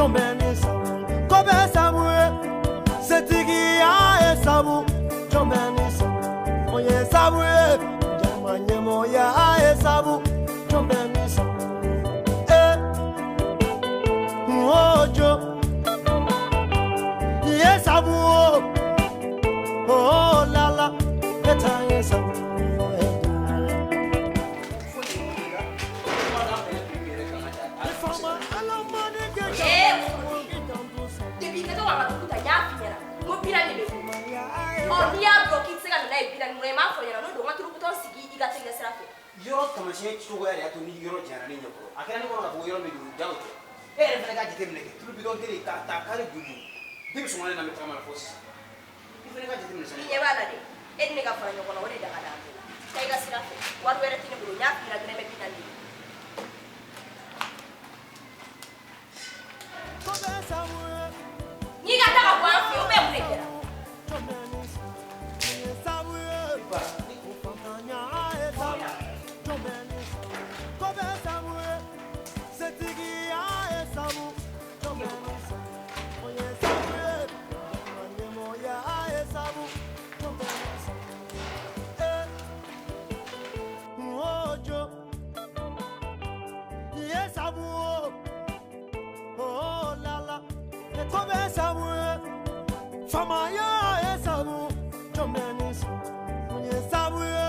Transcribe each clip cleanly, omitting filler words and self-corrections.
Jɔn bɛ ni sabu ko bɛ sabu ye setigiya ye sabu jɔn bɛ ni sabu o ye sabu ye jama ɲɛmɔgɔya ye sabu jɔn bɛ ni sabu o jo ye sabu o o la la e ta ye sabu. Depuis que to ka dugu ta n y'a f'i ɲɛna n ko 40 de bɛ furu ɔ n'i y'a dɔn k'i tɛ se ka na n'a ye 40 mun na i m'a fɔ n ɲɛna n'o don n ka turubutɔn sigi i ka teliya sira fɛ. Yɔrɔ taamasiyɛn cogoya de y'a to ni yɔrɔ janyana ne ɲɛ kɔrɔ a kɛra ne kɔnɔ k'a fɔ ko yɔrɔ min don jago tɛ e yɛrɛ fana k'a jateminɛ kɛ tulu bidɔn kelen k'a ta kari duuru depuis sɔgɔma ne na n bɛ tagama la fo sisan i fana k'a jateminɛ sa. I ɲɛ b'a la dɛ e ni ne ka fara ɲɔgɔn na o de da ka d'an bɛɛ la taa i ka sira fɛ wari wɛrɛ tɛ ne bolo n y'a f'i ɲɛna dɔrɔmɛ 40 de. N'i ka taa ka bɔ an fɛ yen ou bien mun de kɛra? Famaya ye sabu jɔn bɛ ni sabu ye sabu ye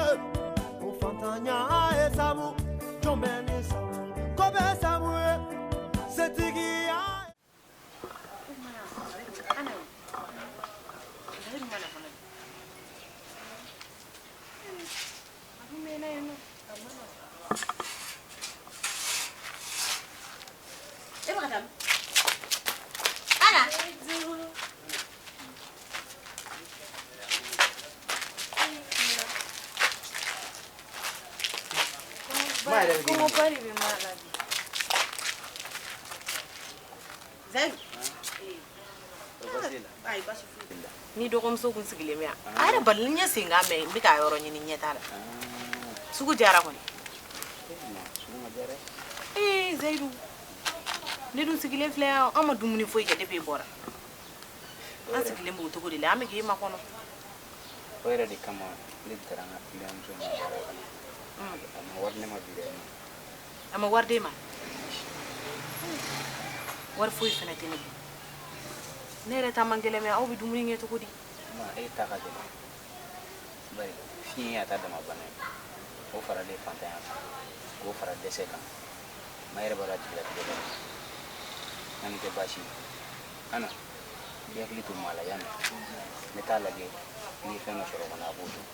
o fantanya ye sabu jɔn bɛ ni sabu ko bɛ sabu ye setigiya. E bɛ ka taa min? Ana. Kɔngɔba de bɛ maa la bi. Zayidu. Ayi baasi foyi tɛ. Ni dɔgɔmuso kun sigilen bɛ yan a yɛrɛ bali n ye senkan mɛn n bɛ k'a yɔrɔ ɲini ɲɛ t'a la. Sugu jara kɔni. Ee Zayidu ne dun sigilen filɛ yan an ma dumuni foyi kɛ depuis e bɔra. An sigilen b'o cogo de la an bɛ k'e makɔnɔ. O yɛrɛ de kama ne taara n ka client muso ma baara la. A ma wari ne ma bi dɛ. A ma wari d'e ma? Wari foyi fana tɛ ne bolo. Ne yɛrɛ ta man gɛlɛn mɛ aw bɛ dumuni kɛ cogo di? Ma e ta ka gɛlɛn. Bari fiɲɛ y'a ta dama bana ye. O faralen fantanya kan k'o fara dɛsɛ kan. Ma yɛrɛ b'a dɔn a jigilatigɛ la. Nka nin tɛ baasi ye. Ana i hakili to maa la yan nɔ. N bɛ taa lajɛ n'i ye fɛn dɔ sɔrɔ kɔnɔ a b'o dun.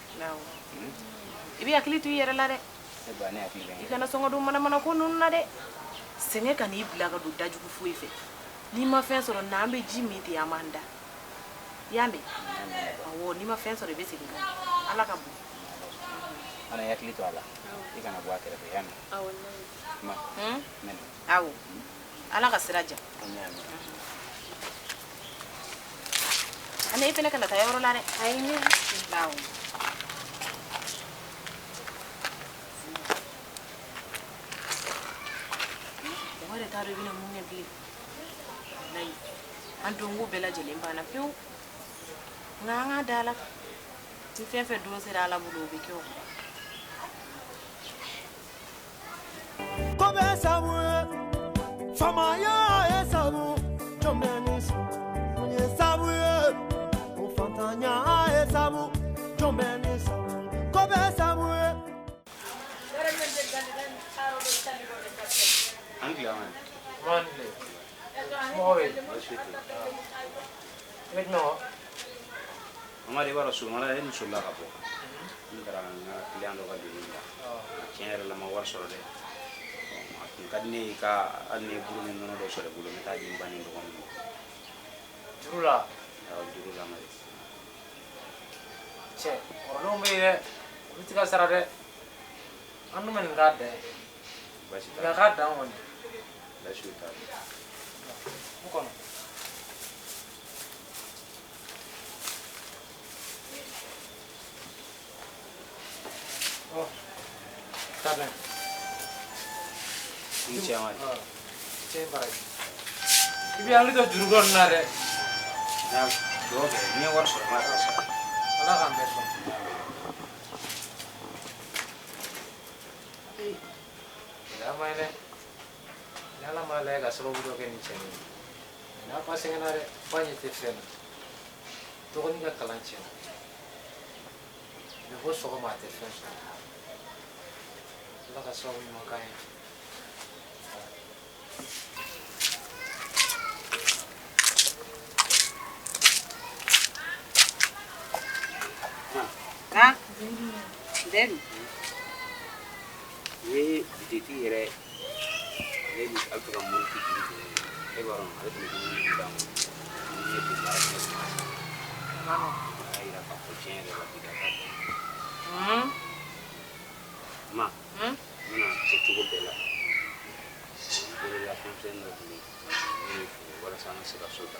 I bɛ hakili to i yɛrɛ la dɛ. Ne ba ne hakili bɛ n I yɛrɛ. kana sɔn ka don manamana ko ninnu na dɛ. Sɛgɛn ka n'i bila ka don dajugu foyi fɛ. N'i ma fɛn sɔrɔ na an bɛ ji min ten an b'an da. I y'a mɛn? Awɔ n'i ma fɛn sɔrɔ i bɛ segin ka na. Ala ka bon. Ana i hakili to a la. I kana bɔ a kɛrɛfɛ i y'a mɛn? Awɔ. Ma. N bɛ na. Awɔ. Ala ka sira diya. N y'a mɛn. Ana e fana kana taa yɔrɔ la dɛ. Ayi ne. Awɔ. Mɔgɔ yɛrɛ t'a dɔn i bɛna mun kɛ bilen. Walayi an donko bɛɛ lajɛlen banna pewu. Nka an k'a da Ala kan. Ni fɛn fɛn don sera Ala bolo o bɛ kɛ o. Ko bɛ sabu ye faamaya ye sabu jɔn bɛ ni sabu ye sabu ye o fantanya ye sabu jɔn bɛ ni sabu ko bɛ sabu ye. An tile an. Man tile. Somɔgɔw bɛ yen? Baasi tɛ. I bɛ jumɛn kɔ? Mamadi i b'a dɔn sɔgɔmada e ni solila ka bɔ. N taara n ka client dɔ ka devis la. Tiɲɛ yɛrɛ la n ma wari sɔrɔ dɛ. A tun ka di ne ye ka hali ni ye buru ni nɔnɔ dɔ sɔrɔ i bolo n bɛ taa di n ba ni n dɔgɔninw ma. Juru la? Awɔ juru la Mamadi. Cɛ kɔrɔlenw bɛ yen dɛ. Olu tɛ ka sara dɛ. An dun bɛ nin k'a dan ye. Baasi t'a Nka la. k'a dan kɔni. Baasi t'a la. N kɔnɔ. Ɔ taa n'a ye. I ni ce Amadi. Cɛ baraji. I bɛ hakili to juru dɔ nin na dɛ. N'a dugawu kɛ n'i ye wari sɔrɔ n b'a sara. Ala k'an bɛɛ sɔn. Gɛlɛya ma ɲi dɛ. Ni Ala m'a lajɛ ka sababu dɔ kɛ nin cɛnin ye. N'a ba sɛgɛnna dɛ, ba ɲɛ tɛ fɛn na. Dɔgɔnin ka kalan tiɲɛna. A bɛ bɔ sɔgɔma a tɛ fɛn sɔrɔ. Ala ka sababu ɲuman k'an ye. Ha? Dedu. I ye bitigi yɛrɛ ale bi a bɛ fɛ ka mori juru tigɛ e b'a dɔn ale tun bɛ dumuni min d'a ma ni ne tun baara kɛ a y'a yira k'a fɔ tiɲɛ yɛrɛ la bi ka taa ma n bɛna kɛ cogo bɛɛ la bolola fɛn misɛnnin dɔ tun bɛ yen ne y'o feere walasa an ka se ka so ta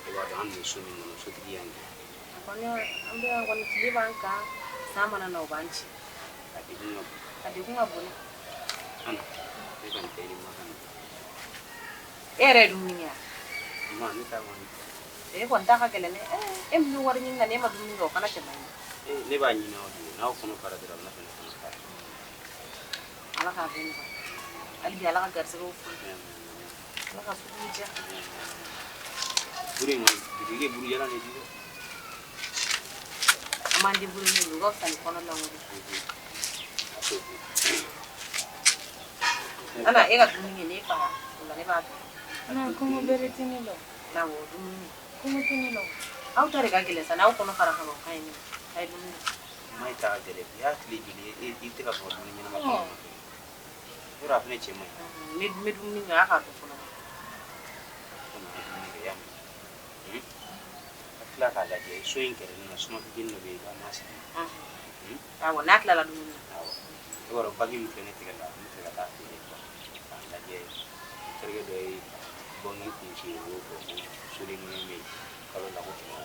e b'a dɔn an tun bɛ so min kɔnɔ sotigi y'an gɛn. Kɔni an bɛ yan kɔni tile b'an kan san mana na o b'an ci. A degun ka bon. A degun ka bon dɛ. Ana ne kɔni tɛ ni makan. E yɛrɛ ye dumuni kɛ wa? Ma ne t'a kɔni. E kɔni ta ka gɛlɛn dɛ. E min bɛ wari ɲini na n'e ma dumuni kɛ o fana cɛ man ɲi. Ne b'a ɲini aw de ye n'aw kɔnɔ fara dɔrɔn ne fana kɔnɔ fara. Ala k'a bɛɛ nɔgɔya. Hali bi Ala ka garisɛgɛw foni. Ala ka suguw diya. Buru in kɔni bitigi ye buru jalan de di dɛ. An b'an débrouiller n'o ye o ka fisa ni kɔnɔ lankolon ye. Ana e ka dumuni kɛ n'e fara o la ne b'a dun. Na kɔngɔ bɛrɛ tɛ ne la. Awɔ dumuni. Kɔngɔ tɛ ne la. Aw ta de ka gɛlɛn sa n'aw kɔnɔ fara ka ban o ka ɲi nɔ. A ye dumuni kɛ. Ma e ta ka gɛlɛn bi y'a tile joli ye i tɛ ka sɔn ka dumuni ɲɛnama kɛ. Yɔrɔ a fana cɛ man ɲi. N bɛ dumuni kɛ a k'a to fɔlɔ. Komi a ye dumuni kɛ y'a mɛn. A tila k'a lajɛ so in kɛrɛfɛ na suma fitinin dɔ bɛ yen i b'a masigi. Awɔ n'a tilala dumuni na. Awɔ e b'a dɔn bagi min filɛ ne tɛgɛ la n bɛ fɛ ka taa feere quoi k'a lajɛ terikɛ dɔ ye bɔnni kun ci o y'o fɔ ko soden kelen bɛ yen kalo la ko 600.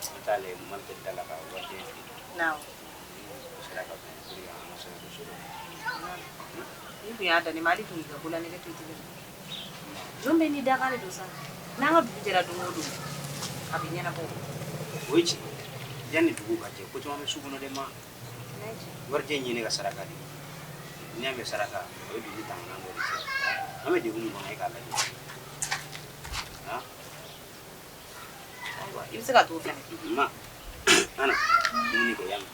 N bɛ taa lajɛ mali tɛ da la ka warijɛ feere. Awɔ. O sera ka bɛn pour que an ka se ka don so dɔ. N'i tun y'a dan ne ma hali tun k'i ka bololanɛgɛ to i tɛgɛ la. Jɔn bɛɛ n'i dakan de don sa. N'an ka dugu jɛra don o don a bɛ ɲɛnabɔ. O ye tiɲɛ ye yanni dugu ka jɛ ko caman bɛ su kɔnɔ dɛ ma. Warijɛ in ye ne ka saraka de ye n'i y'a mɛn saraka o ye dugu tanganan dɔ de cɛ an bɛ degun min kɔnɔ e k'a lajɛ. Ayiwa i bɛ se ka t'o fɛnɛ. Ma Ana dumuni kɛ y'a mɛn.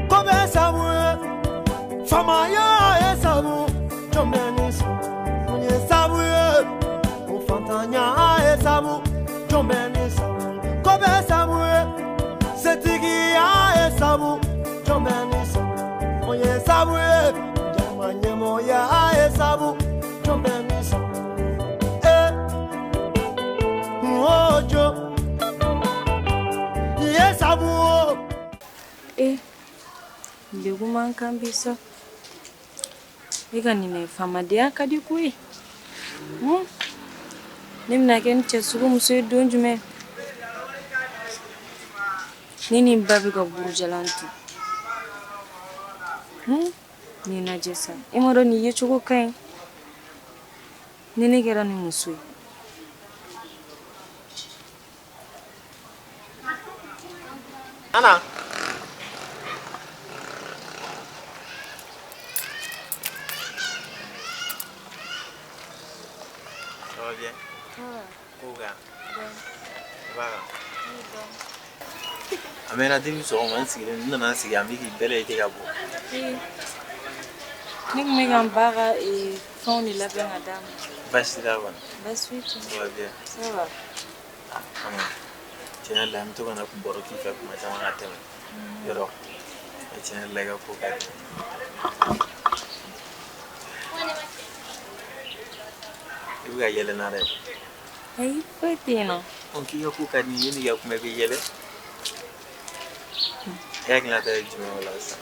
Ko bɛ sabu ye faamaya ye sabu jɔn bɛ ni sɔn ye sabu ye o fantanya ye sabu jɔn bɛ ni sɔn ko bɛ sabu ye setigiya ye sabu jɔn bɛ ni sɔn ye sabu ye jama ɲɛmɔgɔya ye sabu jɔn bɛ ni sɔn n o jo ye sabu o. Degun man kan bi sa. E ka nin faamadenya ka di koyi. Ne bɛna kɛ ni cɛ sugu muso ye don jumɛn? Ne ni n ba bɛ ka burujalan dun. Nin lajɛ sa. E m'a dɔn nin yecogo ka ɲi. Ni ne kɛra nin muso ye. Ana. Ça va bien? Ko kan? I b'a kan? A mɛnna depuis sɔgɔma n sigilen n nana n sigi an bɛ k'i bɛɛ lajɛ ka bɔ. Ne tun bɛ ka n ba ka fɛnw de labɛn ka d'a ma. Baasi t'a kɔni. Baasi foyi tɛ. Ça va bien? Ça va. Ana, tiɲɛ yɛrɛ la an bɛ to ka na baro k'i fɛ kuma caman ka tɛmɛ. Yɔrɔ, tiɲɛ yɛrɛ la i ka ko ka di. I bɛ ka yɛlɛ n na dɛ. Ayi, foyi tɛ yen nɔ. K'i ka ko ka di n ye, n'i ka kuma i bɛ yɛlɛ. E hakilinata ye jumɛn ye o la sisan?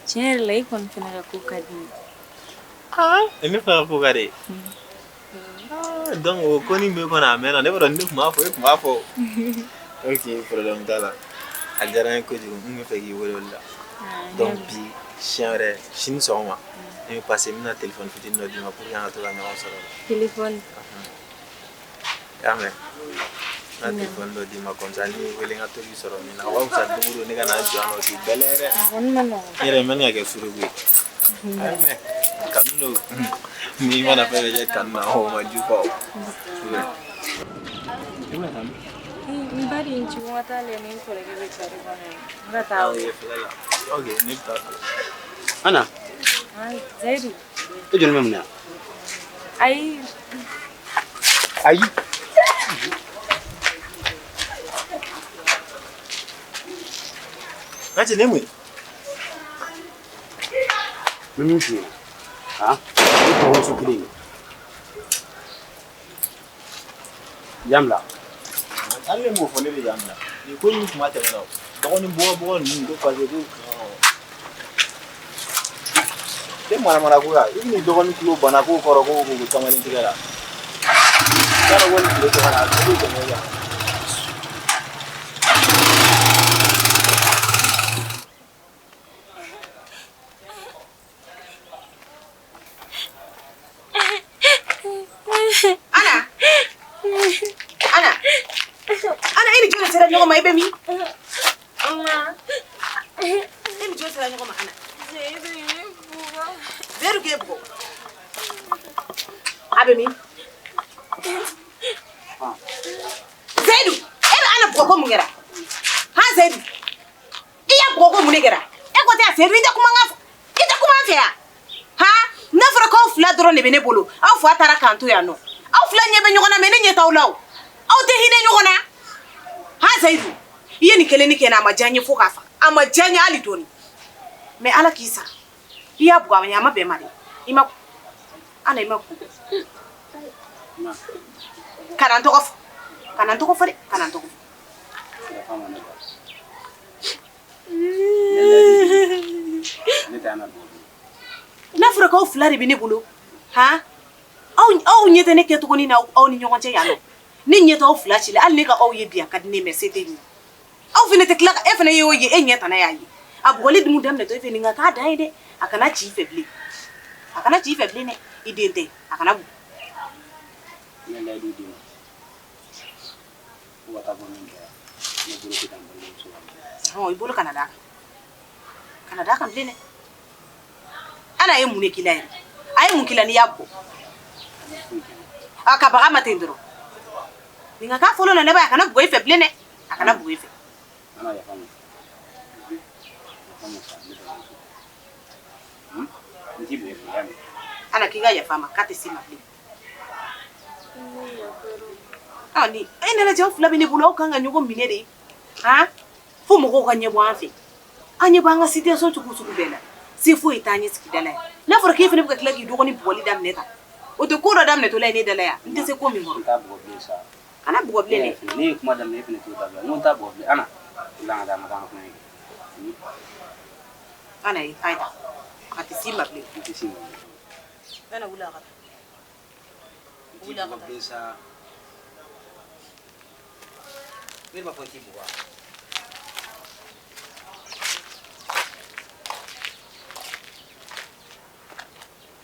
Tiɲɛ yɛrɛ la i kɔni fana ka ko ka di n ye. Ne fana ka ko ka di. Donc o ko nin bɛ kɔnɔ a mɛnna ne b'a dɔn ne tun b'a fɔ e tun b'a fɔ. Ok, problème t'a la. A diyara n ye kojugu, n tun bɛ fɛ k'i wele o de la. Donc bi siɲɛ wɛrɛ, sini sɔgɔma, ne bɛ passer, n bɛna téléphone fitinin dɔ d'i ma pour que an ka to ka ɲɔgɔn sɔrɔ. Téléphone. I y'a mɛn? N bɛna téléphone dɔ d'i ma comme ça n'i ye wele n ka to k'i sɔrɔ min na. O ka fisa don o don ne ka na jɔ yan nɔ k'i bɛlɛn dɛ. A kɔni ma nɔgɔn. N yɛrɛ n bɛ ka kɛ suruku ye. A y'a mɛn? Kanu don. N'i mana fɛn fɛn kɛ kanu na, o ma ju fa o. I bɛna taa min? N ba de ye n ci ko n ka taa lajɛ ni n kɔrɔkɛ bɛ kare kɔnɔ yen. N ka taa o. Filɛ la. Ok, ne bɛ taa. Ana. Zayidu. E jɔn bɛ mun na? Ayi. Ayi. N ka cɛ, ne mun ye? N bɛ min f'i ɲɛna, han, ne dɔgɔmuso kelen in. Yan bila. Hali ne m'o fɔ, ne bɛ yan bila. Nin ko ninnu kuma tɛmɛna o. Dɔgɔnin bɔgɔ bɔgɔ ninnu ko parce que ko te manamana ko ya, i bɛn'i dɔgɔnin tulo bana k'o kɔrɔ k'o ko kamalen tigɛ la. I t'a dɔn ko nin tile saba la a bɛ tɛmɛ kan. Ana! Ana! Ana, e ni jɔn de sera ɲɔgɔn ma, i bɛ min? E ni jɔn sera ɲɔgɔn ma, Ana? Zeyidu k'e bugɔ. A bɛ min? Zeyidu, e bɛ Ana bugɔ ko mun kɛra? Han Zeyidu, i y'a bugɔ ko mun de kɛra? E ko tɛ a Zeyidu, i tɛ kuma n ka, i tɛ kuma an fɛ yan? Han, n'a fɔra k'aw fila dɔrɔn de bɛ ne bolo, aw fa taara k'an to yan nɔ. Aw fila ɲɛ bɛ ɲɔgɔn na mais ne ɲɛ t'aw la o. Aw tɛ hinɛ ɲɔgɔn na. Han Zeyidu, i ye nin kelen ni kɛ n na, a ma diya n ye fo k'a faga. A ma diya n ye hali dɔɔni. Mais Ala k'i sara. I y'a bugɔ a ma ɲɛ, a ma bɛn ma dɛ. I ma Ana, i ma ko. Kana n tɔgɔ fɔ. Kana n tɔgɔ fɔ dɛ, kana n tɔgɔ fɔ. Ne tɛ Ana bugɔ. N'a fɔra k'aw fila de bɛ ne bolo, han? Aw ɲɛ tɛ ne kɛcogo ni na aw ni ɲɔgɔn cɛ yan nɔ. Ne ɲɛ t'aw fila ci la, hali ne ka aw ye bi a ka di ne mais se tɛ n ye. Aw fana tɛ tila ka, e fana y'o ye, e ɲɛ tana y'a ye. A bugɔli dun daminɛtɔ e fɛ nin ka k'a dan ye dɛ. A kana ci i fɛ bilen. A kana ci i fɛ bilen dɛ. I den tɛ, a kana bugɔ. Ne layidu d'i ma. Fo ka taa fɔ min kɛra, ne bolo tɛ da n balimamuso kan. Hɔn, i bolo kana d'a kan. Kana d'a kan bilen dɛ. Ana ye mun de k'i la yɛrɛ? A ye mun k'i la n'i y'a bugɔ? A ka baga ma ten dɔrɔn. Nin ka k'a fɔlɔ la ne ba ye, a kana bugɔ i fɛ bilen dɛ. A kana bugɔ i fɛ. Ana yafa n ma. Yafa n ma sa, ne balimamuso. N t'i bugɔ bilen, i y'a mɛn? Ana k'i ka yafa a ma, k'a tɛ s'i ma bilen. Ah, ni e nana jɛ, aw fila bɛ ne bolo, aw kan ka ɲɔgɔn minɛ de. Han? Fo mɔgɔw ka ɲɛ bɔ an fɛ. An ɲɛ b'an ka situation cogo sugu bɛɛ la. Se foyi t'an ye sigida la yan. N'a fɔra k'e fana bɛ ka tila k'i dɔgɔnin bugɔli daminɛ tan. O tɛ ko dɔ daminɛtɔla ye ne da la yan. N tɛ se ko min kɔrɔ. N t'a bugɔ bilen sa. Kana bugɔ bilen dɛ. Ne ye kuma daminɛ, e fana t'o dabila. N ko n t'a bugɔ bilen. Ana, wuli an ka taa, an ka taa an ka kulonkɛ kɛ. Ana ye, a ye taa. A tɛ s'i ma bilen. N tɛ s'i ma bilen. Ana wuli a ka taa. N t'i bugɔ bilen sa. Ne b'a fɔ n t'i bugɔ wa?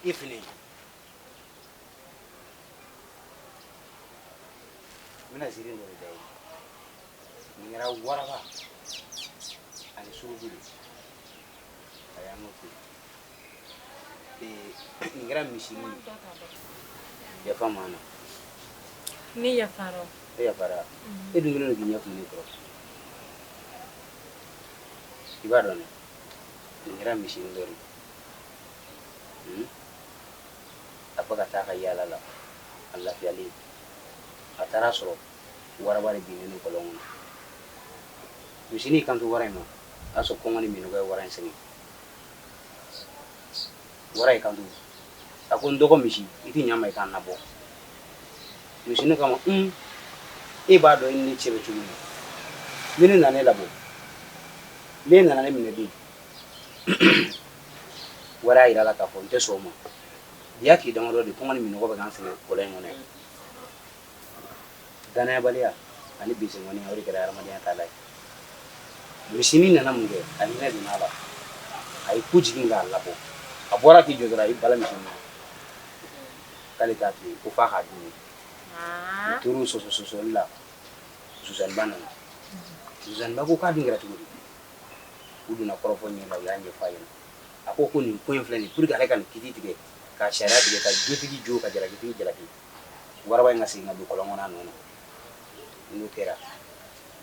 E fɛnɛ. N bɛna ziiri dɔ de da i ye. Nin kɛra waraba ani suruku de. Ayi, an k'o to yen. Nin kɛra misinin ye. Yafa n ma Ana. Ne yafara. E yafara. E dun kɛlen don k'i ɲɛ kumu ne kɔrɔ. I b'a dɔn dɛ. Nin kɛra misinin dɔ de ye. A bɛ ka taa ka yaala la, a lafiyalen. A taara sɔrɔ waraba de binnen don kɔlɔn kɔnɔ. Misinin y'i kanto wara in ma, a y'a sɔrɔ kɔngɔ ni minnɔgɔ ye wara in sɛgɛn. Wara y'i kanto, a ko n dɔgɔ misi, i tɛ ɲa n ma i k'an nabɔ. Misinin k'a ma, e b'a dɔn e ni ne cɛ bɛ cogo min. Ni ne nana e labɔ, ne nana ne minɛ dun. Wara y'a yira a la k'a fɔ n tɛ sɔn o ma. Bi y'a tile damadɔ de, kɔngɔ ni minnɔgɔ bɛ k'an sɛgɛn kɔlɔn in kɔnɔ yan. Danayabaliya ani binsengɔniya, o de kɛra hadamadenya taalan ye. Misinin nana mun kɛ? A hinɛ donna a la, a ye ku jigin k'a labɔ. A bɔra k'i jɔ dɔrɔn, a y'i bala misinin na k'ale t'a to yen, ko f'a k'a dun. U tor'o sɔsɔ sɔsɔli la, Suzaniba nana. Suzaniba ko k'a dun kɛra cogo di? U donna kɔrɔfɔ ɲɛ la, u y'a ɲɛfɔ a ɲɛna. A ko ko nin ko in filɛ nin, pour que ale ka nin kiti tigɛ, ka sariya tigɛ, ka jotigi jo, ka jalakitigi jalaki, waraba in ka segin ka don kɔlɔn kɔnɔ a nɔ na. N'o kɛra,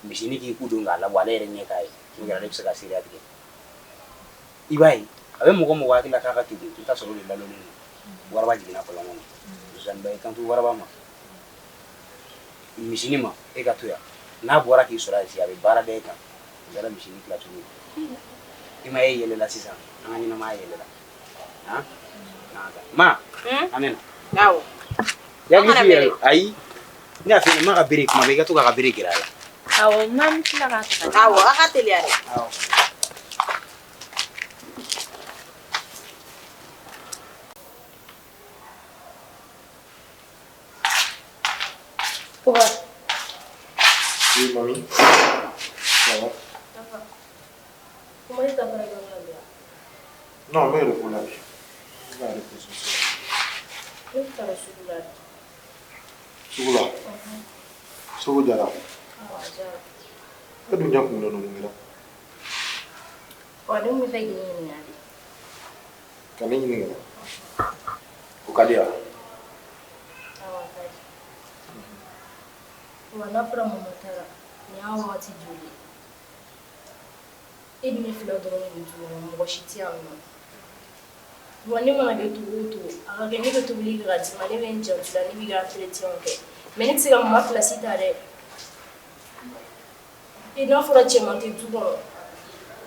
misinin k'i ku don k'a labɔ, ale yɛrɛ ɲɛ k'a ye, n'o kɛra, ale bɛ se ka seereya tigɛ. I b'a ye, a bɛ mɔgɔ mɔgɔ hakili la k'a ka kegun, i bɛ t'a sɔrɔ o de lalɔnnen don. Waraba jiginna kɔlɔn kɔnɔ. Suzaniba y'i kanto waraba ma, misinin ma, e ka to yan, n'a bɔra k'i sɔrɔ yan, a bɛ baara da e kan. O kɛra misinin tilacogo ye. I ma e yɛlɛla sisan, an ka ɲɛnamaya yɛlɛla. Han, ma an bɛ na. Awɔ. Yakili t'u yɛrɛ la. Ayi, ne y'a f'i ɲɛna, ma ka bere kuma bɛɛ, i ka to k'a ka bere gɛrɛ a la. Awɔ, n'an bɛ tila k'a ta. Awɔ, a ka teliya dɛ. Awɔ. Papa. Oui, mamie. Ça va? Ça va. Comment est ta baarakɛyɔrɔ la? Non, n bɛ repos la bi. N bɛ ka repos sisan. Ne taara sugu la. Sugu la? Sugu diyara? Awɔ, a diyara. E dun ɲɛ kumunen don, mun kɛra? Wa ne tun bɛ fɛ k'i ɲininka de. Ka ne ɲininka? O ka di yan? Awɔ, a ka di. Wa n'a fɔra mama taara, nin y'a wagati joli ye? E ni ne fila dɔrɔn de bɛ du kɔnɔ, mɔgɔ si tɛ yan nɔ. Wa ne mana kɛ cogo o cogo, a ka kɛ ne bɛ tobili kɛ ka d'i ma, ne bɛ n janto i la, ne b'i ka entretien kɛ. Mais ne tɛ se ka mama place ta dɛ. E n'a fɔra cɛman tɛ du kɔnɔ,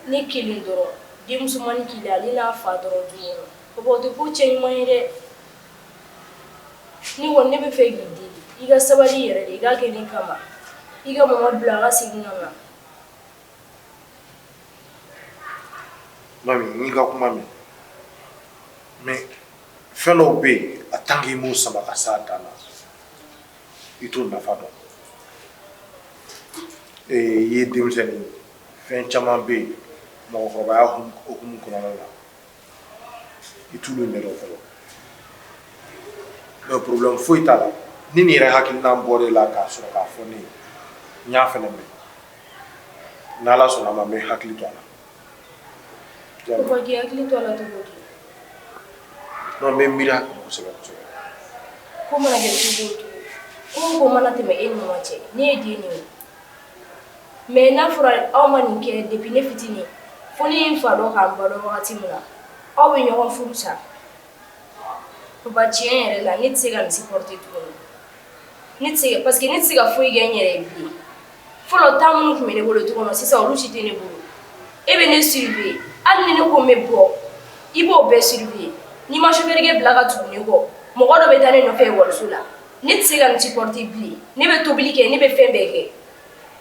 ne kelen dɔrɔn, denmusomanin kelen, ale n'a fa dɔrɔn du kɔnɔ. Papa, o tɛ ko cɛ ɲuman ye dɛ. Ne kɔni, ne bɛ fɛ k'i deli, i ka sabali yɛrɛ de, i k'a kɛ ne kama. I ka mama bila a ka segin ka na. Mami, n y'i ka kuma mɛn. Mais fɛn dɔw bɛ yen, a tant que i m'o sama ka s'a dan na, i t'o nafa dɔn. I ye denmisɛnnin ye, fɛn caman bɛ yen, mɔgɔkɔrɔbaya hukumu kɔnɔna la, i t'olu ɲɛdɔn fɔlɔ. Mais problème foyi t'a la. Ni nin yɛrɛ hakilina bɔra e la k'a sɔrɔ k'a fɔ ne ye, n y'a fɛnɛ mɛn. N'Ala sɔnna a ma, n bɛ hakili to a la. Papa, k'i hakili to a la cogo di? Non, n bɛ miiri a kan kosɛbɛ kosɛbɛ. Ko mana kɛ cogo o cogo, ko o ko mana tɛmɛ e ni mama cɛ, ne ye den de ye. Mais n'a fɔra aw ma nin kɛ depuis ne fitinin, fo ne ye n fa dɔn k'a n ba dɔn wagati min na, aw bɛ ɲɔgɔn furu sa. Papa, tiɲɛ yɛrɛ la, ne tɛ se ka nin supporter tuguni. Ne tɛ se, parce que ne tɛ se ka foyi kɛ n yɛrɛ ye bilen. Fɔlɔ temps minnu tun bɛ ne bolo du kɔnɔ, sisan olu si tɛ ne bolo. E bɛ ne surveiller, hali ni ne ko n bɛ bɔ, i b'o bɛɛ surveiller. N'i ma chauffeur kɛ bila ka tugu ne kɔ, mɔgɔ dɔ bɛ taa ne nɔfɛ ekɔliso la. Ne tɛ se ka nin supporter bilen. Ne bɛ tobili kɛ, ne bɛ fɛn bɛɛ kɛ.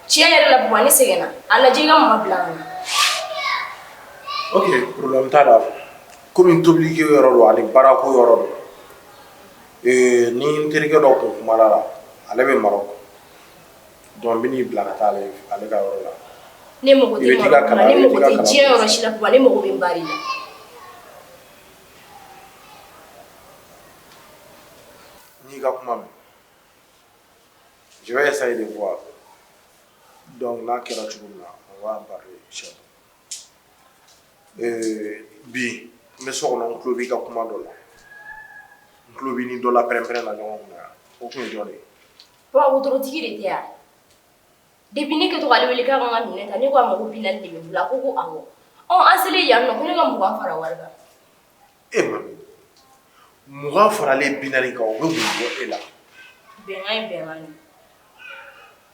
Tiɲɛ yɛrɛ la, papa, ne sɛgɛnna. A lajɛ i ka mama bila ka na. Ok, problème t'a la. Komi tobilikɛ yɔrɔ don ani baarako yɔrɔ don. Ni n terikɛ dɔ kun kumana la, ale bɛ Maroc. Donc n bɛ n'i bila ka taa ale ale ka yɔrɔ la. Ne mago I tɛ bɛ t'i ka Maroc la, kalan, ne i bɛ mago t'i ka tɛ kalan. diɲɛ yɔrɔ si la, papa, ne mago bɛ n ba de la. N y'i ka kuma mɛn. Je vais essayer de voir. Donc n'a kɛra cogo min na, on va en parler inchallah. Bi n bɛ so kɔnɔ, n tulo b'i ka kuma dɔ la. N tulo b'i ni dɔ la pɛrɛn-pɛrɛn na ɲɔgɔn kunna yan. O kun ye jɔn de ye? Papa, wotorotigi de tɛ yan? Depuis ne kɛtɔ k'ale wele k'a ka n ka minɛn ta, ne ko a ma ko 40 de bɛ n bolo, a ko ko awɔ. Ɔ, an selen yan nɔ, ko ne ka 20 fara wari kan. E mami, 20 faralen 40 kan, o bɛ mun bɔ e la? Bɛnkan ye bɛnkan de ye.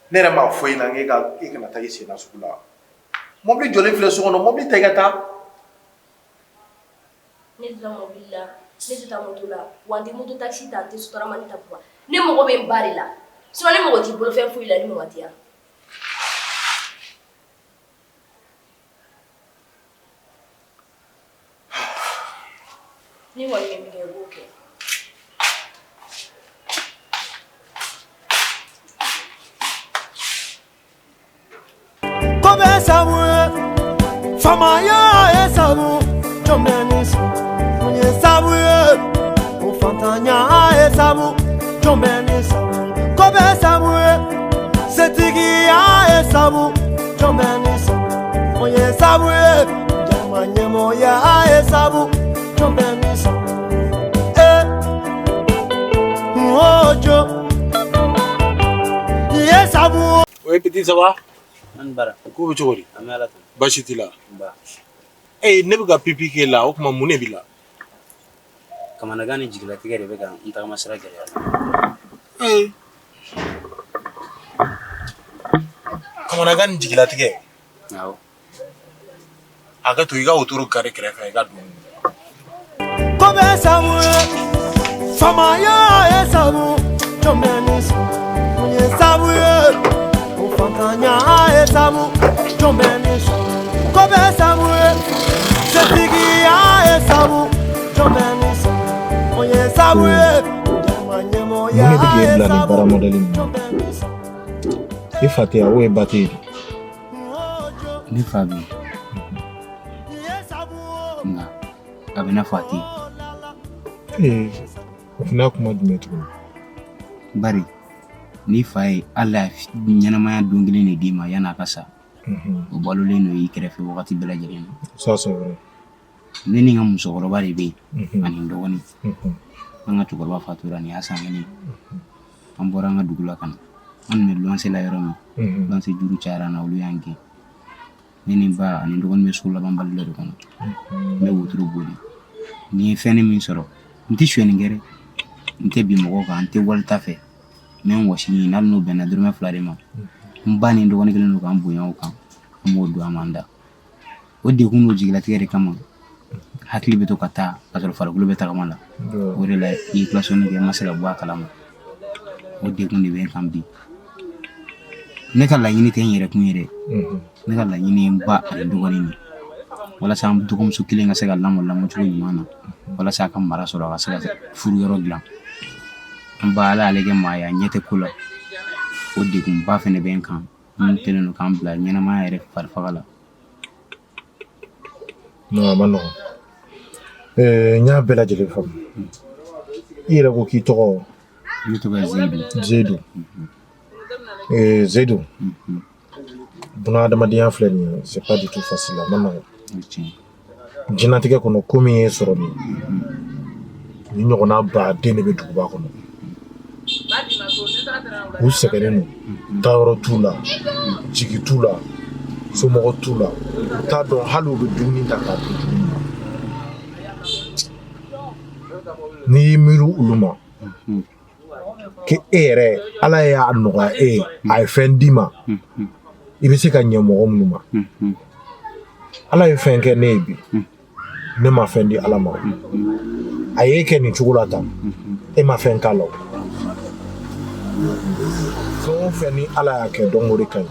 Ne yɛrɛ m'a fɔ e ɲɛna k'e ka e kana taa i sen na sugu la. Mobili jɔlen filɛ so kɔnɔ, mobili ta i ka taa. Ne tɛ taa mobili la, ne tɛ taa moto la, wa n tɛ moto taxi ta, n tɛ sotaramani ta, papa. Ne mago bɛ n ba de la. Sinon ne mago t'i bolofɛn foyi la ni mama tɛ yan. Ne kɔni bɛ min kɛ, i b'o kɛ. Ko bɛ sabu ye. Faamaya ye sabu, jɔn bɛ ni sɔn ye sabu ye. O fantanya ye sabu, jɔn bɛ ni sɔn ko bɛ sabu ye. Setigiya ye sabu, jɔn bɛ ni sɔn ye sabu ye. Jama ɲɛmɔgɔya ye sabu, jɔn bɛ ni sɔn. Ojo, ye sabu. Oui, petit, ça va? An bara. Ko bɛ cogo di? An bɛ Ala tanu. Baasi t'i la? Ba. Ne bɛ ka pipi k'e la, o tuma mun de b'i la? Kamanagan ni jigilatigɛ de bɛ ka n tagama sira gɛlɛya. Kamanagan ni jigilatigɛ? Awɔ. A ka to i ka wotoro gari kɛrɛfɛ i ka don. Ko bɛ sabu ye, faamaya ye sabu, jɔn bɛ ni sɔn ye sabu ye. O fantanya ye sabu, jɔn bɛ ni sɔn ko bɛ sabu ye. Setigiya ye sabu, jɔn bɛ ni sɔn ye sabu ye. Jama ɲɛmɔgɔya Mun de bɛ k'e ye bila nin sabu, baara mɔdɛli ninnu na? jɔn bɛ ni sɔn. E fa tɛ yan, o ye ba tɛ yen. Ne fa bɛ yen, nka a bɛ n'a fɔ a tɛ yen. Ee, o fana y'a kuma jumɛn tuguni? Bari n'i fa ye hali a ɲɛnamaya don kelen de d'i ma yan'a ka sa, o balolen don i kɛrɛfɛ wagati bɛɛ lajɛlen na. Ça c'est vrai. Ne ni n ka musokɔrɔba de bɛ yen ani n dɔgɔnin. An ka cɛkɔrɔba fatura nin y'a san kelen. An bɔra an ka dugu la ka na. An tun bɛ luwanse la yɔrɔ min, luwanse juru cayara an na, olu y'an gɛn. Ne ni n ba ani n dɔgɔnin bɛ so laban bali dɔ de kɔnɔ. N bɛ wotoro boli. Ni ye fɛnnin min sɔrɔ, n tɛ sonyɛni kɛ dɛ, n tɛ bin mɔgɔw kan, n tɛ wali ta fɛ. N bɛ n wɔsi ɲini hali n'o bɛnna dɔrɔmɛ 2 de ma. N ba ni n dɔgɔnin kɛlen don k'an bonya o kan, an b'o dun an b'an da. O degun n'o jigilatigɛ de kama, hakili bɛ to ka taa ka sɔrɔ farikolo bɛ tagama la. O de la i ye kilasɔnni kɛ, n ma se ka bɔ a kalama. O degun de bɛ n kan bi. Ne ka laɲini tɛ n yɛrɛ kun ye dɛ. Ne ka laɲini ye n ba ani n dɔgɔnin de ye. Walasa n dɔgɔmuso kelen ka se ka lamɔ lamɔcogo ɲuman na, walasa a ka mara sɔrɔ, a ka se ka furu yɔrɔ dilan. N ba Ala y'ale kɛ maa ye, a ɲɛ tɛ ko la. O degunba fɛnɛ bɛ n kan, min kɛlen don k'an bila ɲɛnamaya yɛrɛ farifaga la. Non, a ma nɔgɔn. N y'a bɛɛ lajɛlen faamu. I yɛrɛ ko k'i tɔgɔ? Ne tɔgɔ ye Zeyidu. Zeyidu. Zeyidu, buna adamadenya filɛ nin ye, c'est pas du tout facile, a ma nɔgɔn. Diɲɛlatigɛ kɔnɔ, ko min ye sɔrɔ nin ye, nin ɲɔgɔnna baden de bɛ duguba kɔnɔ. U sɛgɛnnen don, taayɔrɔ t'u la, jigi t'u la, somɔgɔ t'u la, u t'a dɔn hali u bɛ dumuni ta k'a dun cogo min na. N'i y'i miiri olu ma, k'e yɛrɛ Ala y'a nɔgɔya e ye, a ye fɛn d'i ma, i bɛ se ka ɲɛ mɔgɔ minnu ma. Ala ye fɛn kɛ ne ye bi, ne ma fɛn di Ala ma. A y'e kɛ nin cogo la tan, e ma fɛn k'a la o. Fɛn o fɛn ni Ala y'a kɛ dɔn, o de ka ɲi.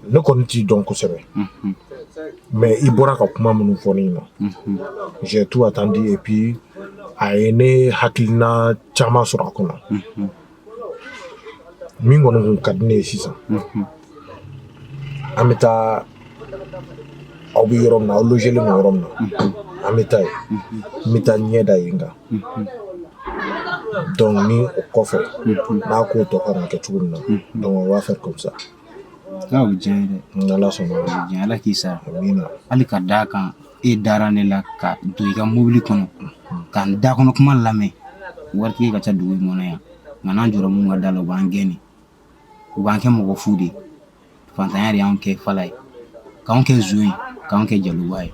Ne kɔni t'i dɔn kosɛbɛ, mais i bɔra ka kuma minnu fɔ ne ɲɛna, j'ai tout attendu et puis a ye ne hakilina caman sɔrɔ a kɔnɔ. Min kɔni kun ka di ne ye sisan, an bɛ taa aw bɛ yɔrɔ min na, aw logelen don yɔrɔ min na, an bɛ taa yen, n bɛ taa ɲɛ da yen kan. Donc ni o kɔfɛ, n'a ko tɔ kan ka kɛ cogo min na, donc on va faire comme ça. Ah, o bɛ diya n ye dɛ. N'Ala sɔnna. O bɛ diya n ye, Ala k'i sara. Amina. Hali ka d'a kan, e dara ne la ka don i ka mobili kɔnɔ, ka n da kɔnɔ kuma lamɛn. Waritigi ka ca dugu in kɔnɔ yan, nka n'an jɔra mun ka da la, u b'an gɛn de. U b'an kɛ mɔgɔ fu de ye. Fantanya de y'anw kɛ fala ye, k'anw kɛ zon ye, k'anw kɛ jaloba ye.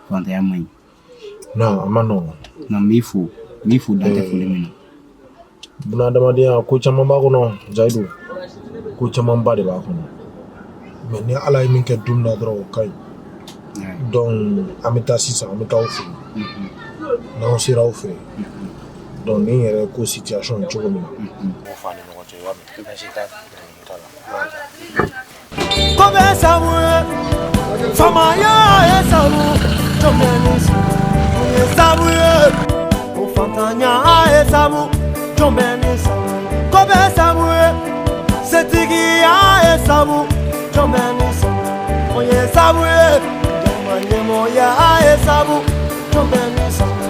Fantanya man ɲi. Non, a ma nɔgɔn. Nka n b'i fo, n b'i fo dan tɛ foli min na. Buna adamadenya, ko caman b'a kɔnɔ, Zayidu. Ko camanba de b'a kɔnɔ. Mais ni Ala ye min kɛ don min na dɔrɔn, o ka ɲi. Donc an bɛ taa sisan, an bɛ taa aw fɛ yen. N'anw sera aw fɛ yen, donc ni yɛrɛ ko situation ye cogo min na, n b'o fɔ an ni ɲɔgɔn cɛ, i b'a mɛn. Baasi t'a la. Ko bɛ sabu ye, faamaya ye sabu, jɔn bɛ ni sɔn ye sabu ye. O fantanya ye sabu, jɔn bɛ ni sɔn ko bɛ sabu ye. Setigiya ye sabu, jɔn bɛ ni sɔn. sabu ye jama ɲɛmɔgɔya ye sabu jɔn bɛ ni sabu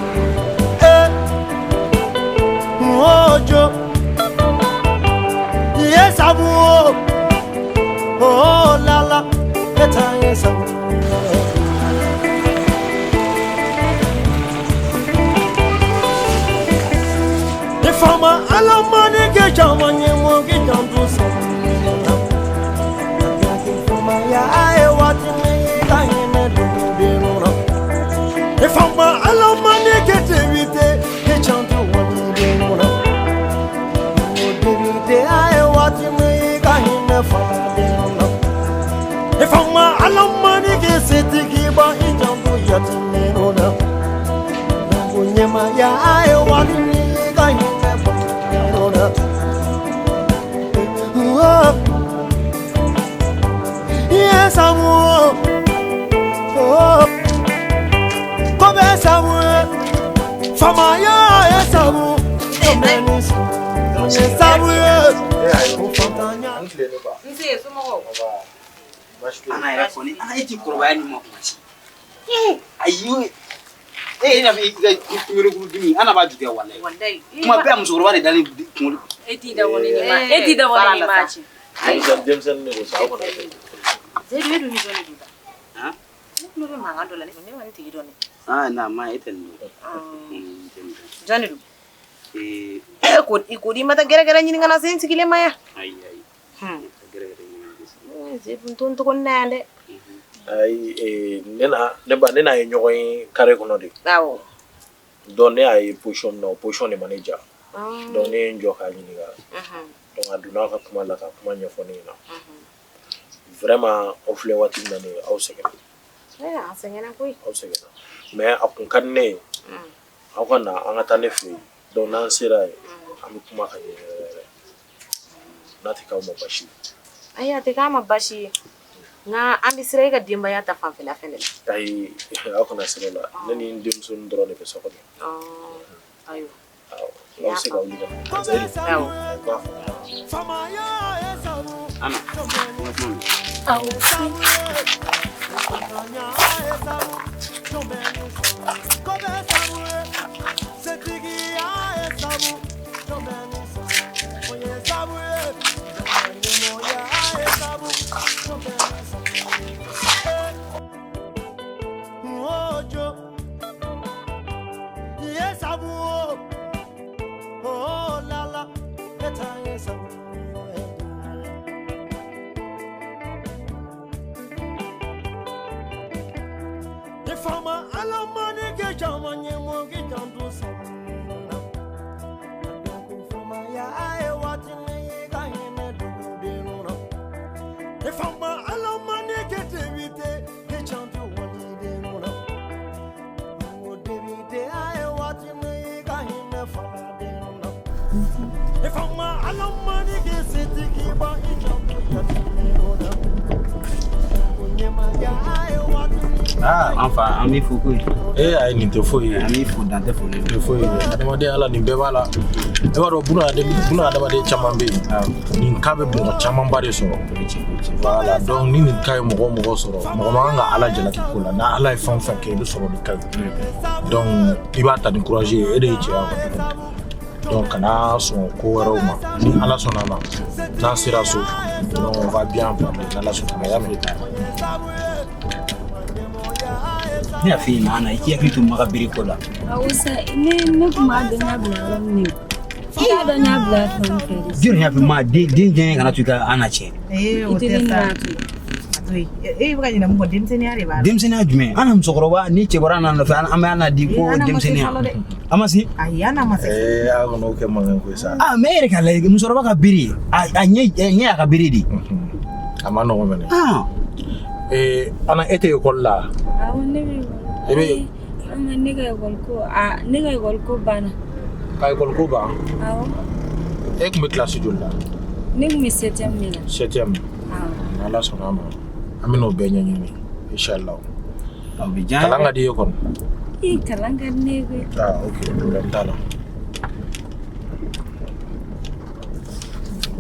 ojo ye sabu o la la eta ye sabu ni fama ala mani ke jama ɲɛmɔgɔ ke janto sabu fama ya ye waati min ka hinɛ dugudenw na ni fama ala mani ke tebite ke janto walidenw na tebite a ye waati min ka hinɛ fadenw na ni fama ala mani ke setigi ba i janto yatimɛw na ko ɲɛmaya a ye waati min ka hinɛ fadenw na. Yes, I'm oh, come Famaya, yes, I'm Ana yɛrɛ kɔni ana e ti kɔrɔbaya ni ma kuma si. Ayi e ye n'a fɔ i ka kunkolokuru dimi ana b'a juguya walayi. Kuma bɛɛ a musokɔrɔba de dalen kunkolo. E t'i dabɔ ne ma e t'i dabɔ ne ma ci. Denmisɛnnin de ko sa aw kana kɛ. Zedu e dun ni jɔn de don ta? Ne tulo bɛ mankan dɔ la ne ma ne tigi dɔn dɛ. Ah na ma e tɛ nin dɔn. Jɔn de don? E ko i ko i ma taa gɛrɛgɛrɛ ɲini ka na se n sigilen ma yan. Ayi ayi. Gɛrɛgɛrɛ ɲini. Zedu n to n tɔgɔ na yan dɛ. Ayi ne na ne ba ne n'a ye ɲɔgɔn ye carré kɔnɔ de. Awɔ. Donc ne y'a ye position min na o position de ma ne diya. Donc ne ye n jɔ k'a ɲininka. Donc a donna a ka kuma la ka kuma ɲɛfɔ ne ɲɛna. Vraiment aw filɛ waati min na nin ye aw sɛgɛnna. An sɛgɛnna koyi. Aw sɛgɛnna mais a kun ka di ne ye. Aw ka na an ka taa ne fɛ yen. Donc n'an sera yen an bɛ kuma ka ɲɛ yɛrɛ yɛrɛ. N'a tɛ k'aw ma baasi ye. Ayi a tɛ k'a ma baasi ye. Nka an bɛ siran e ka denbaya ta fanfɛla fɛnɛ la. Ayi aw kana siran o la ne ni n denmusonin dɔrɔn de bɛ so kɔnɔ. Ayiwa. Awɔ n'aw bɛ se ka wuli ka na. Awɔ. Ana. Awɔ. Fama ala mani ke jama ɲɛmɔgɔ ke janto sabu na ko fama ya ye waati min ye ka hinɛ dugudenw na ni fama ala mani ke tebite ke janto walidenw na ko tebite a ye waati min ye ka hinɛ fadenw na ni fama ala mani ke setigi ba i janto yatimɛw na ko ɲɛmaya a ye waati min. Ah, an fa an b'i fo koyi. Eh ayi nin tɛ foyi ye. An b'i fo dan tɛ foli la. Tɛ foyi ye. Adamadenya la nin bɛɛ b'a la. I b'a dɔn buna adamaden caman bɛ yen. Nin cas bɛ mɔgɔ camanba de sɔrɔ. Voilà donc ni nin cas ye mɔgɔ o mɔgɔ sɔrɔ mɔgɔ man kan ka Ala jalaki ko la. N'a Ala ye fɛn o fɛn kɛ i bɛ sɔrɔ nin cas ye. Donc i b'a ta ni courage ye e de ye cɛ ye. Donc kana sɔn ko wɛrɛw ma. Ni Ala sɔnna a ma n'an sera so donc on va bien parler n'Ala sɔnna a ma i y'a mɛn. Ne y'a f'i ɲɛna Ana i k'i hakili to Maga bere ko la. Awɔ sa ne tun b'a dɔn n y'a bila yɔrɔ min na. I t'a dɔn n y'a bila fan min fɛ de. Jɔn y'a fɔ ma den diɲɛ kana to i ka Ana cɛ. Ee o tɛ sa. E bɛ ka ɲinɛ mun kɔ denmisɛnninya de b'a la. Denmisɛnninya jumɛn? Ana musokɔrɔba ni cɛ bɔra Ana nɔfɛ an bɛ Ana di ko denmisɛnninya. A ma se? Ayi Ana ma se. Ee aw kana o kɛ mankan ko ye sa. Ah mais e yɛrɛ k'a lajɛ musokɔrɔba ka bere a ɲɛ y'a ka bere de. A ma nɔgɔn mɛnɛ. Ee Ana e tɛ ekɔli la? Awɔ ne bɛ ekɔli la. E bɛ Ana ne ka ekɔli ko a ne ka ekɔli ko banna. Ka ekɔli ko ban? Awɔ. E tun bɛ kilasi joli la? Ne tun bɛ 7e de la. 7e. Awɔ. N'Ala sɔnna a ma an bɛn'o bɛɛ ɲɛɲini inchallah. Aw bɛ diya. Kalan ka di i ye kɔni? Ee kalan ka di ne ye koyi. Ah ok problème t'a la.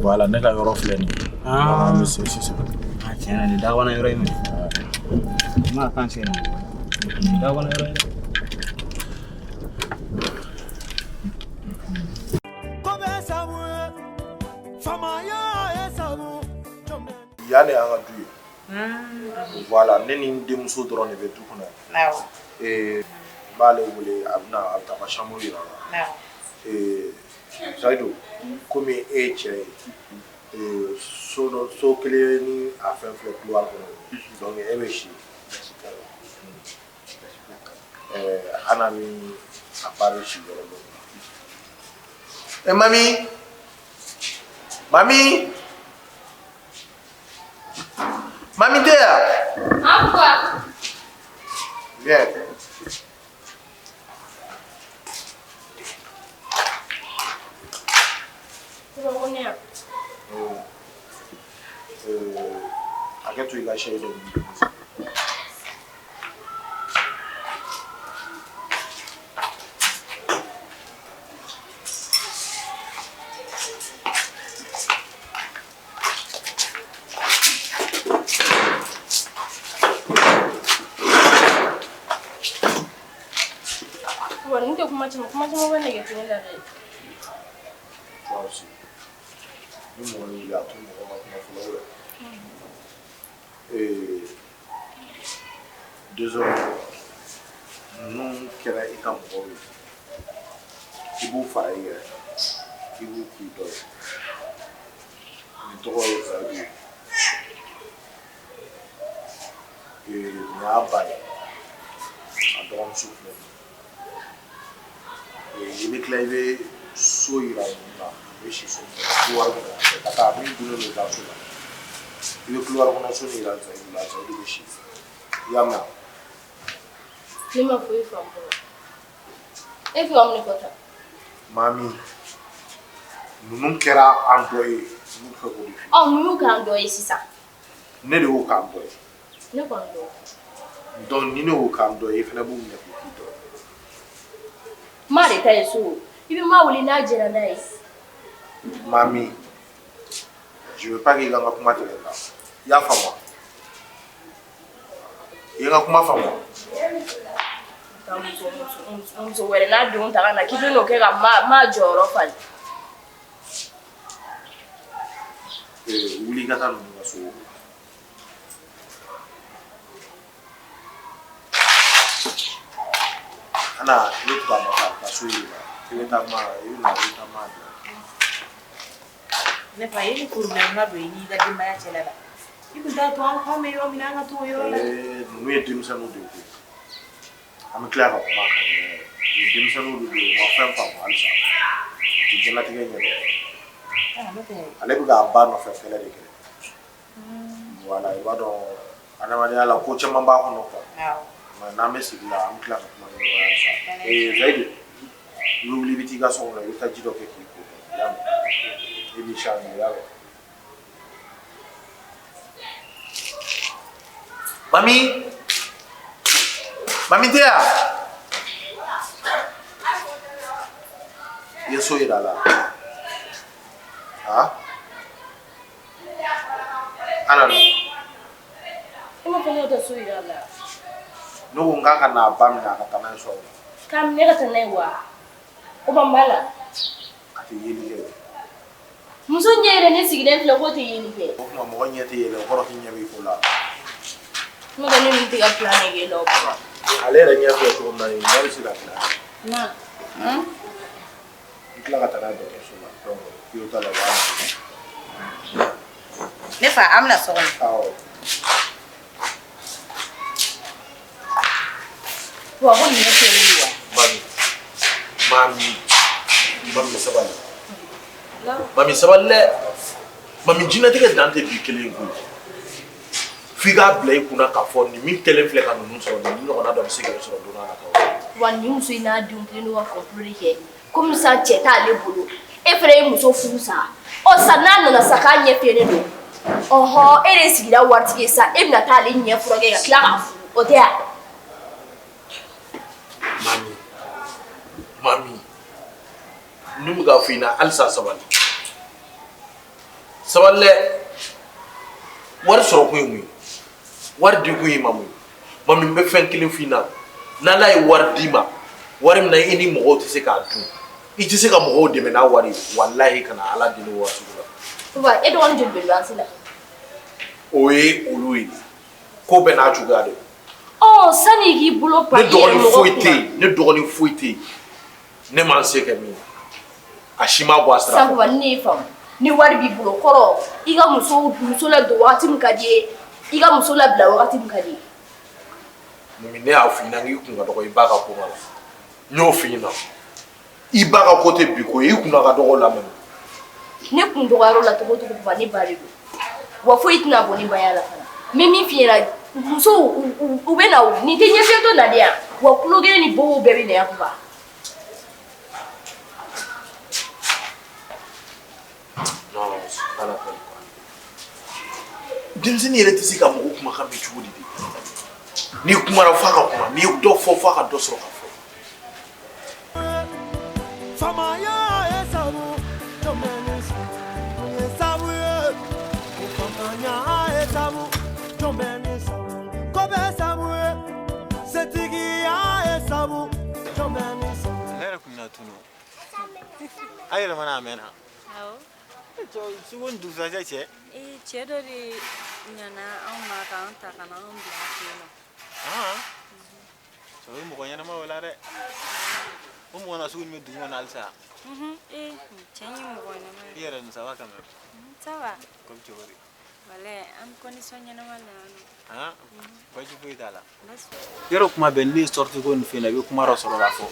Voilà ne ka yɔrɔ filɛ nin ye. Ah. An bɛ se sisan. Ah tiɲɛ na nin dabana yɔrɔ in minɛ. Ma kan sera. Da kɔnɔ yɔrɔ ye dɛ. Ko bɛ sabu ye, faamaya ye sabu. Yan de y'an ka du ye. Voilà, ne ni n denmuso dɔrɔn de bɛ du kɔnɔ. Awɔ. N b'ale wele, a bɛna, a bɛ taa ka chambre yira n na. Awɔ. Sayidu, komi e ye cɛ ye, so dɔ so kelen ni a fɛn filɛ couloir kɔnɔ, donc e bɛ si. Ana ni a ba bɛ si yɔrɔ dɔ la. Mami, mami, mami tɛ yan? An fa. Viens. Papa, ko ne yan. Hakɛ to i ka chaise dɔ ɲini. Papa, nin tɛ kuma caman, kuma caman bɛ nege to ne la dɛ. Toi aussi. Ni mɔgɔ y'i wuli, a to mɔgɔ ka kuma fɔlɔ dɛ. Désormais, ninnu kɛra i ka mɔgɔw ye. I b'u fara i yɛrɛ kan. I b'u k'i dɔ ye. Nin tɔgɔ ye Zayidu ye. Nin y'a ba ye. A dɔgɔmuso filɛ nin ye. I bɛ tila, i bɛ so yira ninnu na. U bɛ si so min kɔnɔ, couloir kɔnɔ ka taa min gunnen don i ka so la. I bɛ couloir kɔnɔ so min yira Zayidu la, Zayidu bɛ si. I y'a mɛn wa? Ne ma foyi faamu o la. E fɛ ka mun de fɔ tan? Mami, ninnu kɛra an dɔ ye, n b'u fɛ k'o de f'i ye. Ɔ, mun y'u k'an dɔ ye sisan? Ne de y'o k'an dɔ ye. Ne kɔni dɔn. Donc ni ne y'o k'an dɔ ye, i fana b'u minɛ k'u k'i dɔ ye. Ma de ta ye so o. I bɛ ma wele n'a jɛra n'a ye. Mami, je veux pas k'i ka n ka kuma tigɛ n la. I y'a faamu wa? I ye n ka kuma faamu wa? Ka muso muso muso wɛrɛ n'a denw ta ka na k'i bɛ n'o kɛ ka ma jɔyɔrɔ falen. Wuli i ka taa ninnu ka so. Ana, i bɛ tugu a nɔfɛ, a bɛ taa so yir'i la. I bɛ taa ma, i bɛ na, i bɛ taa ma bila. Ne fa, e ni problème ma don i n'i ka denbaya cɛla la. I tun t'a to an bɛ yɔrɔ min na, an ka t'o yɔrɔ la. Ninnu ye denmisɛnninw de ye koyi. An bɛ tila ka kuma a kan yɛrɛ. U ye denmisɛnninw de don, u ma fɛn faamu halisa. U tɛ diɲɛlatigɛ ɲɛdɔn. Ale bɛ k'a ba nɔfɛ kɛlɛ de kɛ. Voilà, i b'a dɔn adamadenya la ko caman b'a kɔnɔ quoi. Mais n'an bɛ sigi la, an bɛ tila ka kuma ni ɲɔgɔn ye halisa. Zayidu, i bɛ wuli, i bɛ t'i ka so kɔnɔ, i bɛ taa ji dɔ kɛ k'i ko. I y'a mɛn? I b'i changer, i y'a mɛn? Mami, mami tɛ yan? I ye so yira a la? Han? Ana dun? E m'a fɔ ne ka taa so yira a la? Ne ko n k'a ka n'a ba minɛ, a ka taa n'a ye so kɔnɔ. K'a minɛ ka taa n'a ye wa? O ban b'a la. A tɛ yeli kɛ. Muso ɲɛ yɛrɛ ne sigilen filɛ k'o tɛ yeli kɛ. O tuma mɔgɔ ɲɛ tɛ yɛlɛ, o kɔrɔ k'i ɲɛ b'i ko la. N'o tɛ ne ninnu tɛ ka plan de kɛ la o papa. Ale yɛrɛ ɲɛ filɛ cogo min na nin ɲɛ bɛ se ka dilan. Na. I tila ka taa n'a ye dɔgɔtɔrɔso la, donc i y'o ta la, o b'a minɛ. Ne fa, an bɛna so kɔnɔ. Awɔ. Wa ko nin ye fɛn ye wa? Mami, mami, mami sabali. Mami sabali dɛ. Mami, diɲɛlatigɛ dan tɛ bi kelen ye koyi. F'i k'a bila i kunna k'a fɔ nin min kɛlen filɛ ka ninnu sɔrɔ, nin ɲɔgɔnna dɔ bɛ se k'e sɔrɔ don n'a nataw la. Wa nin muso in n'a denw kelen don ka complot de kɛ. Komi sa cɛ t'ale bolo. E fana ye muso furu sa. Ɔ sa n'a nana sa k'a ɲɛ fiyɛlen don. Ɔhɔn, e de ye sigida waritigi ye sa, e bɛna taa ale ɲɛ furakɛ ka tila k'a furu. O tɛ ya? Mami, mami, ne bɛ k'a f'i ɲɛna halisa sabali. Sabali dɛ. Wari sɔrɔ kun ye mun ye? Wari di kun y'i ma mun ye? Mami, n bɛ fɛn kelen f'i ɲɛna. N'Ala ye wari d'i ma, wari min na i ni mɔgɔw tɛ se k'a dun, i tɛ se ka mɔgɔw dɛmɛ n'a wari ye, walahi kana Ala deli o wari sugu la. Papa, e dɔgɔnin joli bɛ luwanse la? O ye olu ye. Ko bɛɛ n'a cogoya de don. Ɔ, sani i k'i bolo pan Ne i yɛrɛ dɔgɔnin mɔgɔ foyi kunna. tɛ yen, ne dɔgɔnin foyi tɛ yen. Ne ma n se kɛ min ye. A si ma bɔ a sira Sisan fɛ. papa, ni ne y'i faamu, ni wari b'i bolo kɔrɔ, i ka muso ladon wagati min ka di i ye, i ka muso labila wagati min ka di i ye. Mami, ne y'a f'i ɲɛna k'i kun ka dɔgɔ i ba ka ko ma la. N y'o f'i ɲɛna. I ba ka ko tɛ bi ko ye, i kun ka dɔgɔ o la mami. Ne kun dɔgɔyar'o la cogo o cogo papa, ne ba de don. Wa foyi tɛna bɔ ne baya la fana. N bɛ min f'i ɲɛna, musow u bɛ na o, nin tɛ ɲɛfiyentɔ nalen yan. Wa tulogɛlɛn ni bobow bɛɛ bɛ na yan papa. Non, c'est pas la peine quoi. Denmisɛnnin yɛrɛ tɛ se ka mɔgɔ kumakan mɛn cogo di de? N'i kumana f'a ka kuma, n'i ye dɔ fɔ f'a ka dɔ sɔrɔ ka fɔ. Faamaya ye sabu, jɔn bɛ ni sabu ye sabu ye. O faamaya ye sabu, jɔn bɛ ni sabu. Ko bɛ sabu ye, setigiya ye sabu, jɔn bɛ ni sabu. Ne yɛrɛ kun bɛna tunu. A yɛrɛ mana a mɛnna. Awɔ. Sugu ni dugusajɛ cɛ. Ee, cɛ dɔ de ɲana anw ma k'an ta ka na anw bila a fɛ yen nɔ. Cɛ o ye mɔgɔ ɲɛnama o la dɛ. O mɔgɔ na sugu nin bɛ dugu kɔnɔ halisa. Ee, cɛ in ye mɔgɔ ɲɛnama I ye. yɛrɛ dun ça va quand même. Ça va. Ko bɛ cogo di? Walayi, an bɛ condition ɲɛnama la yan nɔ. Han? Baasi foyi t'a la. Baasi Yɔrɔ kuma bɛɛ ne ye sortie ko nin f'i ɲɛna i bɛ kuma dɔ sɔrɔ k'a fɔ.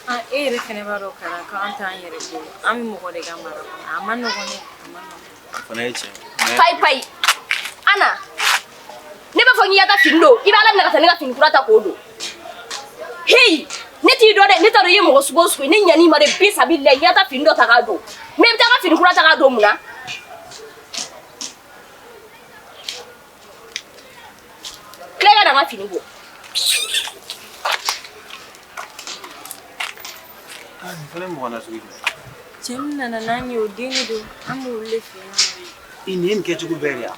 Ah, e yɛrɛ fɛnɛ b'a dɔn Kara k'an t'an yɛrɛ bolo. An bɛ mɔgɔ de ka mara kɔnɔ. A ma nɔgɔn dɛ, a ma nɔgɔn. O fana ye tiɲɛ ye. Payi payi. Ana, ne b'a fɔ k'i ka taa fini don, i b'a la minɛ ka taa ne ka fini kura ta k'o don. Heyi, ne t'i dɔn dɛ, ne t'a dɔn i ye mɔgɔ sugu o sugu ye, ne ɲan'i ma dɛ, bi sabi la, i ka taa fini dɔ ta k'a don. Mais i bɛ taa n ka fini kura ta k'a don mun na? Tila i ka na n ka fini bɔ. Ah, nin fana ye mɔgɔ na sugu jumɛn? Cɛ min nana n'an ye o den de don, an b'olu de fɛ yan nɔ. I nin ye nin kɛcogo bɛɛ de ya?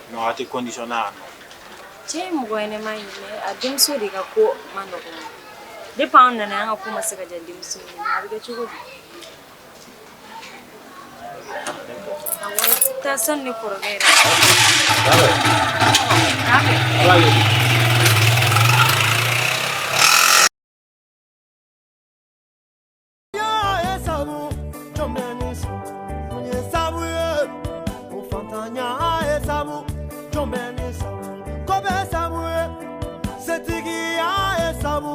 Non, a tɛ condition na yan nɔ. Cɛ ye mɔgɔ ɲɛnama ye mais a denmuso de ka ko ma nɔgɔn. Depuis an nana an ka ko ma se ka diya denmuso ye, mais a bɛ kɛ cogo di? Awɔ, taa sani ne kɔrɔkɛ yɛrɛ. K'a fɛ. Ye sabu, jɔn bɛ ni sabu ye sabu ye. O faantanya ye sabu, jɔn bɛ ni sabu. Ko bɛ sabu ye, setigiya ye sabu,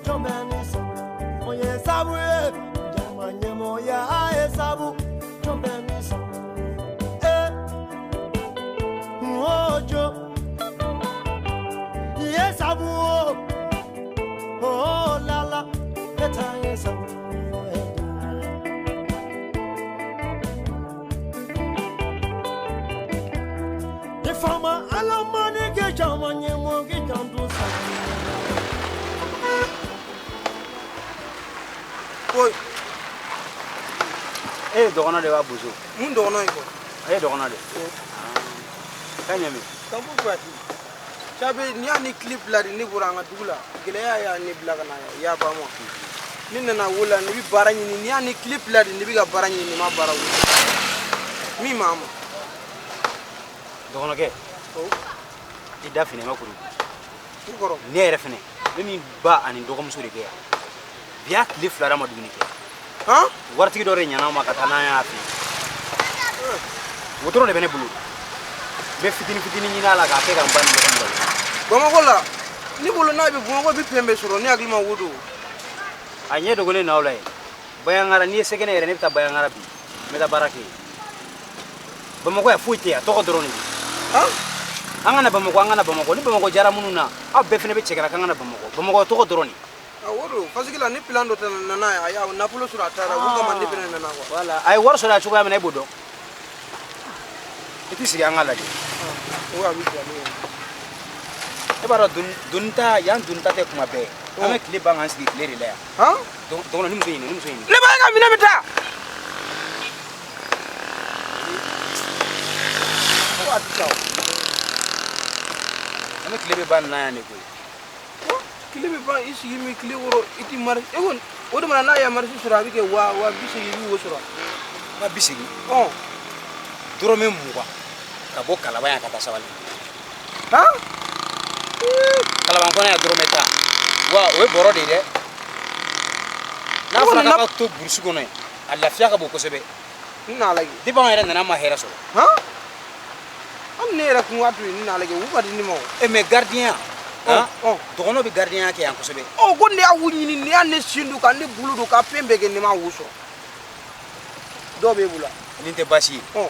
jɔn bɛ ni sabu ye sabu ye. Jama ɲɛmɔgɔya ye sabu, jɔn bɛ ni sabu. Eh, o jo, ye sabu o, oh la la, e ta ye sabu. Ni faama Ala ma ni kɛ caman ɲɛmɔgɔ k'i janto sa. Koyi. E ye dɔgɔnɔ de wa Bozo? Mun dɔgɔnɔ ye kɔ? E ye dɔgɔnɔ de? Ka ɲɛ min? Ka bɔ Kuyate. Cabe n'i y'a ni tile bila de ne bɔra an ka dugu la, gɛlɛya y'a ne bila ka na yaaba ma. Ne nana wo la, ne bɛ baara ɲini, n'i y'a ni tile bila de ne bɛ ka baara ɲini, ne ma baara wolo. Min m'a ma. Dɔgɔnɔkɛ. I da fini ma kuru. N kɔrɔ. Ne yɛrɛ fɛnɛ, ne ni ba ani dɔgɔmuso de bɛ yan. Bi y'a tile fila ma dumuni kɛ. Han? Waritigi dɔ de ɲana ma ka taa n'an y'a fɛ yen. Wotoro de bɛ ne bolo. N bɛ fitini fitini ɲini a la k'a kɛ ka n ba ni dɔgɔnin balo. Bamakɔ la, ne bolo n'a bɛ Bamakɔ bɛ fɛn bɛɛ sɔrɔ, ne hakili ma wo don. A ɲɛ dogolen n'aw la yen. Bayangara, n'i ye se kɛ ne yɛrɛ, ne bɛ taa Bayangara bi. N bɛ taa baara kɛ yen. Bamakɔ yan foyi tɛ yen, a tɔgɔ dɔrɔn de don. An ka na Bamakɔ, an ka na Bamakɔ. Ni Bamakɔ diyara minnu na, aw bɛɛ fana bɛ cɛ ka na k'an ka na Bamakɔ. Bamakɔ tɔgɔ dɔrɔn de. O don, parce que la ni plan dɔ nana yan, a y'a nafolo sɔrɔ a taara, o kama ne fana nana quoi. Voilà, a ye wari sɔrɔ a cogoya min na e b'o dɔn. I t'i sigi an k'a lajɛ. O a bɛ diya ne ye. E b'a dɔn doni ta yan doni ta tɛ kuma bɛɛ. An bɛ tile ban k'an sigi tile de la yan. Han? Dɔgɔnɔ ni muso ɲini, ni muso ɲini. Ne b'a ka minɛ bɛ taa. Ko a tɛ taa o. An bɛ tile bɛ ban nin na yan de koyi. Tile bɛ ban i sigi min tile kɔrɔ i ti mari e kɔni o de mana n'a ye marisi sɔrɔ a bɛ kɛ 80,000 i b'o sɔrɔ. 80,000? Ɔn. 20 dɔrɔmɛ ka bɔ Kalaban yan ka taa Sabali. Han? Kalaban kɔnɔ yan 10 dɔrɔmɛ. Wa o ye bɔrɔ de ye dɛ. N'a fɔra k'a ka to burusi kɔnɔ yen, a lafiya ka bon kosɛbɛ. N n'a lajɛ. Depuis anw yɛrɛ nana an ma hɛrɛ sɔrɔ. Han? Hali ne yɛrɛ kun ka to yen n n'a lajɛ u ka di ne ma o. E mais gardien han? Dɔgɔnɔ bɛ gardien kɛ yan kosɛbɛ. Ɔ ko ne y'a wu ɲini ne y'a ne sin don ka ne bolo don ka fɛn bɛɛ kɛ ne ma wo sɔrɔ. Dɔw b'e bolo. Nin tɛ baasi ye. Ɔ.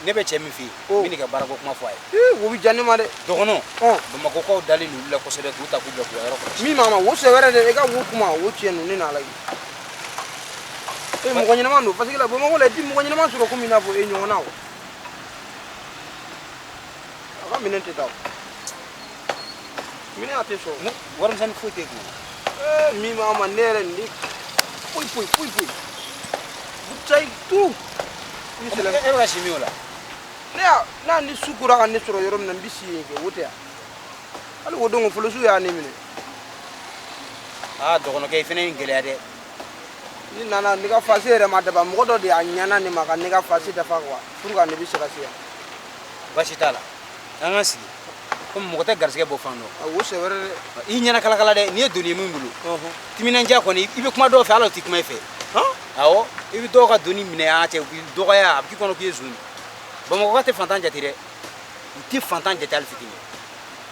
Ne bɛ cɛ min fɛ yen, n bɛ n'i ka baarako kuma fɔ a ye. Ee o bɛ diya ne ma dɛ. Dɔgɔnɔ. Bamakɔkaw dalen don olu la kosɛbɛ k'u ta k'u bila k'u ka yɔrɔ kɔlɔsi. Min ma ma o sɛ wɛrɛ dɛ i ka wo kuma o tiɲɛ don ne n'a lajɛ. E mɔgɔ ɲɛnama don parce que la Bamakɔ la i ti mɔgɔ ɲɛnama sɔrɔ komi i n'a fɔ e ɲɔgɔnna o. A ka minɛn tɛ taa o. Minɛn a tɛ sɔrɔ. Warimisɛnnin foyi t'e kun. Ee min b'a ma ne yɛrɛ ne foyi foyi foyi foyi. Butayi tu. E bɛ ka si min o la. Ne y'a n'a ni su kora ka ne sɔrɔ yɔrɔ min na n bɛ si yen kɛ o tɛ yan. Hali o don polisiw y'a ne minɛ. Aa dɔgɔnɔkɛ i fana ye nin gɛlɛya dɛ. Ni nana ne ka fasi yɛrɛ ma dafa mɔgɔ dɔ de y'a ɲana ne ma ka ne ka fasi dafa quoi pour que ne bɛ se ka se yan. Baasi t'a la an ka sigi komi mɔgɔ tɛ garisɛgɛ bɔ fan dɔn. O c'est vrai dɛ. I ɲɛna kalakala dɛ n'i ye doni ye min bolo. Timinandiya kɔni i bɛ kuma dɔw fɛ hali o tɛ kuma i fɛ. Awɔ i bɛ dɔw ka doni minɛ an cɛ u b'i dɔgɔya a bɛ k'i kɔnɔ k'i ye zon ye. Bamakɔka tɛ fantan jate dɛ u tɛ fantan jate hali fitinin.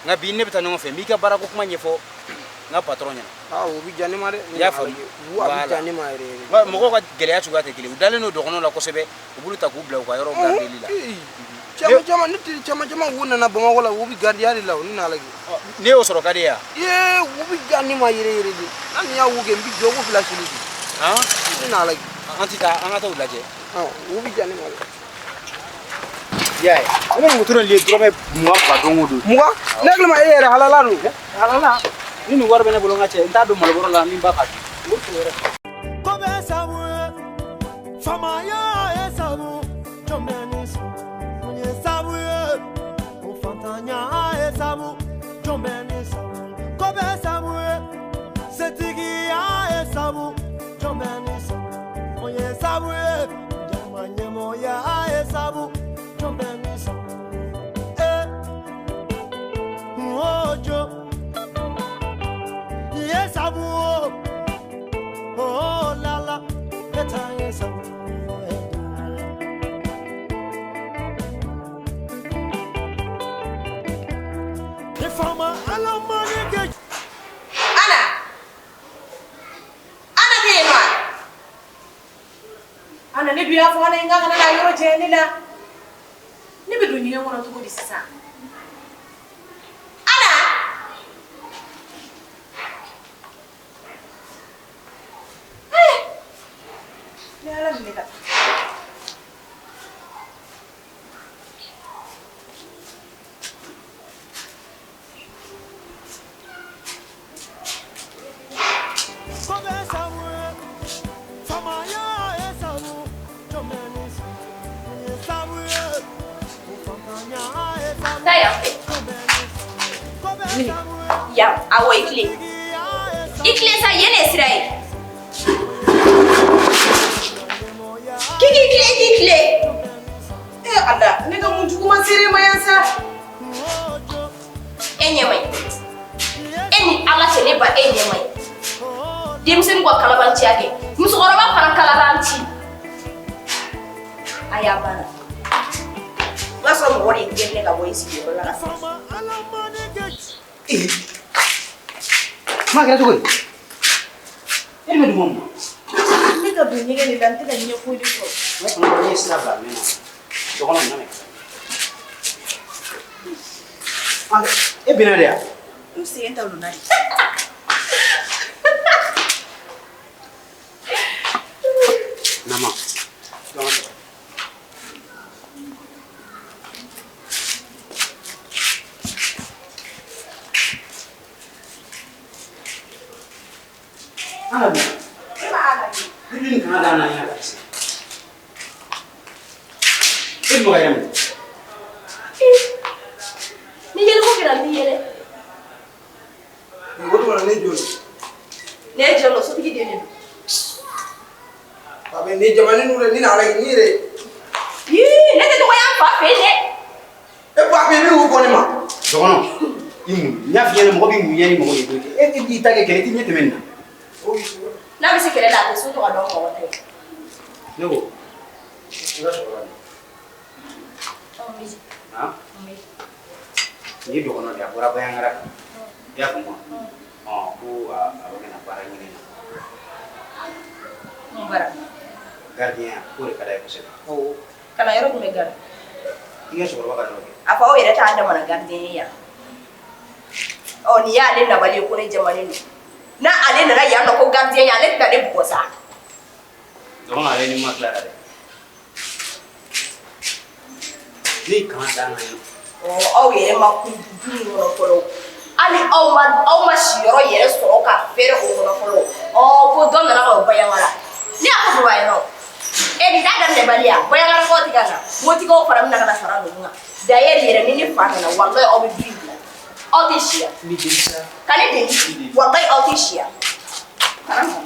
Nka bi ne bɛ taa ɲɔgɔn fɛ n b'i ka baarako kuma ɲɛfɔ n ka patron ɲɛna. Aa o bɛ diya ne ma dɛ. I y'a faamu. Wo a bɛ diya ne ma yɛrɛ yɛrɛ. Mɔgɔw ka gɛlɛya cogoya tɛ kelen u dalen don dɔgɔnɔw la kosɛbɛ u b'olu ta k'u bila u ka yɔrɔ gardeli la. Caman caman ne teri caman caman wo nana Bamakɔ la wo bɛ gardiya de la o ne n'a lajɛ. Ne y'o sɔrɔ ka di yan. Ee wo bɛ diya ne ma yɛrɛ yɛrɛ de hali ni y'a wo kɛ n bɛ jɔ ko fila seli de. Han? Ne n'a lajɛ. An tɛ taa an ka taa u lajɛ. Ɔ wo bɛ diya ne ma dɛ. I y'a ye ne bɛ wotoro in ye 20 dɔrɔmɛ don o don. 20? Ne hakili ma e yɛrɛ halala don. Halala ni nin wari bɛ ne bolo n ka cɛ n t'a don malobɔrɔ la min ba ka dun. O t'o yɛrɛ. Ko bɛ sabu ye faamaya ye sabu jɔn bɛ ni sɔn ye sabu ye o fantanya ye sabu jɔn bɛ ni sɔn ko bɛ sabu ye setigiya ye sabu jɔn bɛ ni sɔn ye sabu ye jama ɲɛmɔgɔya ye sabu jɔn bɛ ni sɔn e o jo ye sabu o. Oh la la, ne ta ye sabu ye. Ni faama Ala ma ne kɛ. Ana! Ana tɛ yen wa? Ana ne dun y'a fɔ Ana ye n k'a kana n'a yɔrɔ janya ne la. Ne bɛ don ɲɛgɛn kɔnɔ cogo di sisan? Ana! Ne Ala minɛ ka taa. Ko bɛ sabu ye faamaya ye sabu jɔn bɛ ni sɔn ye sabu ye o fantanya ye sabu. Taa yan fɛ. Yan, awɔ i tilen. I tilen sa yen de ye sira ye. K'i k'i tilen k'i tilen. Eh Ala, ne ka mun juguman ser'e ma yan sa? E ɲɛ man ɲi. E ni Ala cɛ ne ba e ɲɛ man ɲi. Denmisɛnnin ka kalabanciya kɛ. Musokɔrɔba fana kalabanci. A y'a banna. O b'a sɔrɔ mɔgɔ de y'i gɛn ka bɔ i sigiyɔrɔ la ka se. Kuma kɛra cogo di? E de bɛ dugu mun Ne ka don ɲɛgɛn de la n tɛ ka ɲɛ foyi de sɔrɔ. na? Ne ye sira bila a mɛnna. Dɔgɔnɔ na mɛn. E binna de yan? N sen talonna de. Nama. Ala bi. Ne bɛ nin kana da n'a ɲɛna ka se. E bɛ ka yɛlɛ. Ni yeliko kɛra n b'i yɛlɛ. O tuma na ne jɔn? Ne ye jɔn don, sotigi den de don. Pape ni jamani nu dɛ, ni n'ala ye ni yɛrɛ. Yii, ne tɛ dɔgɔya n fa fɛ yen dɛ. E Pape i bɛ k'o fɔ ne ma. Dɔgɔnɔ, i mun, n y'a f'i ɲɛna mɔgɔ b'i mun ɲɛ ni mɔgɔ ye koyi. E b'i ta kɛ kɛlɛ, i t'i ɲɛ tɛmɛ nin na. N'a bɛ se kɛlɛ la, a tɛ so to ka dɔn mɔgɔ ta ye. Ne ko, n ka sɔrɔ la. Han? Nin ye dɔgɔnɔ de ye, a bɔra Bayangara. I y'a faamu wa? Ɔ ko a bɛ ka na baara ɲini na. Mun baara? Gardien k'o de ka d'a ye kosɛbɛ. Awɔ. Ka na yɔrɔ jumɛn gari? I ka cɛkɔrɔba ka yɔrɔ kɛ. A fɔ aw yɛrɛ t'a damana gardien ye yan. Ɔ nin y'ale nabali ye ko ne jamanen don. N'a ale nana yan nɔ ko gardien ye, ale tɛna ne bugɔ sa. Dɔgɔnɔ ale ni ma tila dɛ. Ne kan da na ye. Ɔ aw yɛrɛ ma kun du in kɔnɔ fɔlɔ. Hali aw ma siyɔrɔ yɛrɛ sɔrɔ ka fɛrɛ o kɔnɔ fɔlɔ. Ɔ ko dɔ nana ka bɔ Bayangara. Ne y'a fɔ baba ye nɔ. E nin t'a daminɛbali ya. Bayangarakaw tɛ ka na. Motigaw fana bɛna ka na fara ninnu kan. D'ailleurs yɛrɛ ni ne fa nana, walayi aw bɛ du in bila. Aw tɛ si yan. Ni deli sa. Ka ne deli. Walayi aw tɛ si yan. Kana ma.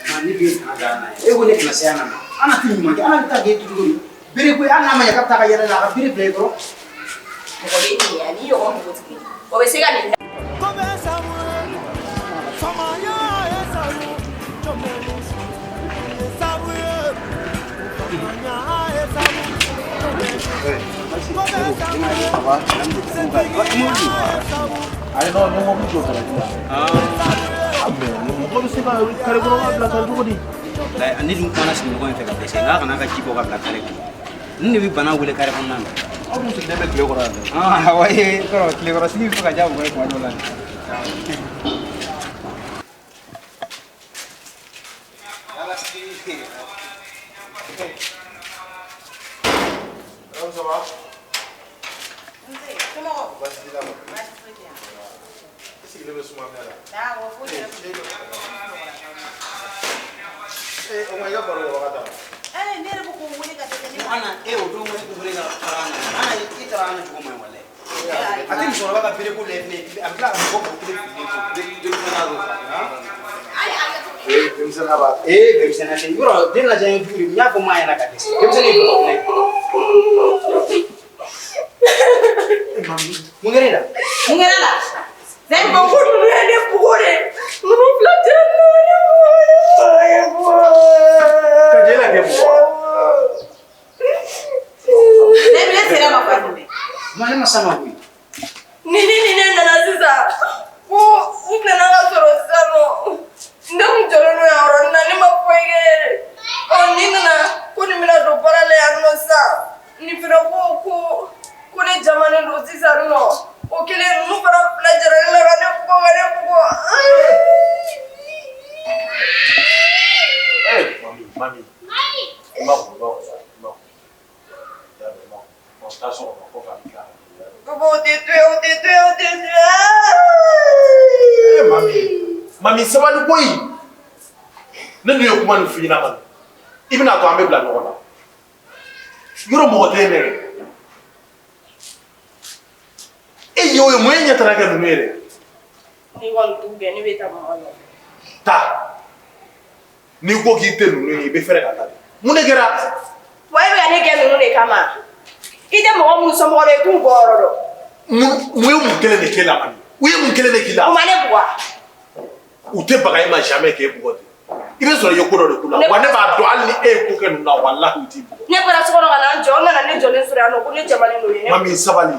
Ma ne den kana da na ye. E ko ne kana se an na. An na tɛ ɲuman kɛ, an na bɛ taa k'e tu cogo di? Bere koyi, hali n'a ma ɲɛ k'a bɛ taa ka yɛlɛ la, a ka bere bila i kɔrɔ. Mɔgɔ bɛ nin ye ani ɲɔgɔn npogotigi. O bɛ se ka nin Ko bɛ sabu ye, faamaya ye sabu, jɔn ni ye sabu ye, faamaya ye sabu, jɔn ko bɛ sabu ye, setigiya ye sabu. Ayi non, ne mobili jɔ kɛrɛfɛ la. Ah, mais mɔgɔ bɛ se ka kare kɔnɔ bila tan cogo di? Ne dun kumana sigiɲɔgɔn in fɛ ka dɛsɛ, n'a kana ka ji bɔ ka bila kare kɔnɔ. Ninnu de bɛ bana wele kare kɔnɔna na. Aw dun sigilen bɛ tile kɔrɔ yan dɛ. Ah, wa ee kɔrɔ tilekɔrɔ sigi bɛ fɛ ka diya mɔgɔ ye tuma dɔw la. Madame, ça va? Nse, somɔgɔw? Baasi t'i la kɔni. Baasi foyi tɛ yan. I sigilen bɛ suma minɛ la. Awɔ, foyi tɛ. Ee, o tuma i ka baro kɛ wagati la. Ee, ne yɛrɛ bɛ k'o wele ka dɛsɛ ne ma. Ana e o don ko ne ko wele ka fara an kan. Ana i taara an na cogo man ɲi walayi. A tɛ musokɔrɔba ka bere ko lajɛ fɛnɛ, a bɛ tila ka mɔgɔ k'o kelen fililen to. Denmisɛnninya don sa. Hali a ka Ee, denmisɛnninya b'a. Ee, denmisɛnninya tɛ. Yɔrɔ den lajɛ ye du de, n y'a fɔ maa ɲɛna ka dɛsɛ. Denmisɛnnin ye bɔgɔ fɛnɛ. Mami. Mun kɛra e la? Mun kɛra la? Zɛn Ko ninnu ye ne bugɔ de. Ninnu fila jɛra ne bugɔ. Ka jɛ e la k'e bugɔ. Ne ne sera ma fa jumɛn? Ma ne ma s'a ma koyi. Ni ne nana sisan ko u nana ka sɔrɔ sisan nɔ, ne kun jɔlen don yan yɔrɔnin na, ne ma foyi kɛ yɛrɛ. Ɔ ni nana ko nin bɛna don baara la yan nɔ sisan, nin fana ko ne jamanen don sisan nɔ, o kɛlen ninnu fana fila jɛra ne la ka ne bugɔ ka ne bugɔ. Ee, mami, mami. I ma kun, i ma kun, i ma kun. I ma kun. Bon, taa so kɔnɔ, kɔfɛ a bɛ tila ka na. Papa, o tɛ to yen, o tɛ to yen, o tɛ to yen. Ee, mami. Mami, sabali koyi. Ne dun ye kuma nin f'i ɲɛna ka i bɛna to an bɛ bila ɲɔgɔn na. Yɔrɔ mɔgɔ tɛ yen dɛ. E ye o ye, mun ye ɲɛ taara kɛ ninnu ye dɛ? Ni kɔni t'u gɛn, ne bɛ taa mɔgɔ nɔfɛ. Taa. N'i ko k'i tɛ ninnu ye, i bɛ fɛrɛ ka taa de. Mun de kɛra? Wa e bɛ ka ne gɛn ninnu de kama. I tɛ mɔgɔ minnu somɔgɔ dɔn, i t'u bɔ yɔrɔ dɔn. Mun ye mun kelen de k'e la mami? U ye mun kelen de k'i la? U ma ne bugɔ. U tɛ baga e ma jamais k'e bugɔ ten. I bɛ sɔrɔ i ye ko dɔ de k'u la. Wa ne b'a dɔn hali ni e ye ko kɛ ninnu na, walahi u t'i bugɔ. Ne bɔra so kɔnɔ ka na n jɔ, n nana ne jɔlen sɔrɔ yan nɔ ko ne jamanen don ye. Mami, sabali.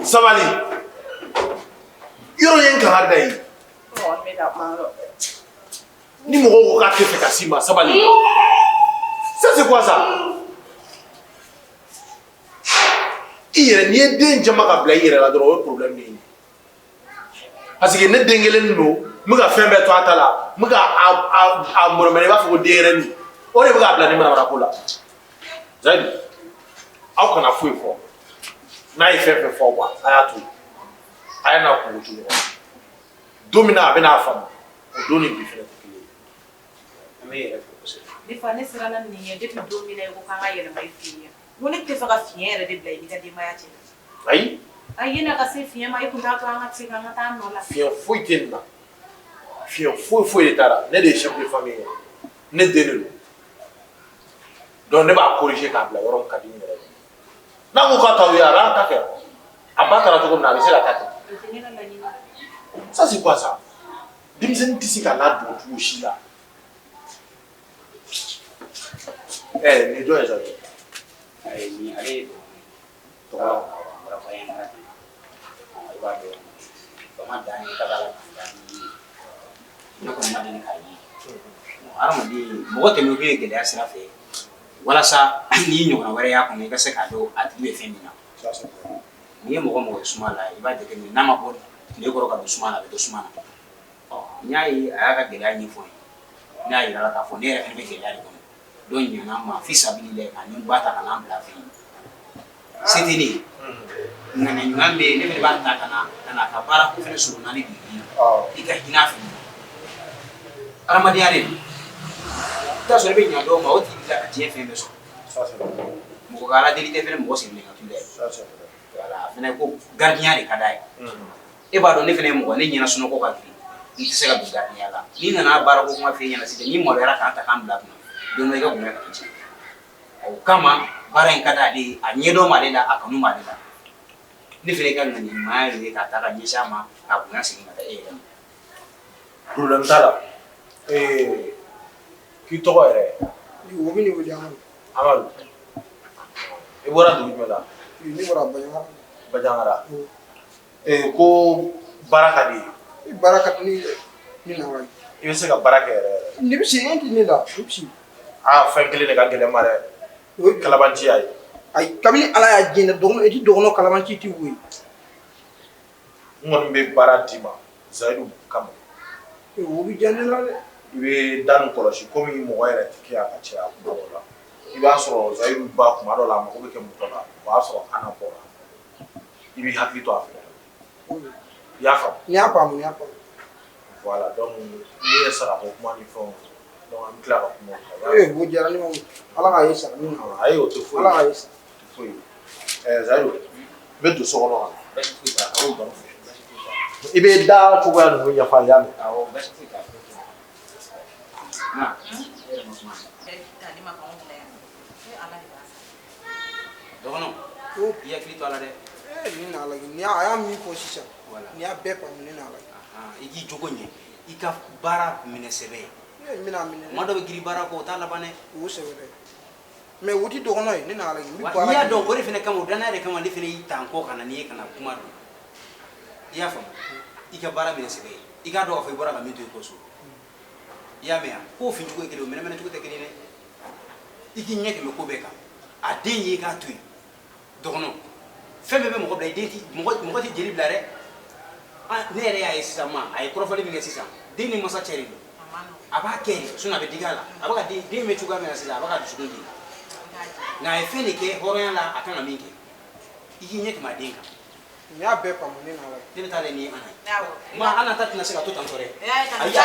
Sabali. Yɔrɔ ye n kankari da ye. Mɔgɔ bɛ taa kuma yɔrɔ. Ni mɔgɔw ko k'a tɛ fɛ ka s'i ma, sabali. Ça c'est quoi ça? I yɛrɛ n'i ye den jama ka bila i yɛrɛ la dɔrɔn, o ye problème de ye. Parce que ne den kelen don, n bɛ ka fɛn bɛɛ to a ta la, n bɛ ka a mɔnɔmɔnɔ i b'a fɔ ko denyɛrɛnin. O de bɛ k'a bila ni manamana ko la. Zayidu, aw kana foyi fɔ. N'a ye fɛn fɛn fɔ aw ma, a y'a to yen. A y'a n'a kungo to ɲɔgɔn na. Don min na a bɛna a faamu, o don ni bi fɛnɛ tɛ kelen ye. An bɛ yɛrɛ fo kosɛbɛ. Ne fa, ne siranna nin ɲɛ depuis don min na i ko k'an ka yɛlɛma i fɛ yen. N ko ne tɛ fɛ ka fiɲɛ yɛrɛ de bila i n'i ka denbaya cɛ. Ayi. A yan'a ka se fiɲɛ ma, i kun t'a to an ka se k'an ka taa nɔ la. Fiɲɛ foyi tɛ nin na. Fiɲɛ foyi foyi de t'a la. Ne de ye chef de famille ye. Ne den de don. Donc ne b'a corriger k'a bila yɔrɔ min ka di n yɛrɛ ye. N'a ko k'a t'aw ye, a b'a ta kɛ. A ba taara cogo min na, a bɛ se ka taa ten. O tɛ ne ka laɲini ye. Ça c'est quoi ça? Denmisɛnnin tɛ se ka ladon cogo si la. Ɛ nin jɔn ye sa? Ayi, nin ale ye dɔgɔnin ye. Dɔgɔnin. A bɔra Bandiagara de. I b'a dɔn fama dan ye ka la dan ye. Ne kɔni ma deli k'a ye. Hadamaden mɔgɔ tɛmɛ kun ye gɛlɛya sira fɛ walasa n'i ɲɔgɔnna wɛrɛ y'a kɔnɔ i ka se k'a dɔn a tigi bɛ fɛn min na. N'i ye mɔgɔ mɔgɔ ye suma la, i b'a jateminɛ n'a ma bɔ tile kɔrɔ ka don suma la, a bɛ to suma na. Ɔ n y'a ye a y'a ka gɛlɛya ɲɛfɔ n ye. Ne y'a yira a la k'a fɔ ne yɛrɛ fana bɛ gɛlɛya de kɔnɔ. Dɔ ɲana n ma fi sabililahi ka nin ba ta ka n'a bila fɛ yen. Se tɛ ne ye. Ŋaniya ɲuman bɛ yen, ne fana b'a ta ka na ka baara ko fana sɔrɔ naani bi i ka hinɛ a fɛ. Hadamadenya de don. I bɛ taa sɔrɔ i bɛ ɲa dɔw ma, o tigi bɛ tila ka diɲɛ fɛn bɛɛ sɔrɔ. Mɔgɔ ka ala deli tɛ fɛnɛ mɔgɔ sen minɛ ka t'u la ye. Voilà, a fana ko gardien de ka d'a ye. E b'a dɔn ne fana ye mɔgɔ, ne ɲɛna sunɔgɔ ka girin. N tɛ se ka don gardien la. N'i nana baara ko kuma f'e ɲɛna sisan, n'i maloyara k'an ta k'an bila kunna, don dɔ i ka bonya kana tiɲɛ. O kama baara in ka d'ale ye, a ɲɛdɔn b'ale la, a kanu b'ale la. Ne fana ka ŋaniya ɲumanya ye k'a ta ka ɲɛsin a ma, k'a bonya segin ka taa e yɛrɛ ma. Problème t'a la. K'i tɔgɔ yɛrɛ? O bɛ ne wele Amadu. Amadu. I bɔra dugu jumɛn la? Ne bɔra Bandiagara. Bandiagara. Ko baara ka di ye? Baara ka di ne ye, ne na wa. I bɛ se ka baara kɛ yɛrɛ yɛrɛ? Ne bɛ se, e tɛ ne la, ne bɛ se. Aa fɛn kelen de ka gɛlɛn ma dɛ. O ye kalabanciya ye. Ayi, kabini Ala y'a diɲɛ dɔgɔnɔ, i tɛ dɔgɔnɔ kalabanci tɛ wo ye. N kɔni bɛ baara d'i ma Zayidu kama. O bɛ diya ne la dɛ. I bɛ da nin kɔlɔsi komi mɔgɔ yɛrɛ tɛ kɛ yan ka caya kuma dɔw la. I b'a sɔrɔ Zayidu ba kuma dɔw la a mago bɛ kɛ mɔgɔ la, o b'a sɔrɔ Ana bɔra. I b'i hakili to a fɛnɛ la. I y'a faamu? N y'a faamu, n y'a faamu. Voilà, donc min ye sarako kuma ni fɛnw, donc an bɛ tila ka kuma o kan. O diyara ne ma, Ala k'a ye sara min na. Ayi, o tɛ foyi ye. Ala k'a ye sara. O tɛ foyi ye. Zayidu, n bɛ don so kɔnɔ ka na. Baasi foyi t'a la. I bɛ da cogoya ninnu ɲɛfɔ a ye, y'a mɛn? Awɔ, baasi foyi t'a la. Na, e yɛrɛ ma kuma. Ale ma k'anw bila yan. Ala de b'a sara. Dɔgɔnɔ, i hakili to a la dɛ. Ni n'Ala ye, ni a y'a min fɔ sisan, ni y'a bɛɛ faamu ne n'Ala ye. I k'i jogo ɲɛ, i ka baara minɛ sɛbɛ ye. N bɛna minɛ. Maa dɔ bɛ girin baara kɔ, o t'a laban dɛ. O sɛbɛ dɛ. Mais o tɛ dɔgɔnɔ ye, ne n'Ala ye. N bɛ baara N'i y'a kɛ. dɔn o de fana kama, o danaya de kama ne fana y'i ta n kɔ ka na n'i ye ka na kuma dɔn. I y'a faamu? I ka baara minɛ sɛbɛ ye. I k'a dɔn k'a fɔ i bɔra ka min to i kɔ so. I y'a mɛn wa? K'o fin cogo ye kelen ye, o mɛnɛmɛnɛ cogo tɛ kelen ye dɛ. I k'i ɲɛ tɛmɛ ko bɛɛ kan. A den ye i k'a to yen. Dɔgɔnɔ, fɛn bɛɛ bɛ mɔgɔ bila, i den ti mɔgɔ tɛ jeli bila dɛ. Ne yɛrɛ y'a ye sisan ma, a ye kɔrɔfɔli min kɛ sisan, den ni masa cɛ de don. A b'a kɛ de, sinon a bɛ digi a la. A bɛ ka den bɛ cogoya min na sisan, a bɛ ka dusukun di. Nka a ye fɛn de kɛ hɔrɔnya la, a kan ka min kɛ. I k'i ɲɛ tɛmɛ a den kan. N y'a bɛɛ faamu ne n'Ala ye. Ne bɛ taa lajɛ ni ye Ana ye. Ma Ana ta tɛna se ka to tan tɔ dɛ. Ayi,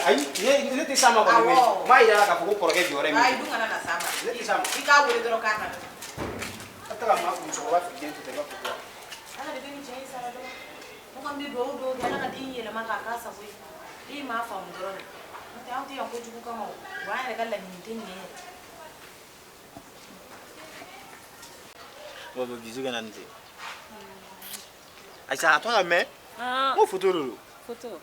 ayi, ne tɛ s'a ma kɔni, mais n b'a yira a la k'a fɔ ko kɔrɔkɛ jɔyɔrɔ ye min ye. Ayi, dun kana na s'a ma. Ne tɛ s'a ma. I k'a wele dɔrɔn k'a ka na. A tɛ ka maa musokɔrɔba fililen to ten, i b'a fɔ ko. Ala de bɛ nin cɛ in sara dɔrɔn. Ne kɔni bɛ dugawu kɛ Ala ka den yɛlɛma k'a k'a sago ye. E m'a faamu dɔrɔn de. N'o tɛ anw tɛ yan kojugu kama o. Wa an yɛrɛ ka laɲini tɛ nin ye yɛrɛ. Bon, bisou kana nin ten. Ayisa, a tɔ ka mɛn. N ko photo de don. Photo.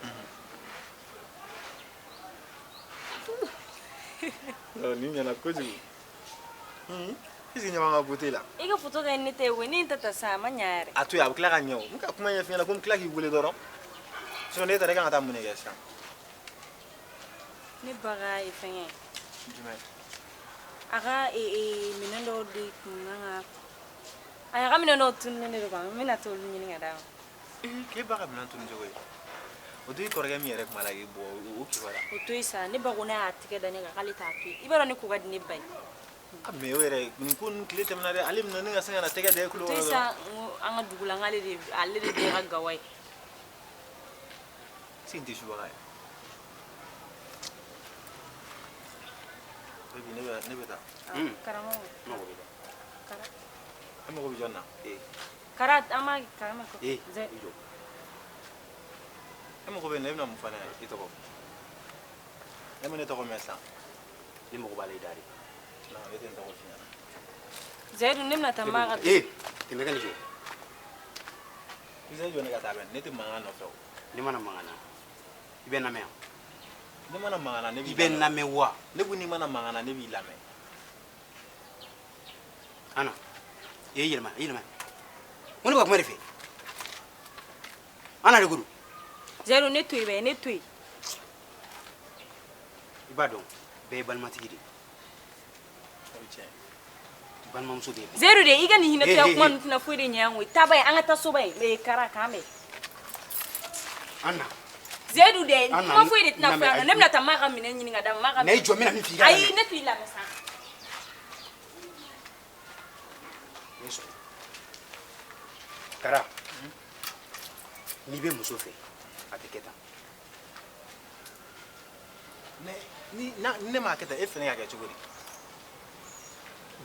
Nin ɲɛna kojugu. Est-ce que ɲɛ b'an ka beauté la? I ka photo kɛ ne ta ye koyi, ne ye n ta ta sisan a ma ɲa yɛrɛ. A to yen, a bɛ tila ka ɲɛ o. N bɛ ka kuma ɲɛf'i ɲɛna ko n bɛ tila k'i wele dɔrɔn. Sinon ne taara, e kan ka taa mun de kɛ sisan? Ne ba ka fɛngɛ. Jumɛn? A ka minɛn dɔw de kun kan ka. A ka minɛn dɔw tununnen de don quoi, n bɛna t'olu ɲini ka d'a ma. K'e ba ka minɛn tunu cogo di? O to i kɔrɔkɛ min yɛrɛ tun b'a la k'i bugɔ, o kibaruya. O to yen sa, ne ba ko n'a y'a tigɛ da ne kan k'ale t'a to yen. I b'a dɔn ne ko ka di ne ba ye. Ah, mais o yɛrɛ nin ko ninnu tile tɛmɛna dɛ, ale minɛ ne ka se ka na tɛgɛ da e kulo O to kɔrɔ yen dɔrɔn. sa, n ko an ka dugu la, n k'ale de ale de bɛɛ ka gawa ye. Est-ce que nin tɛ subaga ye? Baby, ne bɛ taa. Karamɔgɔ. N mago b'i la. Kara. E mago bɛ jɔn na? Ee. Kara, an b'a karama ko. Ee, i jɔ. E mago bɛ nin na, e bɛna mun fɔ ne ɲɛna? I tɔgɔ. E ma ne tɔgɔ mɛn sisan. Ne mago b'a la i da de. Non, ne tɛ n tɔgɔ f'i ɲɛna. Zayidu, ne bɛna taa maa ka. Ee, tɛmɛ ka nin jɔ. I se jɔ ne ka taa bɛn, ne tɛ mankan nɔfɛ o. Ne mana mankan na, i bɛ n lamɛn wa? Ne mana mankan na, ne b'i I bɛ n lamɛn wa? Ne ko n'i mana mankan na, ne b'i lamɛn. Ana, i yɛlɛma, i yɛlɛma. Ko ne bɛ ka kuma de fɛ. Ana de ko don. Zayidu, ne to yen bɛ, ne to yen. I b'a dɔn, bɛɛ ye balimatigi de ye. O ye tiɲɛ ye. Balimamuso bɛ yen. Zayidu de, i ka nin hinɛtɔya kuma ninnu tɛna foyi de ɲɛ an koyi. Taa ba ye, an ka taa soba ye. Ee, Kara, k'an bɛn. Ana. Zayidu de, Ana, kuma foyi de tɛna na fɔ yan nɔ. Ne bɛna taa maa ka minɛn ɲini ka d'a ma, maa ka Na i jɔ, n bɛna min f'i ye, i k'a Ayi, lamɛn. ne t'i lamɛn sa. Ne sɔn. Kara, n'i bɛ muso fɛ, a tɛ kɛ tan. Mais ni ne m'a kɛ tan, e fɛnɛ y'a kɛ cogo di?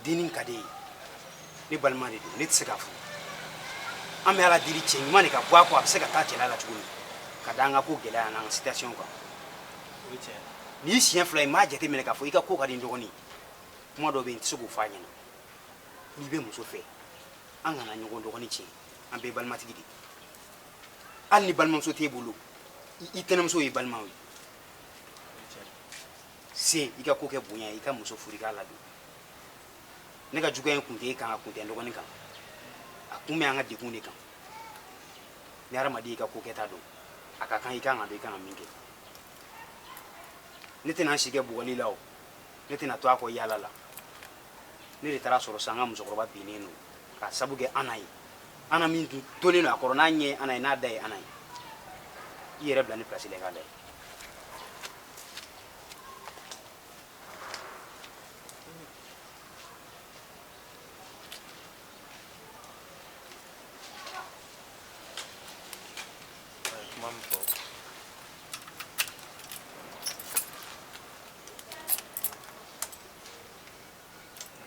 Dennin ka di e ye. Ne balima de don, ne tɛ se k'a furu. An bɛ Ala deli cɛ ɲuman de ka bɔ a kɔ, a bɛ se ka taa cɛla la cogo min. Ka da an ka ko gɛlɛya n'an ka situation kan. O ye tiɲɛ ye. N'i siɲɛ fila ye, n b'a jateminɛ k'a fɔ i ka ko ka di n dɔgɔnin ye. Kuma dɔ bɛ yen, n tɛ se k'o f'a ɲɛna. N'i bɛ muso fɛ, an kana ɲɔgɔn dɔgɔnin tiɲɛ. An bɛɛ ye balimatigi de ye. Hali ni balimamuso t'e bolo, i tɛnɛmuso ye balimaw ye. Se i ka ko kɛ bonya ye, i ka muso furu, i k'a ladon. Ne ka juguya in kun tɛ e kan, a kun tɛ n dɔgɔnin kan. A kun bɛ an ka degun de kan. Ni hadamaden y'i ka ko kɛta dɔn, a ka kan i kan ka dɔn i kan ka min kɛ. Ne tɛna n si kɛ bugɔli la o. Ne tɛna to a kɔ yaala la. Ne de taara sɔrɔ sisan an ka musokɔrɔba binnen don k'a sabu kɛ Ana ye. Ana min dun tolen don a kɔrɔ, n'a ɲɛ ye Ana ye, n'a da ye Ana ye. I yɛrɛ bila ne place la i k'a lajɛ. A ye kuma min fɔ.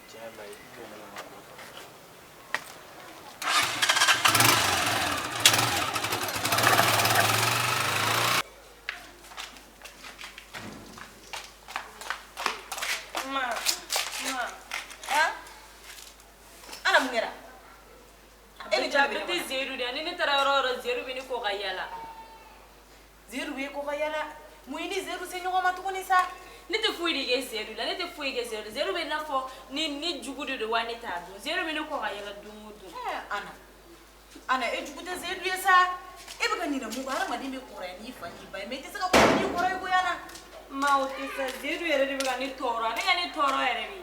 Tiɲɛ yɛrɛ la, i t'o mɛn ma ko fɔ. Ma, ma. Han? Ana mun kɛra? E ni jɔn de bɛ A bɛɛ ɲɔgɔn tɛ na? Zeyidu de ye. Ni ne taara yɔrɔ o yɔrɔ, Zeyidu bɛ ne kɔ ka yaala. Zeyidu b'e kɔ ka yaala. Mun ye ni Zeyidu se ɲɔgɔn ma tuguni sa? Ne tɛ foyi de kɛ Zeyidu la, ne tɛ foyi kɛ Zeyidu la. Zeyidu bɛ i n'a fɔ ni jugu de don wa ne t'a dɔn. Zeyidu bɛ ne kɔ ka yaala don o don. Ɛɛ, Ana. Ana, e jugu tɛ Zeyidu ye sa. E bɛ ka ɲinɛ mun kɔ? Hadamaden bɛ kɔrɔya n'i fa n'i ba ye, mais i tɛ se ka kɔrɔ n'i kɔrɔ ye koyi, Ana. Ma, o tɛ sa. Zeyidu yɛrɛ de bɛ ka ne tɔɔrɔ. A bɛ ka ne tɔɔrɔ yɛrɛ de.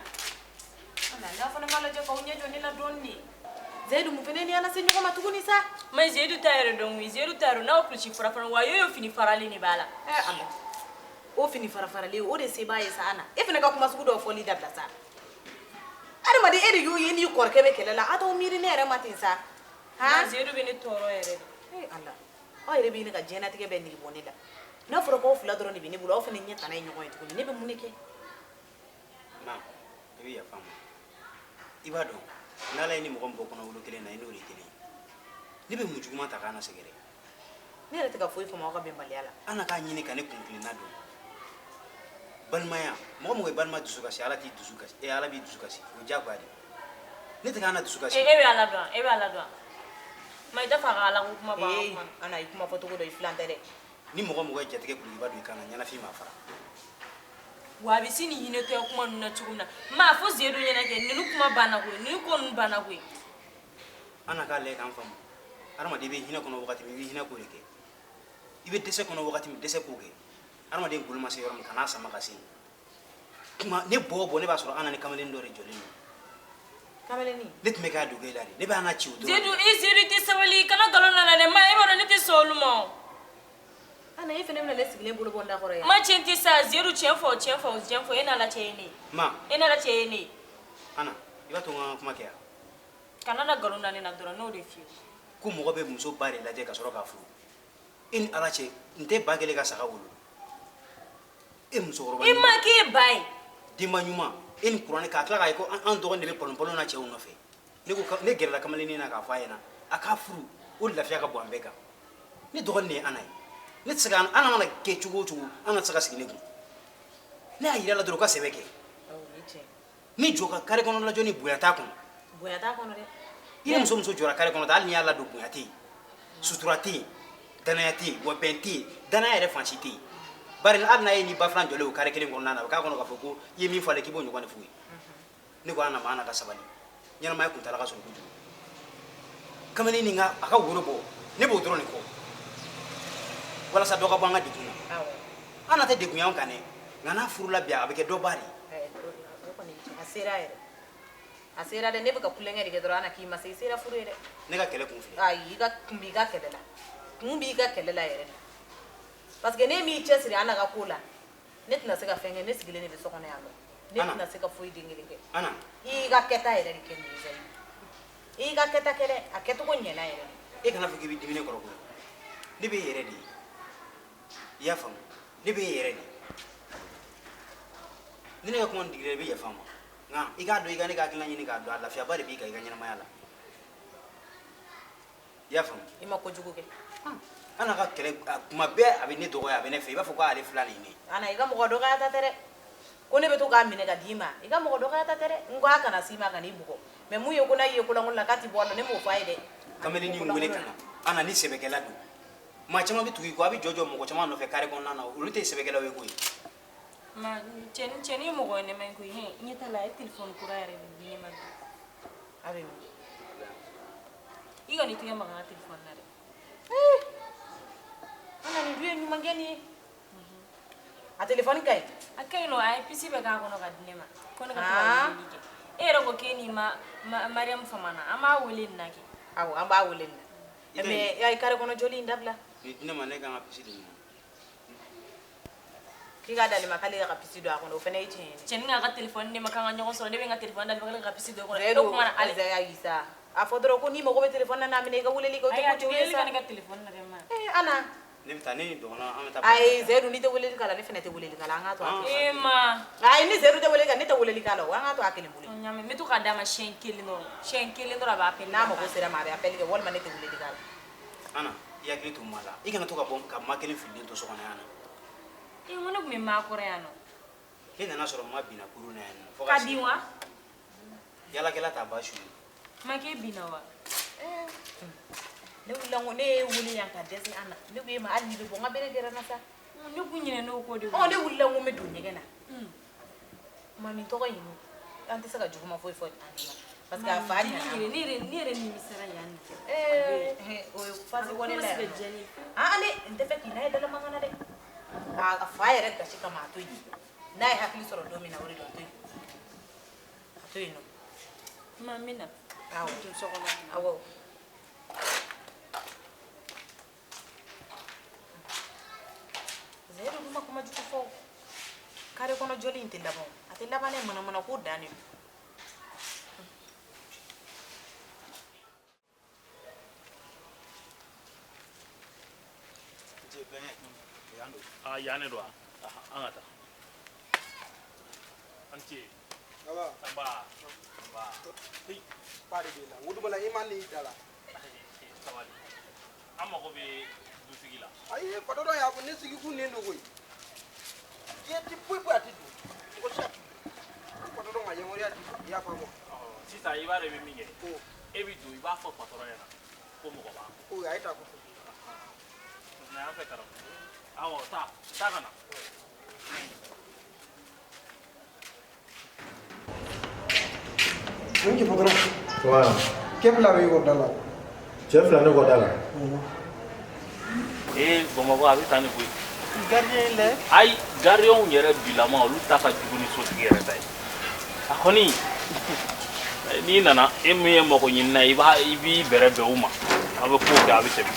Ana, n'a fana m'a lajɛ k'aw ɲɛ jɔ ne la dɔɔni de. Zeyidu, mun fana ni Ana se ɲɔgɔn ma tuguni sa? Ma, Zeyidu t'a yɛrɛ dɔn koyi. Zeyidu t'a yɛrɛ dɔn. N'a kulusi fara fara, wa y'o fini faralen de b'a la. Ɛɛ, Ala. O fini fara faralen, o de se b'a ye sa, Ana. E fana ka kuma sugu dɔw fɔli dabila sa. Adamaden, e de y'o ye n'i kɔrɔkɛ bɛ kɛlɛ la, a t'aw miiri ne yɛrɛ ma ten sa. Han? Zeyidu bɛ ne tɔɔrɔ yɛrɛ de. Ee, Ala. Aw yɛrɛ bɛ ɲini ka diɲɛlatigɛ bɛɛ nege bɔ ne la. N'a fɔra k'aw fila dɔrɔn de bɛ ne bolo, aw fana ɲɛ tana ye ɲɔgɔn ye tuguni. Ne bɛ mun de kɛ? Ma, i bɛ yafa n ma. I b'a dɔn, n'Ala ye ni mɔgɔ min bɔ kɔnɔwolo kelen na, i n'o de ye kelen ye. Ne bɛ mun juguman ta k'Ana sɛgɛrɛ? Ne yɛrɛ tɛ ka foyi faamu aw ka bɛnbaliya la. Ana k'a ɲini ka ne kun kilenna dɔn. Balimaya, mɔgɔ mɔgɔ ye balima dusu kasi, Ala t'i dusu kasi. Ala b'i dusu kasi. O ye diyagoya de ye. Ne tɛ k'Ana dusu kasi. E bɛ Ala dɔn, e bɛ Ala dɔn. Ma, i t'a fɔ a ka Ala ko kuma bɔ an ka kuma na. Ana, i kuma fɔ cogo dɔ, i filan tɛ dɛ. Ni mɔgɔ mɔgɔ ye jatigɛ kulikiba don i kan na, ɲɛnafin b'a fara. Wa a bɛ se nin hinɛtɔya kuma ninnu na cogo min na. Ma, a fɔ Zeyidu ɲɛna kɛ, ninnu kuma banna koyi, ninnu ko ninnu banna koyi. Ana k'a lajɛ k'an faamu. Hadamaden bɛ hinɛ kɔnɔ wagati min, i bɛ hinɛ k'o de kɛ. I bɛ dɛsɛ kɔnɔ wagati min, dɛsɛ k'o kɛ. Hadamaden golo ma se yɔrɔ min, kan'a sama ka se yen. Kuma, ne bɔ o bɔ, ne b'a sɔrɔ Ana ni kamalen dɔ de jɔlen don. Kamalennin? Ne tun bɛ k'a dogo e la de. Ne bɛ Ana ci o dɔrɔn. Zeyidu, i Zeyidu tɛ sabali, kana nkalon da la dɛ. Ma, e b'a dɔn ne tɛ sɔn olu ma o. Ana, e fana bɛna ne sigilen bolo bɔ n da kɔrɔ yan. Ma, tiɲɛ tɛ sa. Zeyidu, tiɲɛ fɔ, tiɲɛ fɔ, tiɲɛ fɔ. E n'Ala cɛ ye ne ye. Ma. E n'Ala cɛ ye ne ye. Ana, i b'a to n ka kuma kɛ yan. Kana na nkalon da ne la dɔrɔn, n'o de f'i ye. Ko mɔgɔ bɛ muso ba de lajɛ ka sɔrɔ k'a furu. E ni Ala cɛ, n tɛ ba kelen ka saga wolo. E musokɔrɔba I ma k'e ba ye. Denba ɲuman e ni kuranɛ k'a tila k'a ye ko an dɔgɔnin de bɛ palonpalon na cɛw nɔfɛ. Ne ko ne gɛrɛla kamalennin na k'a fɔ a ɲɛna a k'a furu, o lafiya ka bon an bɛɛ kan. Ne dɔgɔnin de ye Ana ye. Ne tɛ se ka Ana mana kɛ cogo o cogo, Ana tɛ se ka sigi ne kun. Ne y'a yira la dɔrɔn u ka sɛbɛ kɛ. Ni jɔ ka kare kɔnɔ lajɔ ni bonya t'a kɔnɔ. Bonya t'a kɔnɔ dɛ. I ni muso muso jɔra kare kɔnɔ ta, hali n'i y'a ladon, bonya tɛ yen, sutura tɛ yen, danaya tɛ yen, wa bɛn tɛ yen, danaya yɛrɛ fan si tɛ yen. Bari hali n'a ye ni ba filan jɔlen o kare kelen kɔnɔna na, a bɛ k'a kɔnɔ k'a fɔ ko i ye min fɔ ale k'i b'o ɲɔgɔn de f'u ye. Ne ko Ana ma, Ana ka sabali, ɲɛnamaya kuntaala ka surun kojugu. Kamalen nin ka a ka woro bɔ, ne b'o dɔrɔn de kɔ walasa dɔ ka bɔ an ka degun na. Ana tɛ degun y'anw kan dɛ, nka n'a furula bi a bɛ kɛ dɔ ba de ye. A sera yɛrɛ, a sera dɛ. Ne bɛ ka kulonkɛ de kɛ dɔrɔn. Ana k'i ma se, i sera furu ye dɛ. Ne ka kɛlɛ kun filɛ. Ayi, i ka kun b'i ka kɛlɛ la, kun b'i ka kɛlɛ la yɛrɛ de, parce que ne m'i cɛsiri Ana ka ko la, ne tɛna se ka fɛn kɛ. Ne sigilen de bɛ so kɔnɔ yan nɔ, ne tɛna se ka foyi den kelen kɛ. Ana, i ka kɛta yɛrɛ de kɛ nin ye Zayidu. I ka kɛta kɛ dɛ, a kɛcogo ɲɛna yɛrɛ de. E kana fɔ k'i bɛ dimi ne kɔrɔ koyi. Ne b'e yɛrɛ de ye, i y'a faamu? Ne b'e yɛrɛ de ye. Ni ne ka kuma digira i bɛ yafa n ma, nka i k'a dɔn, i ka ne ka hakilina ɲini k'a dɔn, a lafiyaba de b'i kan i ka ɲɛnamaya la, i y'a faamu? I ma kojugu kɛ. Ana ka kɛlɛ kuma bɛɛ a bɛ ne dɔgɔya, a bɛ ne fɛ i b'a fɔ k'ale fila de ye ne. Ana, i ka mɔgɔ dɔgɔya ta tɛ dɛ. Ko ne bɛ to k'a minɛ ka d'i ma, i ka mɔgɔ dɔgɔya ta tɛ dɛ. N ko a kana s'i ma ka n'i bugɔ, mais mun ye ko n'a ye kolankolon la k'a ti bɔ a la, ne m'o fɔ a ye dɛ. Kamalennin wele ka na. Ana ni sɛbɛkɛla don, maa caman bɛ tugu i kɔ, a bɛ jɔ jɔ mɔgɔ caman nɔfɛ kare kɔnɔna na, olu tɛ sɛbɛkɛlaw ye koyi. Ma cɛnin ye mɔgɔ ɲɛnama ye koyi. Hɛn, ɲɛ t'a la, a ye telefɔni kura yɛrɛ de di ne ma bi. A bɛ min? I kan'i tɛgɛ maga n ka telefɔni na dɛ. Ana, nin dun ye ɲumankɛ nin ye. A telefɔni ka ɲi. A ka ɲi nɔ, a ye puce bɛɛ k'a kɔnɔ ka di ne ma. Ko ne ka to ka weleli kɛ. E yɛrɛ ko k'e ni ma Mariam famana, an b'a wele nin na kɛ. Awɔ, an b'a wele nin na. Mais a ye kare kɔnɔ jɔli in dabila. Nin di ne ma, ne ka n ka puce di nin ma. K'i k'a d'ale ma k'ale ka puce don a kɔnɔ, o fana ye tiɲɛ ye. Cɛnin k'a ka telefɔni ne ma k'an ka ɲɔgɔn sɔrɔ, ne bɛ n ka telefɔni d'ale ma k'ale ka puce don o kɔnɔ. E kuma na ale. Ayi sa, a fɔ dɔrɔn ko n'i mago bɛ telefɔni na n'a minɛ i ka weleli kɛ, o tɛ ko jugu ye sa. Ayi, a tɛ weleli kɛ ne ka telefɔni na dɛ ma. Ee Ana. Ne bɛ taa, ne ni dɔgɔnɔ an bɛ taa. Ayi Zeyidu, n'i tɛ weleli k'a la, ne fana tɛ weleli k'a la, an k'a to a kelen. Ee ma. Ayi, ni Zeyidu tɛ weleli kɛ, ne tɛ weleli k'a la o, an k'a to a kelen bolo. N y'a mɛn, n bɛ to k'a d'a ma siɲɛ kelen dɔrɔn, siɲɛ kelen dɔrɔn a b'a appel. N'a mago sera ma, a bɛ appel kɛ, walima ne tɛ weleli k'a la. Ana, i hakili to ma la, i kana to ka bɔ ka ma kelen fililen to so kɔnɔ yan nɔ. Ee, n ko ne tun bɛ maa kɔrɔ yan nɔ. Ne nana sɔrɔ ma binna kurun na yan nɔ. Ka bin wa? Yalakɛla t'a ba su ye. Ma k'e binna wa? Ne wulila n ko ne ye wele yan ka dɛsɛ Ana. Ne ko e ma hali n'i bɛ bɔ n ka bere gɛrɛ n na sa. Ne kun ɲinɛna o kɔ de. Ɔ, ne wulila n ko n bɛ don ɲɛgɛn na. Mami tɔgɔ in, an tɛ se ka juguman foyi fɔ a ɲɛna. Parce que a fa ɲɛna. Ne yɛrɛ nimisara yan nɔ. Ee, o ye fasi wale la yan. Ah, ne n tɛ fɛ k'i n'a ye dalamankan na dɛ. A fa yɛrɛ gasi kama a to yen. N'a ye hakili sɔrɔ don min na, o de don, a to yen. A to yen nɔ. Ma, n bɛ na. Awɔ. Don so kɔnɔ. Awɔ. Zeyidu dun ma kuma jugu fɔ. Kare kɔnɔ jɔli in tɛ laban o. A tɛ laban dɛ, manamana ko dan de don. Ah, yan de don wa? An ka taa. An ce. Nba. Nba. Ba de b'i la. Wudubala, i ma n'i da la. Sabali. An mago bɛ dutigi la. Ayi, patɔrɔn y'a fɔ ne sigi kun nin don koyi. Diɲɛ ti foyi foyi a ti dun. Mɔgɔ si a ti dun. Patɔrɔn ka yamaruya di, i y'a faamu. Sisan i b'a dɔn i bɛ min kɛ. E bɛ don, i b'a fɔ patɔrɔn ɲɛna ko mɔgɔ b'a kɔ. O, a ye taa kɔfɛ. Na yan fɛ karamɔgɔ. Awɔ, taa, taa ka na. Mun kɛ patɔrɔn? Wa. Cɛ fila bɛ i kɔ da la. Cɛ fila ne kɔ da la. Ee, Bamakɔ a bɛ tan de koyi. Gardien lɛ. Ayi, gardienw yɛrɛ bilama olu ta ka jugu ni sotigi yɛrɛ ta ye. A kɔni n'i nana, e min ye mɔgɔ ɲinina ye, i b'i bɛrɛ bɛn u ma. A bɛ kow kɛ, a bɛ tɛmɛ.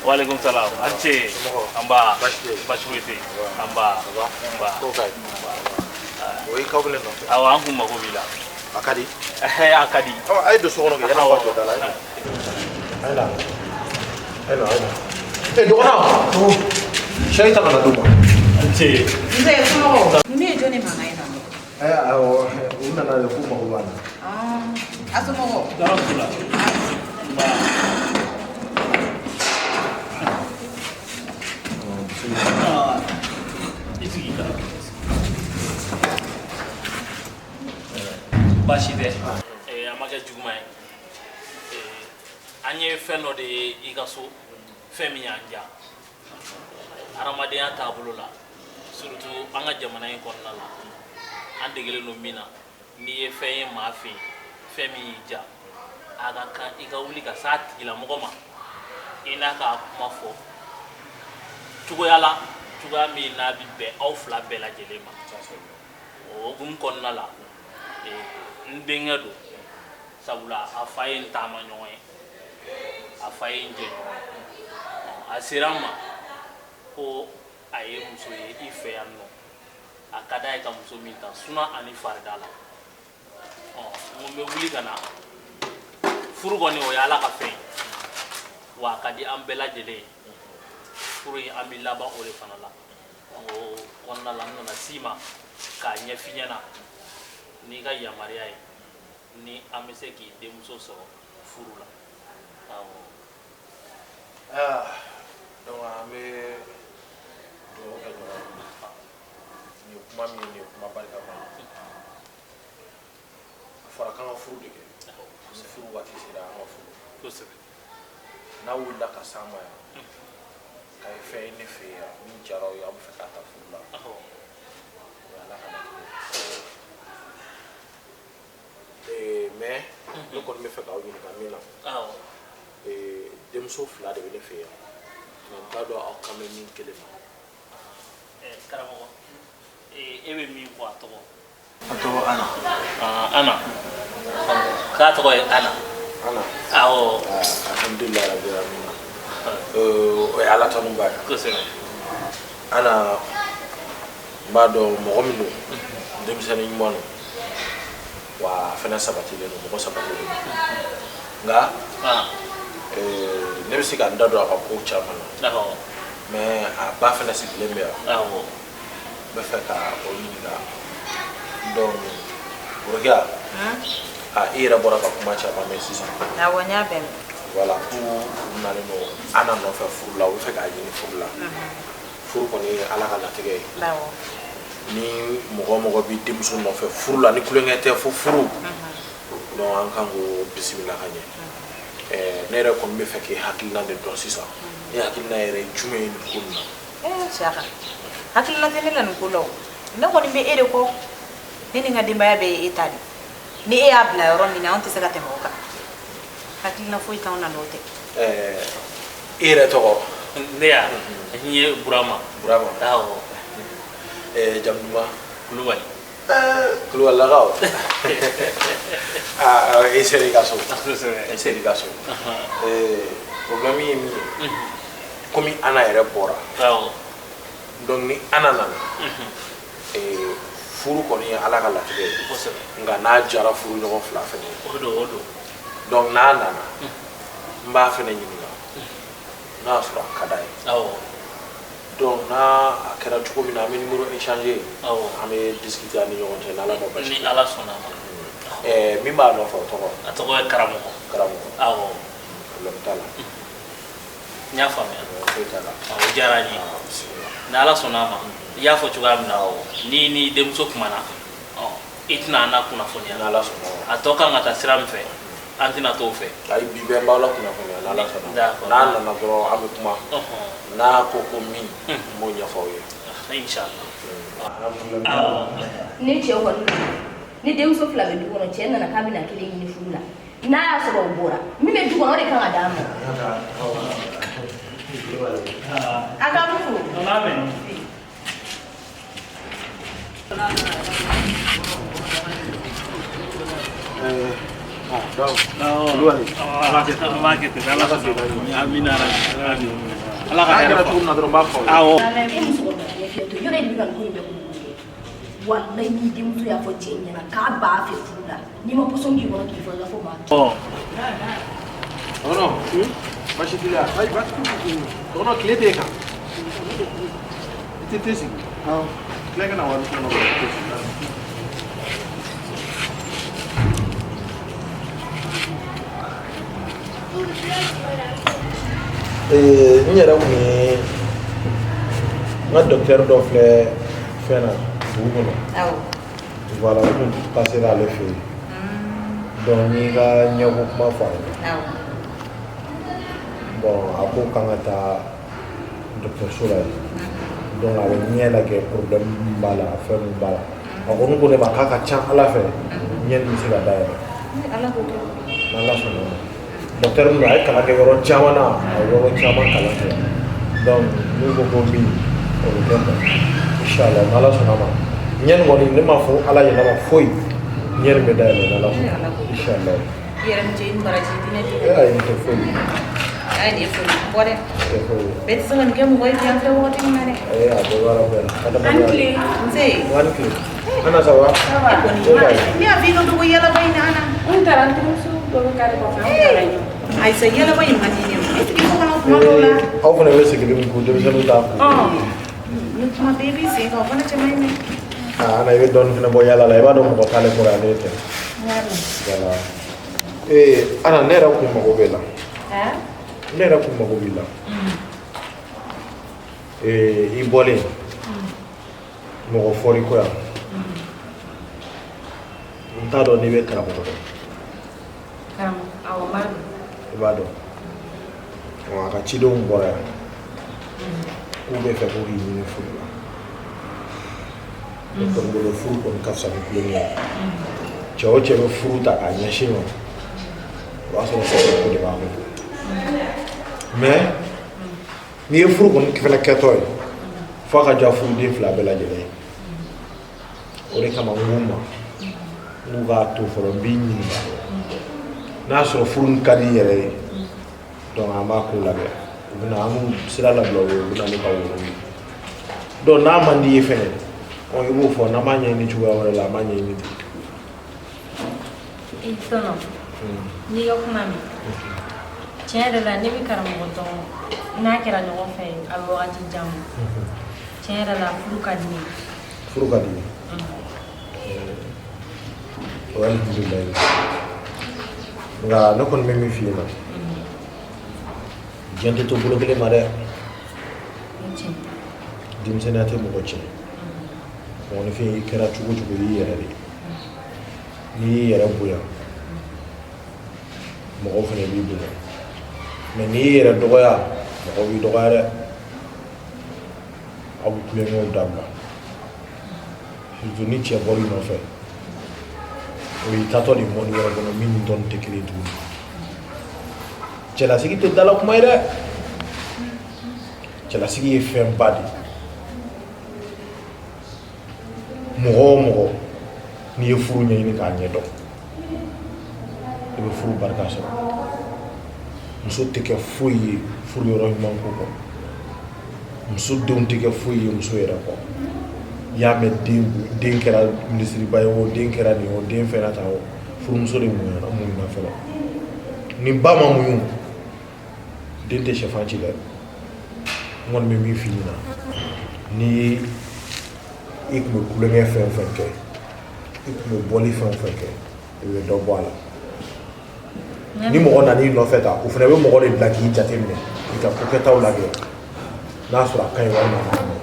Waaleykum salam. An ce. An ba. Baasi foyi tɛ yen. An ba. An ba. O y'i kaw ne nɔfɛ. Awɔ, an kun mago b'i la. A ka di. A ka di. Ɔ, a ye don so kɔnɔ kɛ, yan'aw ka jɔ da la. A ye na. A ye na, a ye na. Ee, dɔgɔnɔ. Sari ta ka na d'u ma. An ce. Ce. Nse somɔgɔw. Ninnu ye jɔn de mankan ye tan? Awɔ, u nana de k'u mago b'an na. A somɔgɔw. Tɔɔrɔ t'u la. Nba. I sigi ka. Baasi tɛ. A ma kɛ juguman ye. An ye fɛn dɔ de ye i ka so, fɛn min y'an diya. Hadamadenya taabolo la, surtout an ka jamana in kɔnɔna la, an degelen don min na, n'i ye fɛn ye maa fɛ yen, fɛn min y'i diya, a ka kan i ka wuli ka s'a tigilamɔgɔ ma, i n'a k'a kuma fɔ cogoya la, cogoya min n'a bɛ bɛn aw fila bɛɛ lajɛlen ma. O hukumu kɔnɔna la, n denkɛ don, sabula a fa ye n taama ɲɔgɔn ye, a fa ye n jɛɲɔgɔn ye. A sera n ma ko a ye muso ye i fɛ yan nɔ, a ka d'a ye ka muso min ta suna ani farida la. N ko n bɛ wuli ka na. Furu kɔni o ye Ala ka fɛn ye, wa a ka di an bɛɛ lajɛlen ye. Furu in an bɛ laban o de fana la. O kɔnɔna la n nana s'i ma k'a ɲɛf'i ɲɛna n'i ka yamaruya ye, ni an bɛ se k'i denmuso sɔrɔ furu la. Awɔ. Donc an bɛ dugawu kɛ ɲɔgɔn ye. Nin ye kuma min ye, nin ye kuma barikama ye. A fɔra k'an ka furu de kɛ. Ni furu waati sera, an ka furu. Kosɛbɛ. N'a wulila ka s'an ma yan, k'a ye fɛn ye ne fɛ yan min diyara aw ye, aw bɛ fɛ k'a ta furu la. O ye Ala ka latigɛ ye. Mais ne kɔni bɛ fɛ k'aw ɲininka min na. Awɔ. Denmuso fila de bɛ ne fɛ yan, nka n t'a dɔn aw kan bɛ min kelen ma. Karamɔgɔ, e bɛ min fɔ a tɔgɔ? A tɔgɔ Ana. Ana. K'a tɔgɔ ye Ana. Ana. Awɔ. Alhamdulilayi rabil alamin. O ye Ala tanuba ye. Kosɛbɛ. Ana, n b'a dɔn mɔgɔ min don, denmisɛnnin ɲuman don, wa a fana sabatilen don, mɔgɔ sabatilen don. Nka ne bɛ se ka n da don a ka ko caman na. Mais a ba fana sigilen bɛ yan. Awɔ. N bɛ fɛ ka o ɲininka. Donc Rokia, i yɛrɛ bɔra ka kuma caman mɛn sisan. Awɔ, n y'a bɛɛ mɛn. Voilà, k'u nalen don Ana nɔfɛ furu la, u bɛ fɛ k'a ɲini furu la. Furu kɔni ye Ala ka latigɛ ye. Awɔ. Ni mɔgɔ o mɔgɔ b'i denmuso nɔfɛ furu la, ni tulonkɛ tɛ fo furu. Donc an kan k'o bisimila ka ɲɛ. Ne yɛrɛ kɔni bɛ fɛ k'i hakilina de dɔn sisan. E hakilina yɛrɛ ye jumɛn ye nin ko in na? Siyaka, hakilina tɛ ne la nin ko la o. Ne kɔni bɛ e de kɔ. Ne ni n ka denbaya bɛɛ ye e ta de. Ni e y'a bila yɔrɔ min na, anw tɛ se ka tɛmɛ o kan. Hakilina foyi t'anw na n'o tɛ. E yɛrɛ tɔgɔ? Ne ya, n ye Burama. Burama. Awɔ. Jamu duman? Kulubali. Kulubalilakaw. E sera i ka so. E sera i ka so. Problème ye min ye, komi Ana yɛrɛ bɔra. Awɔ. Donc ni Ana nana, furu kɔni ye Ala ka latigɛ ye. Kosɛbɛ. Nka n'a jara furu ɲɔgɔn fila fɛnɛ ye. O don, o don. Donc n'a nana, n b'a fɛnɛ ɲininka n'a y'a sɔrɔ a ka d'a ye. Awɔ. Donc n'a a kɛra cogo min na, an bɛ numéro échanger. Awɔ. An bɛ discuter an ni ɲɔgɔn cɛ n'Ala ma basi Ni Ala sɔnna a ma. Min b'a nɔfɛ o tɔgɔ? A tɔgɔ ye Karamɔgɔ. Karamɔgɔ. Awɔ. Problème t'a la. N y'a faamuya. Foyi t'a la. O diyara n ye. Ni Ala sɔnna a ma, i y'a fɔ cogoya min na, ni denmuso kumana, i tɛna an na kunnafoniya. N'Ala sɔnna a ma. A tɔ kan ka taa sira min fɛ, an tɛna t'o fɛ. Ayi, bi bɛɛ n b'aw la kunnafoniya n'Ala sɔnna. D'accord. N'a nana dɔrɔn an bɛ kuma. N'a ko ko min, n b'o ɲɛfɔ aw ye. Inchallah. Ni cɛ kɔni nana, ni denmuso fila bɛ du kɔnɔ, cɛ nana k'a bɛna kelen ɲini furu la, n'a y'a sɔrɔ o bɔra, min bɛ du kɔnɔ o de kan ka d'a ma. A ka mun fo? Ala ka hɛrɛ cogo min na dɔrɔn n b'a fɔ aw ye. Awɔ. E musokɔrɔba ɲɛfiyɛ to, yɔrɔ e de bɛ ka nin ko in bɛɛ kun ye. Walayi n'i denmuso y'a fɔ cɛ ɲɛna k'a b'a fɛ furu la, n'i ma pɔsɔn k'i kɔnɔ k'i fɔ i ka fɔ maa. Dɔgɔnɔ, baasi t'i la? Ayi, baasi t'i la. Dɔgɔnɔ, tile t'e kan. I tɛ te sigi. Awɔ. Tila ka na wari kɔnɔ. N yɛrɛ kun ye n ka docteur dɔ filɛ fɛn na dugu kɔnɔ. Awɔ. Voilà, n kun pasera ale fɛ yen. Donc n y'i ka ɲɛko kuma fɔ a ye. Awɔ. Bon, a ko k'an ka taa dɔgɔtɔrɔso la yen. Donc a bɛ ɲɛ lajɛ, problème min b'a la, fɛn min b'a la. A kɔni ko ne ma k'a ka ca Ala fɛ ɲɛ nin bɛ se ka dayɛlɛ. Ala k'o kɛ. N'Ala sɔnna ma. Docteur min don, a ye kalan kɛ yɔrɔ caman na, a ye yɔrɔ caman kalan kɛ. Donc n'u ko ko min, o bɛ kɛ quoi. Inchallah, n'Ala sɔnna ma. Ɲɛ nin kɔni, ne m'a fɔ Ala ɲɛna ma foyi. Ɲɛ nin bɛ dayɛlɛ n'Ala sɔnna. Inchallah. I yɛrɛ ni ce, i ni baraji diinɛ tɛ. E ayi, n tɛ foyi. Ayi, nin ye foli bɔ dɛ. N tɛ foyi. Bɛɛ tɛ se ka nin kɛ mɔgɔ ye bi, an filɛ wagati min na dɛ. Ee, a bɛɛ b'ala bonya. An tile. Nse. An tile. Ana, ça va? E kɔni, ne y'a fɔ i ka dogo yalaba in na, Ana. N taara n terimuso dɔ bɛ kare kɔfɛ, an taara yen. Ayisa, yalaba in man di ne ye. I sigi so kɔnɔ kuma dɔw la. Aw fana bɛ sigili min k'u denmisɛnninw t'a kun. Ni kuma bɛɛ b'i sen kan, o fana cɛ man ɲi dɛ. Aa, Ana, i bɛ dɔɔnin fana bɔ yala la, i b'a dɔn mɔgɔ t'ale kɔrɔ yan, ne tɛ. Voilà. Ee, Ana, ne yɛrɛ kun mago b'e la. Ne yɛrɛ kun mago b'i la. Ee, i bɔlen mɔgɔ fɔr'i kɔ yan. N t'a dɔn n'i bɛ karamɔgɔ dɔn. Karamɔgɔ, awɔ, n b'a dɔn. I b'a dɔn. Wa a ka cidenw bɔra yan. K'u bɛ fɛ ko k'i ɲini furu la. Ne kɔni bolo, furu kɔni ka fisa ni tulonkɛ ye. Cɛ o cɛ bɛ furu ta k'a ɲɛsin ma, o b'a sɔrɔ sɛbɛ ko de b'a kɔnɔ. Mais n'i ye furu kɔni fɛnɛ kɛtɔ ye, f'a ka diya furuden fila bɛɛ lajɛlen ye. O de kama n k'u ma, n k'u k'a to fɔlɔ, n b'i ɲininka n'a y'a sɔrɔ furu in ka di i yɛrɛ ye. Donc an b'a ko labɛn, u bɛna an b'u sira labila u ye, u bɛna n'u ka woro ye. Donc n'a man di i ye fɛnɛ, ɔ, i b'o fɔ, n'an b'a ɲɛɲini cogoya wɛrɛ la, an b'a ɲɛɲini ten. I tɔnɔ, n'i ka kuma mɛn, tiɲɛ yɛrɛ la, ne bɛ karamɔgɔ dɔn, n'a kɛra ɲɔgɔn fɛ a bɛ wagati jan bɔ. Tiɲɛ yɛrɛ la, furu ka di ne ye. Furu ka di i ye? O ye alihamudulilayi. Nka ne kɔni bɛ min f'i ɲɛna, diɲɛ tɛ to bolo kelen ma dɛ. Denmisɛnninya tɛ mɔgɔ tiɲɛ. Mɔgɔninfin, i kɛra cogo o cogo, i y'i yɛrɛ de ye. N'i y'i yɛrɛ bonya, mɔgɔw fana b'i bonya. Mais n'i y'i yɛrɛ dɔgɔya, mɔgɔw b'i dɔgɔya dɛ. Aw bɛ tulonkɛw dabila, surtout ni cɛ bɔr'i nɔfɛ, o y'i taatɔ de mɔni wɛrɛ kɔnɔ min ni dɔnni tɛ kelen tuguni. Cɛlasigi tɛ dala kuma ye dɛ. Cɛlasigi ye fɛnba de ye. Mɔgɔ o mɔgɔ n'i ye furu ɲɛɲini k'a ɲɛdɔn, i bɛ furu barika sɔrɔ. Muso tɛ kɛ foyi ye furu yɔrɔ ɲuman ko kɔ. Muso denw tɛ kɛ foyi ye muso yɛrɛ kɔ. I y'a mɛn den den kɛra minisiriba ye o, den kɛra nin ye o, den fɛnna tan o, furumuso de muɲuna muɲuna fɔlɔ. Ni ba ma muɲu, den tɛ sɛfan ci dɛ. N kɔni bɛ min f'i ɲɛna, ni i tun bɛ tulonkɛ fɛn o fɛn kɛ, i tun bɛ bɔli fɛn o fɛn kɛ, i bɛ dɔ bɔ a la. Ni mɔgɔ nan'i nɔfɛ ta, o fana bɛ mɔgɔ de bila k'i jateminɛ, k'i ka kokɛtaw lajɛ, n'a sɔrɔ a ka ɲi walima a man ɲi.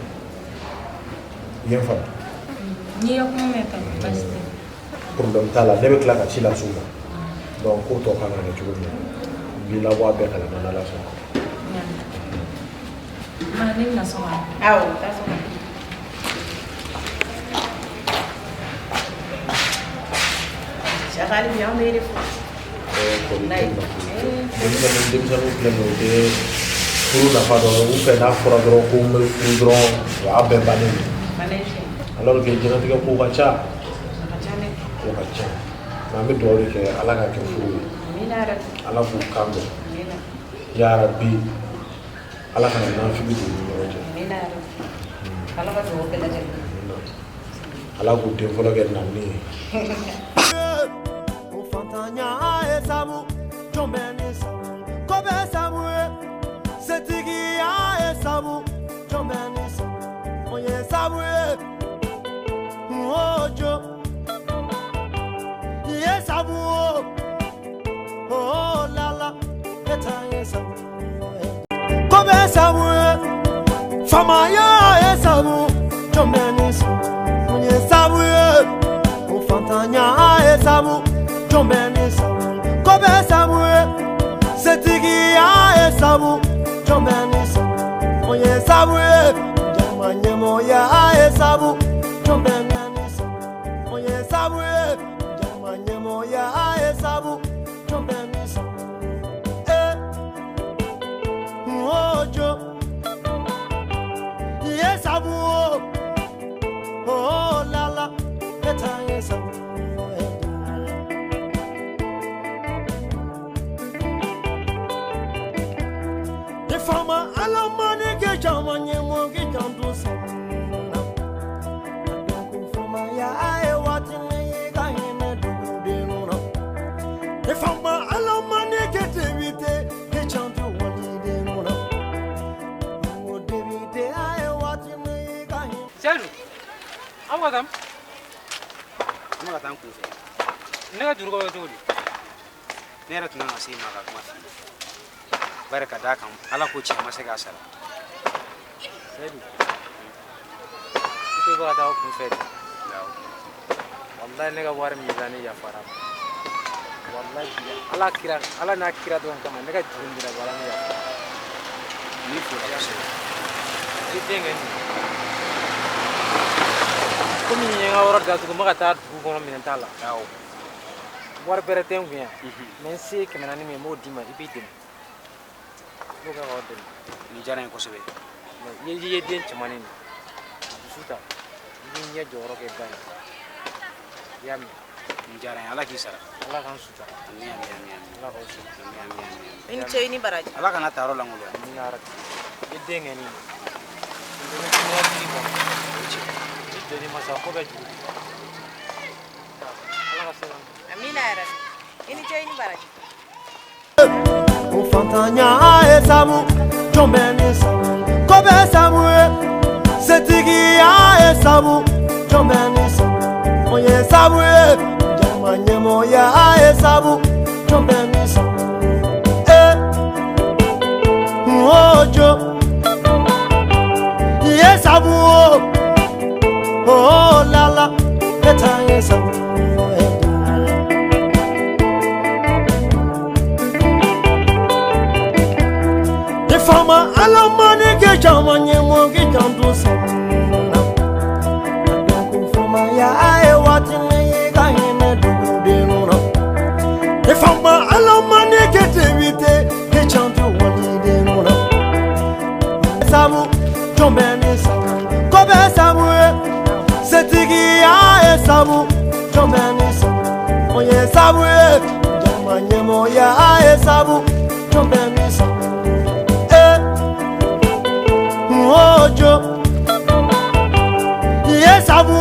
I ye n faamu? N'i ka kuma mɛn, tɔnɔ, baasi tɛ. Problème t'a la, ne bɛ tila ka ci las'u ma. Donc ko tɔ kan ka kɛ cogo min na, n b'i labɔ a bɛɛ kalama n'Ala sɔnna. Ma, ne bɛna so kɔnɔ. Awɔ, taa so kɔnɔ. Saka, hali bi an bɛ e de fo. Denmisɛnninw filɛ nin ye, u tɛ furu nafa dɔn. U fɛ n'a fɔra dɔrɔn ko n bɛ furu dɔrɔn, o y'a bɛɛ bannen ye. Bannen tiɲɛ. Alors que diɲɛlatigɛ ko ka ca. A ka ca dɛ. Ko ka ca. Mais an bɛ dugawu de kɛ, Ala ka kɛ furu ye. Amina yarabi. Ala k'u kan bɛn. Amina. Yarabi, Ala kana nafigi don u ni ɲɔgɔn cɛ. Amina yarabi. Ala ka dugawu bɛɛ lajɛlen. Ala k'u den fɔlɔ kɛ naani ye. O fantanya ye sabu, jɔn bɛ ni sabu, ko bɛ sabu ye. Setigiya ye sabu, jɔn bɛ ni sabu, o ye sabu. sabu ye ojo ye sabu o la la eta ye sabu ko bɛ sabu ye faamaya ye sabu jɔn bɛ ni sabu ye sabu ye o fantanya ye sabu jɔn bɛ ni sabu ko bɛ sabu ye setigiya ye sabu jɔn bɛ ni sabu ye sabu ye jama ɲɛmɔgɔya ye sabu jɔn bɛ ni sabu ye sabu ye jama ɲɛmɔgɔya ye sabu jɔn bɛ ni sabu ojo ye sabu o la la eta ye sabu ne fama ala mani ke jama ɲɛmɔgɔ ke janto sabu na a dɔn ko fama ya ye waati min ye ka hinɛ dugudenw na ne fama ala mani ke debite ke janto walidenw na o debite a ye waati min ye ka hinɛ. Seydou, an ka taa. An bɛ ka taa n kun fɛ. Ne ka juru ko bɛ cogo di? Ne yɛrɛ tun kan ka se i ma ka kuma f'i ye. Bari ka d'a kan Ala ko tiɲɛ ma se k'a sara. Seydou, i ko i bɛ ka taa o kun fɛ de. Awɔ. Walayi ne ka wari min b'i la ne yafara ma. Walayi Ala kira Ala n'a kira dɔrɔn kama ne ka juru min b'i la walayi ne yafara. N b'i fo la kosɛbɛ. I den kɛ nin ye. Komi n ye n ka yɔrɔ datugu n bɛ ka taa dugu kɔnɔ minɛn t'a la. Awɔ. Wari bɛrɛ tɛ n kun yan. Mais n se ye 400 min ye n b'o d'i ma i b'i dɛmɛ. N b'o kɛ k'aw dɛmɛ. Nin diyara n ye kosɛbɛ. Mais i ye den cɛmannin de ye. Dusu ta i b'i ɲɛ jɔyɔrɔ kɛ ba ye. I y'a mɛn? Nin diyara n ye Ala k'i sara. Ala k'an sutura. Ami ami ami ami. Ala k'aw sutura. Ami ami ami. I ni ce i ni baraji. Ala kana taa yɔrɔ lankolon. Amina yarabi. I den kɛ nin ye. N bɛ diɲɛlatigɛ kɔnɔ. O ye tiɲɛ ye. Ni doni ma sa ko bɛɛ juru. Ala ka se k'an. Amina yarabi. I ni ce i ni baraji. O fantanya ye sabu jɔn bɛ ni sabu ko bɛ sabu ye setigiya ye sabu jɔn bɛ ni sabu ye sabu ye jama ɲɛmɔgɔya ye sabu jɔn bɛ ni sabu ojo ye sabu o la la eta ye sabu. Ne fama ala mani ke jama ɲɛmɔgɔ ke janto sabu na a dɔn ko faamaya ye waati min ye ka hinɛ dugudenw na ne fama ala mani ke debite ke janto walidenw na sabu jɔn bɛ ni sabu ko bɛ sabu ye setigiya ye sabu jɔn bɛ ni sabu ye sabu ye jama ɲɛmɔgɔya ye sabu jɔn bɛ ni sabu ojo ye sabu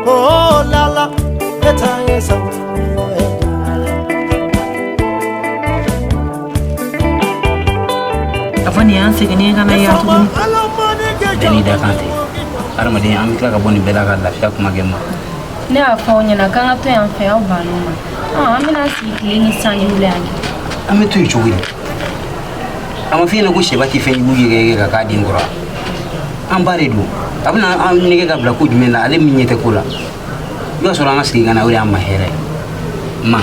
o la la eta ye sabu. A fɔ nin y'an seginnen ka na yan tuguni. Bɛɛ n'i da kan tɛ. Hadamaden an bɛ tila ka bɔ nin bɛɛ la ka lafiya kuma kɛ ma. Ne y'a fɔ aw ɲɛna k'an ka to yan fɛ aw bann'o ma. An bɛna sigi tile ni san ni wula yan kɛ. An bɛ to yen cogo di? A ma f'i ɲɛna ko sɛba tɛ fɛn jugu yɛgɛyɛgɛ ka k'a den kɔrɔ wa? An ba de don. A bɛna an nɛgɛ ka bila ko jumɛn la ale min ɲɛ tɛ ko la. I b'a sɔrɔ an ka segin ka na o de y'an ma hɛrɛ ye. Ma,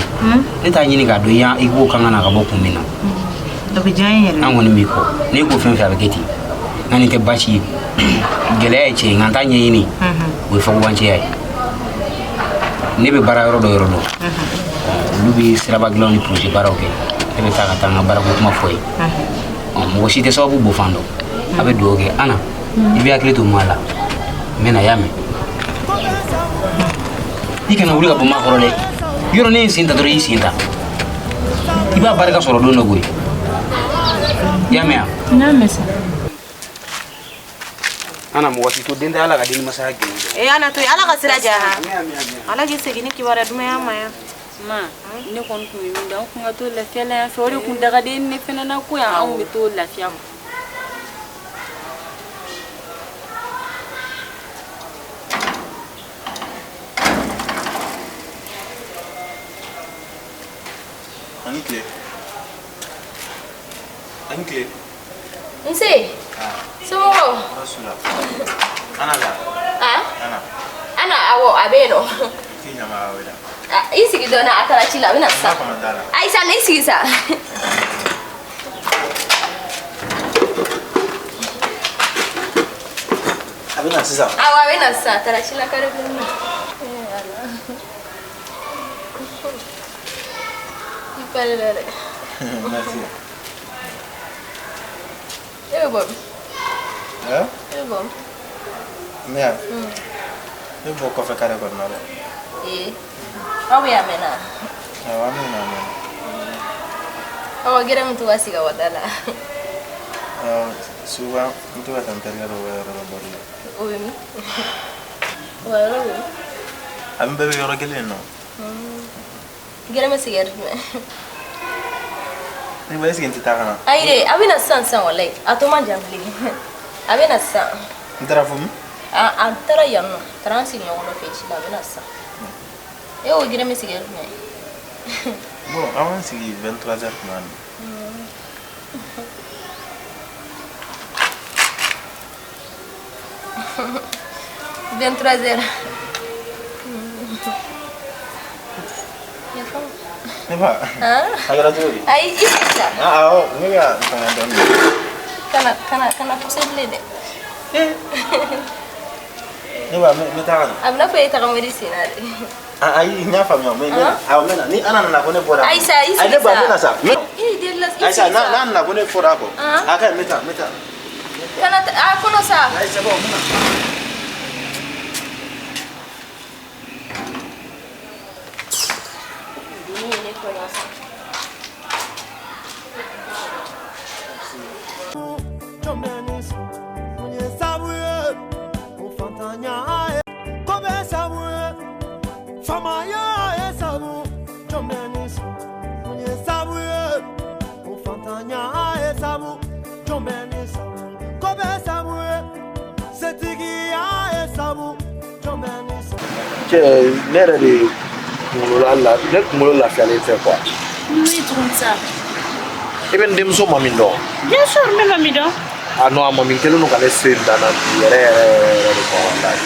ne t'a ɲini k'a dɔn i ko k'an ka na ka bɔ kun min na. O bɛ diya n yɛrɛ. An kɔni b'i kɔ. N'e ko fɛn fɛn a bɛ kɛ ten. Nka nin tɛ baasi ye. Gɛlɛya ye tiɲɛ ye nka n t'a ɲɛɲini. O ye fagubancɛya ye. Ne bɛ baara yɔrɔ dɔ yɔrɔ dɔn. Olu bɛ siraba dilanw ni projet baaraw kɛ. Ne bɛ taa ka taa n ka baarako kuma fɔ ye. Mɔgɔ si tɛ sababu bɔ fan dɔn. A bɛ dugawu kɛ. Ana, i bɛ hakili to maa la. N bɛ na, y'a mɛn? I kana wuli ka bɔ maa kɔrɔ dɛ. Yɔrɔ ne ye n sen ta dɔrɔn i y'i sen ta. I b'a barika sɔrɔ don dɔ koyi. I y'a mɛn wa? N y'a mɛn sa. Ana mɔgɔ si to den tɛ Ala ka den masaya gɛlɛn. Ee Ana to yen Ala ka sira diya han. Ala k'i segin ni kibaruya duman ye an ma yan. Ma, ne kɔni tun bɛ min dɔn an kun ka to lafiya la yan fɛ o de kun dagaden ne fana na ko yan anw bɛ to lafiya kɔnɔ. A ni tile. Nse. Somɔgɔw? Tɔɔrɔ s'u la. Ana la. Ah? Ana. Ana, awɔ, a bɛ yen nɔ. I ɲama ka wele. Ah, i sigi dɔɔnin, a taara ci la, a bɛ na sisan. N b'a kɔnɔ da la. Ayi sa, na i sigi sa. A bɛ na sisan. Awɔ, a bɛ na sisan, a taara ci la kare kɔnɔ na. Eh, Ala. I pare la dɛ. Merci. E bɛ bɔ min? Hein? E bɛ bɔ min? Ne ya? Ne bɛ bɔ kɔfɛ kare kɔnɔna la. Ee, aw bɛ yan a mɛnna? Awɔ, an bɛ na a mɛnna. Aw ka gɛrɛn bɛ to ka sigi aw ka da la. Awɔ, souvent n bɛ to ka taa n terikɛ dɔw ka yɔrɔ la baro la. O bɛ min? O ka yɔrɔ bɛ min? A bɛɛ bɛ yɔrɔ kelen yen nɔ. Gɛrɛn bɛ sigi ɛri jumɛn? Ne ba, est-ce que n tɛ taa ka na? Ayi dɛ, a bɛ na sisan sisan walayi. A tɔ man jan bilen. A bɛ na sisan. N taara fo min? A taara yan nɔ. A taara an sigiɲɔgɔn dɔ fɛ ci la, a bɛ na sisan. E ko gɛrɛn bɛ sigi ɛri jumɛn? Bon, an b'an sigi 23 heures tuma min. 23 heures. Yafa. Ne ba, Han? a kɛra cogo di? Ayi, i sigi sa. Ah, awɔ, ne bɛ ka n fanga dɔɔnin. Kana kana kana pousser bilen dɛ. Ne ba, n bɛ taa ka na. A bɛ n'a fɔ e tagamari sen na dɛ. Ah, ayi, n y'a faamuya, mais n bɛ na. Awɔ, n bɛ na. Ni Ana nana ko ne bɔra. Ayi sa, i Ayi, sigi ne ba, n bɛ na sa. sa. I deli la, i Ayi sa, sigi n'a sa. n'a nana ko ne fɔra a kɔ. Han? A ka ɲi, n bɛ taa, n bɛ taa. Kana a kɔnɔ sa. Ayi, c'est bon, n bɛ na. Ni ye ne tɔɲɔ sa. Mun ye sabu ye o fantanya ye ko bɛ sabu ye faamaya ye sabu jɔn bɛ ni sɔn mun ye sabu ye o fantanya ye sabu jɔn bɛ ni sɔn ko bɛ sabu ye setigiya ye sabu jɔn bɛ ni sɔn. Cɛ, ne yɛrɛ de kunkolo la, ne kunkolo lafiyalen tɛ quoi. Mun ye tuguni sa? I bɛ n denmuso Mami dɔn? Bien sûr, n bɛ Mami dɔn. Ah non, a Mami kɛlen don ka ne se dan na bi yɛrɛ yɛrɛ yɛrɛ de quoi, walahi.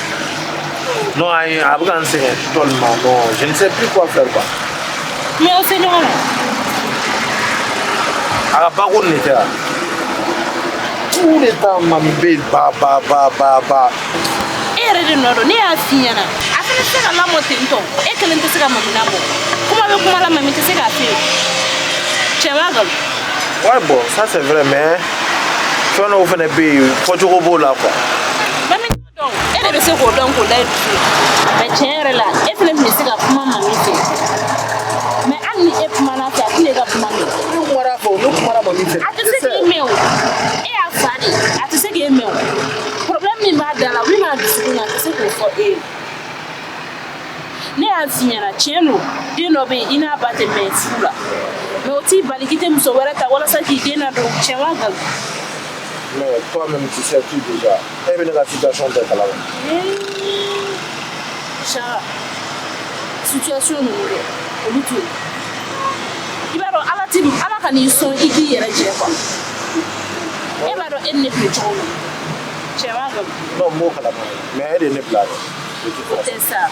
Non, ayi, a bɛ ka n sɛgɛn tellement, non, je ne sais plus quoi faire quoi. Mais aw se ɲɔgɔn ma? A ka bako nin de tɛ wa? Tout le temps Mami bɛ yen ba ba ba ba ba. E yɛrɛ de nɔ don, ne y'a f'i ɲɛna. A fana tɛ se ka lamɔ ten tɔ. E kelen tɛ se ka Mami lamɔ. Kuma bɛ kuma la, Mami tɛ se k'a f'i ye. Cɛ b'a nkalon. Ouais, bon, ça c'est vrai, mais fɛn dɔw fɛnɛ bɛ yen, fɔcogo b'o la quoi. Mami t'o dɔn. E de bɛ se k'o dɔn k'o da i dusu la. Mais tiɲɛ yɛrɛ la, e fana tun bɛ se ka kuma Mami fɛ. Mais hali ni e kumana a fɛ, a tɛna e ka kuma mɛn. Ne kumana a fɛ o, ne kumana Mami fɛ. A tɛ se k'i mɛn o. E y'a fa de ye, a tɛ se k'e mɛn o. Problème min b'a da la, min b'a dusukun na, a tɛ se k'o fɔ e ye. Ne y'a f'i ɲɛna, tiɲɛ don, den dɔ bɛ yen, i n'a ba tɛ bɛn furu la. Mais o t'i bali k'i tɛ muso wɛrɛ ta walasa k'i den ladon, cɛ ma nkalon. Mais toi-même, tu sais tout déjà. E bɛ ne ka situation bɛɛ kalama. Sara, situation ninnu dɛ, olu to yen. I b'a dɔn, Ala ti Ala ka n'i sɔn i k'i yɛrɛ jɛ quoi. E b'a dɔn e ni ne tun bɛ cogo min. Cɛ b'a nkalon. Non, n b'o kalama. Mais e de ye ne bila dɛ. De toute O façon. tɛ sa.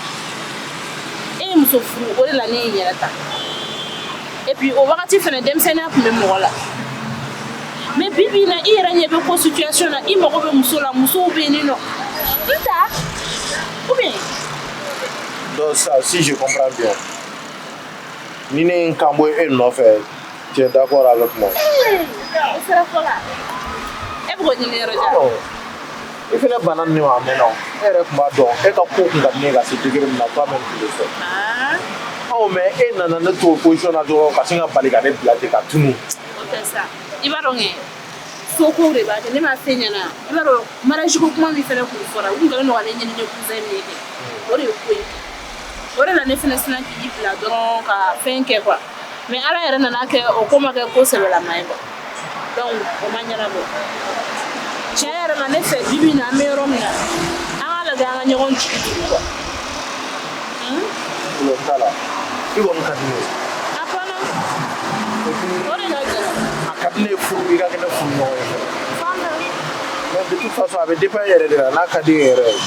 E ye muso furu, o de la ne ye n yɛrɛ ta. Et puis o wagati fɛnɛ, denmisɛnninya tun bɛ mɔgɔ la. Mais bi bi in na, i yɛrɛ ɲɛ bɛ ko situation na, i mago bɛ muso la, musow bɛ yen nɔ. N ta ou bien? Donc ça, si je comprends bien, ni ne ye n kan bɔ e nɔfɛ, tu es d'accord avec moi? O sera fɔ la. E bɛ k'o ɲini yɔrɔ jan. Non. I fɛnɛ banna nin ma a mɛnna o. E yɛrɛ tun b'a dɔn, e ka ko kun ka di ne ye ka se degré min na, toi-même tu le sais. Ah. Ɔ, mais e nana ne to o position na dɔrɔn ka sin ka bali ka ne bila ten ka tunu. O tɛ sa. I b'a dɔn kɛ, sokow de b'a kɛ, ne m'a f'e ɲɛna. I b'a dɔn, mariage ko kuma min fɛnɛ kun fɔra, u kun kɛlen don ka ne ɲini ne cousin min ye kɛ. O de ye ko in kɛ. O de la ne fɛnɛ sinna k'i bila dɔrɔn ka fɛn kɛ quoi. Mais Ala yɛrɛ nana kɛ o ko ma kɛ ko sɛbɛlama ye quoi. Donc o ma ɲɛnabɔ. Tiɲɛ yɛrɛ la, ne fɛ bi bi in na, an bɛ yɔrɔ min na, an k'a lajɛ an ka ɲɔgɔn jigi tugu quoi. Problème t'a la. I kɔni ka di ne ye. A banna. Et puis, O de ka gɛlɛn. a ka di ne ye furu, i ka kɛ ne furu ɲɔgɔn ye fɛnɛ. Mais de toute façon, a bɛ dépend e yɛrɛ de la, n'a ka di e yɛrɛ ye.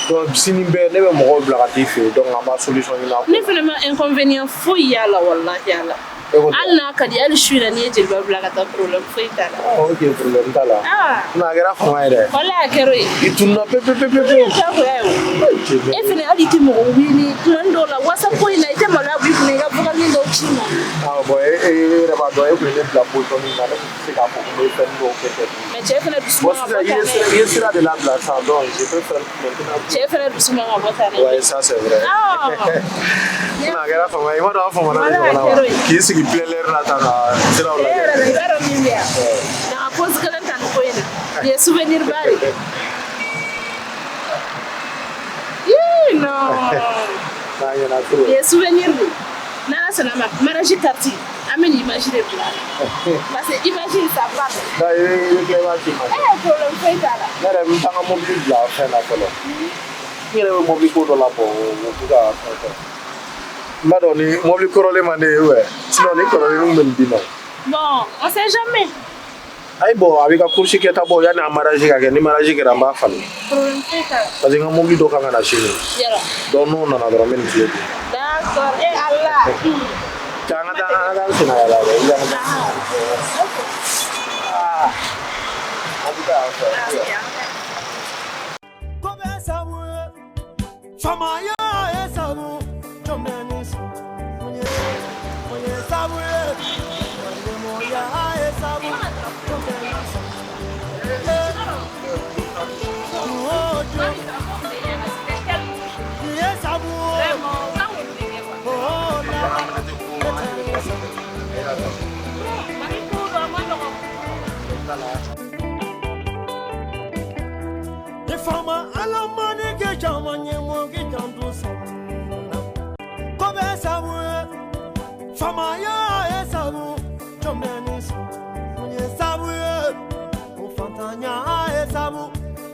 Donc sini bɛɛ ne bɛ mɔgɔw bila ka t'i fɛ yen, donc an b'a solution ɲini a ko. Ne fana ma inconvénient foyi y'a la, walahi ala. E ko Hali n'a ka di, hali su in na n'i ye Jeliba bila ka taa, problème foyi t'a la. Ah, ok, problème t'a la. Ah. Non, a kɛra fama ye dɛ. Walahi, a kɛra o ye. I tununna pewu pewu pewu pewu. Diyagoya ye o. E fana, hali i tɛ mɔgɔ wele tuma dɔw la WhatsApp ko in na, i tɛ maloya b'i kunna i ka vocal dɔw ci n ma. Ah bon, e yɛrɛ b'a dɔn, e tun ye ne bila position min na, ne tun tɛ se k'a fɔ ko n bɛ fɛn dɔw kɛ kɛ. Mais cɛ fana dusu Bon, man ka sisan bɔ i tan ye dɛ. sira i ye sira de labila sisan, donc je peux faire maintenant. Cɛ fana dusu man ka bɔ tan dɛ. Ouais, ça c'est vrai. Ah. Non, a kɛra fama ye, i m'a dɔn an famana de Wala, ɲɔgɔn na a wa? kɛra o ye. K'i sigi plein air la tan ka siraw E yɛrɛ lajɛ. la, i b'a dɔn min bɛ yan. Na ka pause kelen ta nin ko in na. Nin ye souvenir ba de ye. Ii non. N'a ɲɛna trop. Nin ye souvenir de ye. N'Ala sɔnna a ma, mariage carte, an bɛ nin image de bila a la. Parce que image in, ça parle. Non, i bɛ tila, i b'a ci ma. Eh, problème foyi t'a la. Ne yɛrɛ bɛ taa n ka mobili bila fɛn na fɔlɔ. N yɛrɛ bɛ mobili ko dɔ labɔ, o bɛ ka fɛn fɛn. N b'a dɔn ni mobili kɔrɔlen man di ye wɛ. Sinon ni kɔrɔlen n bɛ nin d'i ma. Bon, on sait jamais. Ayi bon, a b'i ka course kɛta bɔ yanni a mariage ka kɛ. Ni mariage kɛra, n b'a falen. Problème foyi t'a la. Parce que n ka mobili dɔ kan ka na sini. Yɔrɔ. Donc n'o nana dɔrɔn, n bɛ nin tile d'i ma. D'accord. Eh Allah. Cɛ, an ka taa an senna yala dɛ. I ka taa. Ah. An bɛ taa yan fɛ. Ko bɛ sabu ye, faamaya ye sabu, jɔn bɛ ni sɔn mun ye sabu ye, ɲɛmɔgɔya ye sabu, jɔn bɛ ni sɔn. O jo, nin ye sabu ye, o la, ne tɛ ni sɔn. Ni faama Ala ma ni kɛ caman ye, mɔ k'i janto sabu la. Ko bɛ sabu ye, faamaya ye sabu, jɔn bɛ ni sɔn mun ye sabu ye, o fantanya ye sabu,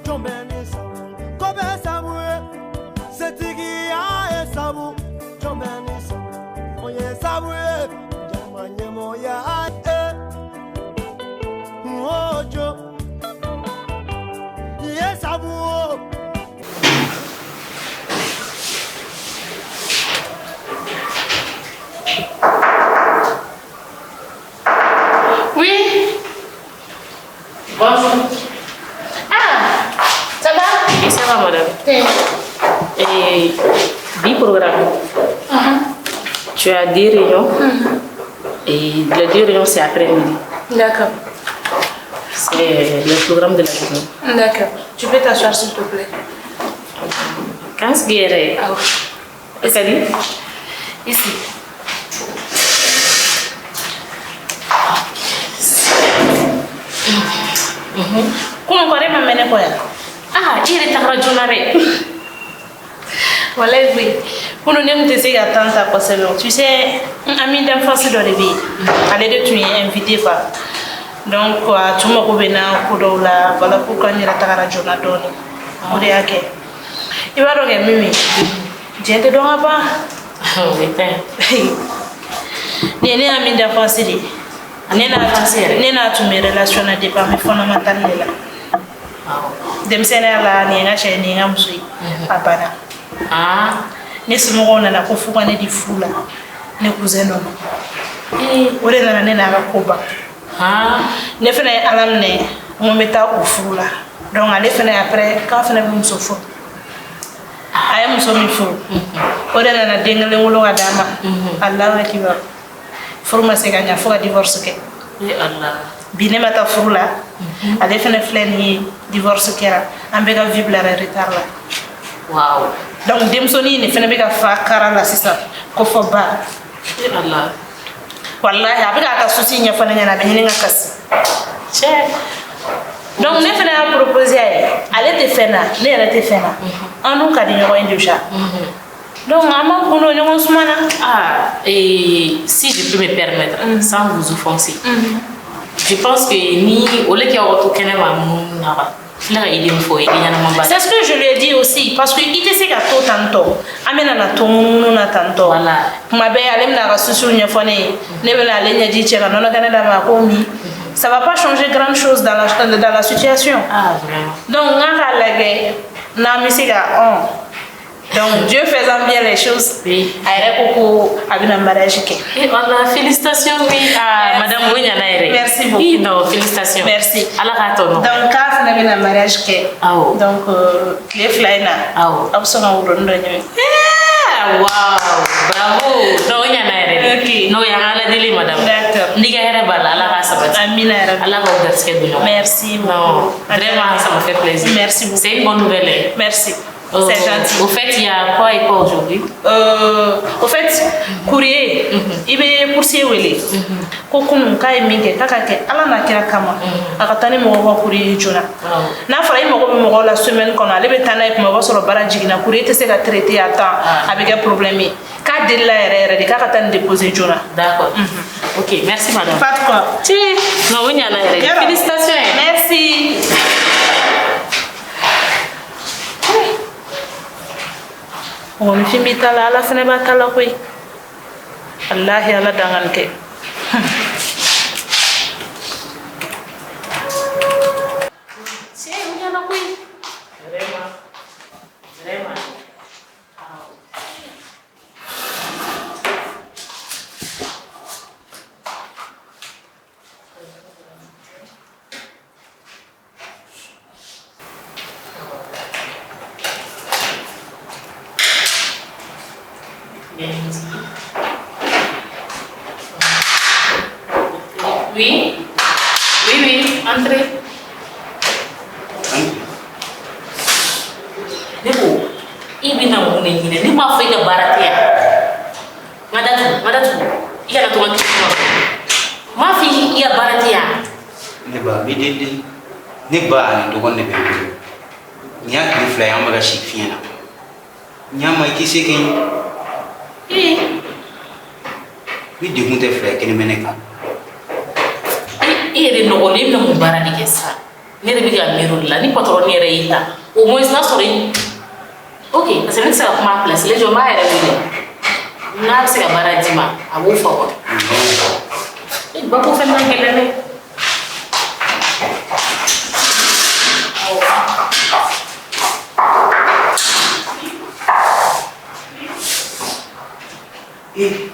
jɔn bɛ ni sɔn. Ko bɛ sabu ye, setigiya ye sabu, jɔn bɛ ni sɔn mun ye sabu ye, jama ɲɛmɔgɔya ye, o jo, ye sabu o. Oui. Bonjour. Ah, ça va? Oui, ça va, madame. Et bi programme. Tu as deux réunions. Et les deux réunions, c'est après-midi. D'accord. C'est le programme de la journée. D'accord. Tu peux t'asseoir, s'il te plaît. Quand est-ce qu'il est? Ah oui. Salut. Ici. Kunun kɔrɔ, e ma mɛn ne kɔ yan. Ah, i yɛrɛ tagara joona dɛ. Walayi koyi. Kunun ne tun tɛ se ka temps ta kosɛbɛ. Tu sais, n ami d'enfance dɔ de bɛ yen. Ale de tun ye invité quoi. Donc a tun mago bɛ n na ko dɔw la. Voilà pourquoi n yɛrɛ tagara joona dɔɔnin. O de y'a kɛ. I b'a dɔn kɛ min ye, diɲɛ tɛ dɔn ka ban. O bɛ taa. Nin ye ne ami d'enfance de ye. Ne n'a ne n'a tun bɛ relation na depuis an bɛ fondamental de la. Denmisɛnninya la, nin ye n ka cɛ ye, nin ye n ka muso ye. A banna. Ne somɔgɔw nana ko f'u ka ne di furu la ne cousin dɔ ma. O de nana ne n'a ka ko ban. Ne fana ye Ala minɛ, n ko n bɛ taa o furu la. Donc ale fana, après k'a fana bɛ muso furu. A ye muso min furu, o de nana den kelen wolo ka d'a ma. Alahu akibar. Furu ma se ka ɲa fo ka divorce kɛ. Bi ne ma taa furu la, ale fana filɛ nin ye, divorce kɛra, an bɛɛ ka vie bilara retard la. Waaw. Donc denmusonin de fana bɛ ka fa kara la sisan ko fɔ ba. Walahi, a bɛ k'a ka souci ɲɛfɔ ne ɲɛna, a bɛ ɲini ka kasi. Cɛ. Donc ne fana y'a proposé a ye, ale tɛ fɛn na, ne yɛrɛ tɛ fɛn na. An dun ka di ɲɔgɔn ye déjà. Donc an b'an kun don ɲɔgɔn suma na. Ah, et si je peux me permettre, sans vous offenser, je pense que ni au lieu qu'il y ait to kɛnɛma mun na filɛ ka idée min fɔ, idée ɲɛnama ba. C'est ce que je lui ai dit aussi, parce que i tɛ se ka to tan tɔ, an bɛna na to munumunu na tan tɔ. Voilà. Kuma bɛɛ ale bɛna a ka souciw ɲɛfɔ ne ye, ne bɛna ale ɲɛji cɛ ka nɔnɔ kɛnɛ d'a ma, a k'o min. Ça va pas changer grande chose dans la situation. Ah, vraiment. Donc, n k'a lajɛ n'an bɛ se ka donc Dieu faisant bien les choses. Oui. A yɛrɛ ko ko a bɛna mariage kɛ. Eh, voilà, félicitations oui à madame o ɲana yɛrɛ. Merci beaucoup. Oui, non, félicitations. Merci. Ala k'a tɔ nɔgɔya. Donc k'a fana bɛna mariage kɛ. Awɔ. Donc tile 2 in na. Awɔ. A bɛ sɔn ka woronin dɔ ɲimi. Ah, waouh, bravo. Non, o ɲana yɛrɛ de. Ok. Non, o y'an ka Ala deli madame. D'accord. N'i ka hɛrɛ b'a la, Ala k'a sabati. Amina yarabi. Ala k'aw garisɛgɛ don ɲɔgɔn. Merci beaucoup. Non, vraiment, ça me fait plaisir. Merci beaucoup. C'est une bonne nouvelle. Hein. Merci. C'est gentil. Au fait, il y a quoi et quoi aujourd'hui? Au fait, courrier, il bɛ coursier wele. Ko kunun k'a ye min kɛ k'a ka kɛ Ala n'a kira kama. A ka taa ni mɔgɔw ka courrier ye joona. N'a fɔra i mago bɛ mɔgɔw la semaine kɔnɔ, ale bɛ taa n'a ye tuma o b'a sɔrɔ baara jiginna, courrier tɛ se ka traiter à temps, a bɛ kɛ problème ye. K'a delila yɛrɛ yɛrɛ de k'a ka taa nin déposer joona. D'accord. Ok, merci madame. Pas de quoi. Non, o ɲana yɛrɛ de. Félicitations. Merci. Mɔgɔninfin b'i ta la, Ala fana b'a ta la koyi. Walahi Ala dangani kɛ. Cɛ, o ɲana koyi. Vraiment. Vraiment. Oui, oui, oui, entrez. Ne ko i bɛna mun de ɲini? Ne m'a fɔ i ka baara tɛ yan. Ma datugu, ma datugu. I kana to ka kuma. N m'a fɔ i ka baara tɛ yan. Ne ba, n b'i deli. Ne ba ani dɔgɔnin de bɛ n bolo. Nin y'a tile 2 ye an bɛ ka si fiɲɛ na. N y'a ma i tɛ se kɛ n ye. Ni degun tɛ 2 ye, kelen bɛ ne kan. E yɛrɛ nɔgɔlen, e bɛna mun baara de kɛ sisan? Ne yɛrɛ bɛ ka miiri o de la. Ni patron yɛrɛ y'i ta, au moins n'a sɔrɔ i ok, parce que ne tɛ se ka kuma a place la, jɔ n b'a yɛrɛ wele. N'a bɛ se ka baara d'i ma, a b'o fɔ quoi. E ba ko fɛn man gɛlɛn dɛ. Eh,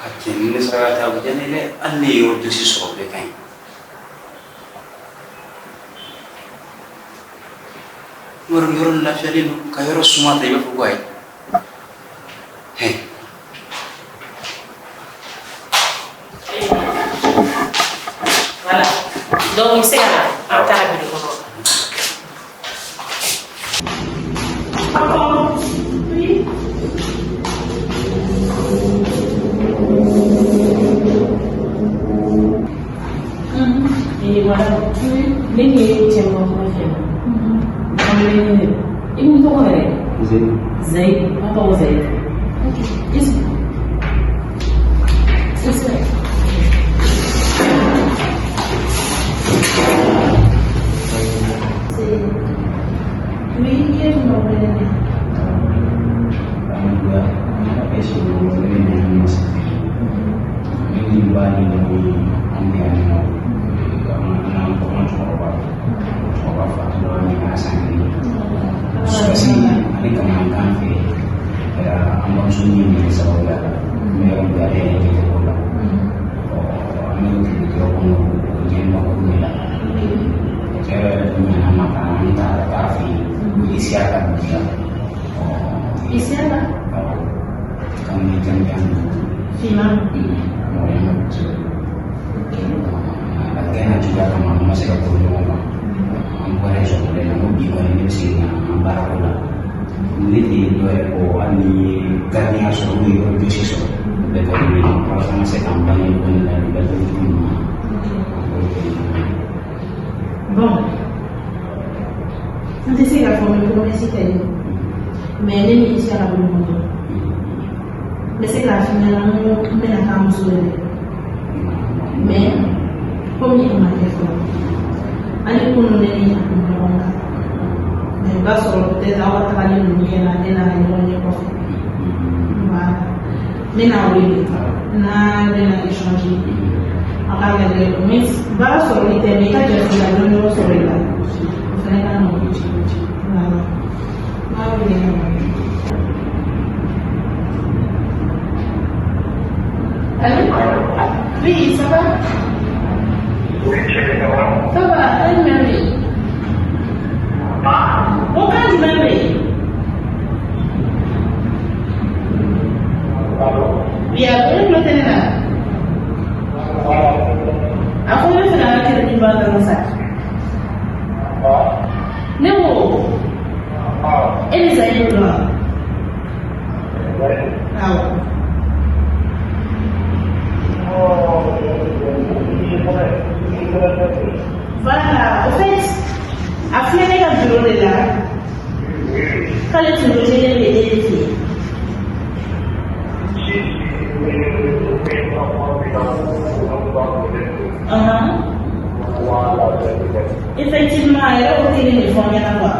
a cɛ ni ne sera ka taa a bɛ diya ne ye dɛ. Hali ne ye yɔrɔ dosi sɔrɔ o bɛɛ ka ɲi. Yɔrɔ yɔrɔ lafiyalen don ka yɔrɔ suma ta i b'a fɔ ko ayi. Hɛn. Voilà. Donc i bɛ se ka na an taara bureau kɔnɔ. Madame, ne ni cɛ ma kuma fɛ. I b'i tɔgɔ yɛrɛ? Zeyi. Zeyi, an tɔgɔ Zeyi. I sigi. Oui, i ye jumɛn wele ne? Isiaka? Finman. Ne tɛ dɔ yɛrɛ kɔ hali ni ye gardien sɔrɔ n'o ye yɔrɔ jɔsi sɔrɔ o bɛɛ ka di ne ye walasa n ka se k'an bange dɔɔni la nin bɛɛ dɔɔni ninnu na. Bon, n tɛ se k'a fɔ n bɛ promesse kɛ ye, mais ne ni Isiaka bɛ ɲɔgɔn dɔn. N bɛ se k'a f'i ɲɛna n ko n bɛna k'a muso ye dɛ. Mais komi a ma kɛ fɔlɔ, hali kunun ne ni a kun bɛ ɲɔgɔn kan. Mais o b'a sɔrɔ peut-être aw ka tagali ninnu kɛra ne n'a ka ɲɔgɔn ye kɔfɛ. Voilà. N bɛna wele n'a bɛna échanger. A ka gɛlɛn mais baara sɔrɔli tɛ mais i ka jatigila dɔɔnin sɔrɔ i la o fana ka nɔgɔn. Voilà. N'a wele ka na. Allô? Oui, ça va? Oui, ça va. Ça va, kan jumɛn bɛ yen? Ko kan jumɛn bɛ yen? Oui, a ko ne tulo tɛ ne la. A ko ne fɛ ka n ka crédit ban dɔrɔn sa. Ne ko, e bɛ Zayidu dɔn wa? Awɔ. Voilà, au fait, a filɛ ne ka bureau de la k'ale tun logelen bɛ e de fɛ yen. Effectivement, a yɛrɛ ko kelen de fɔ n ɲɛna quoi.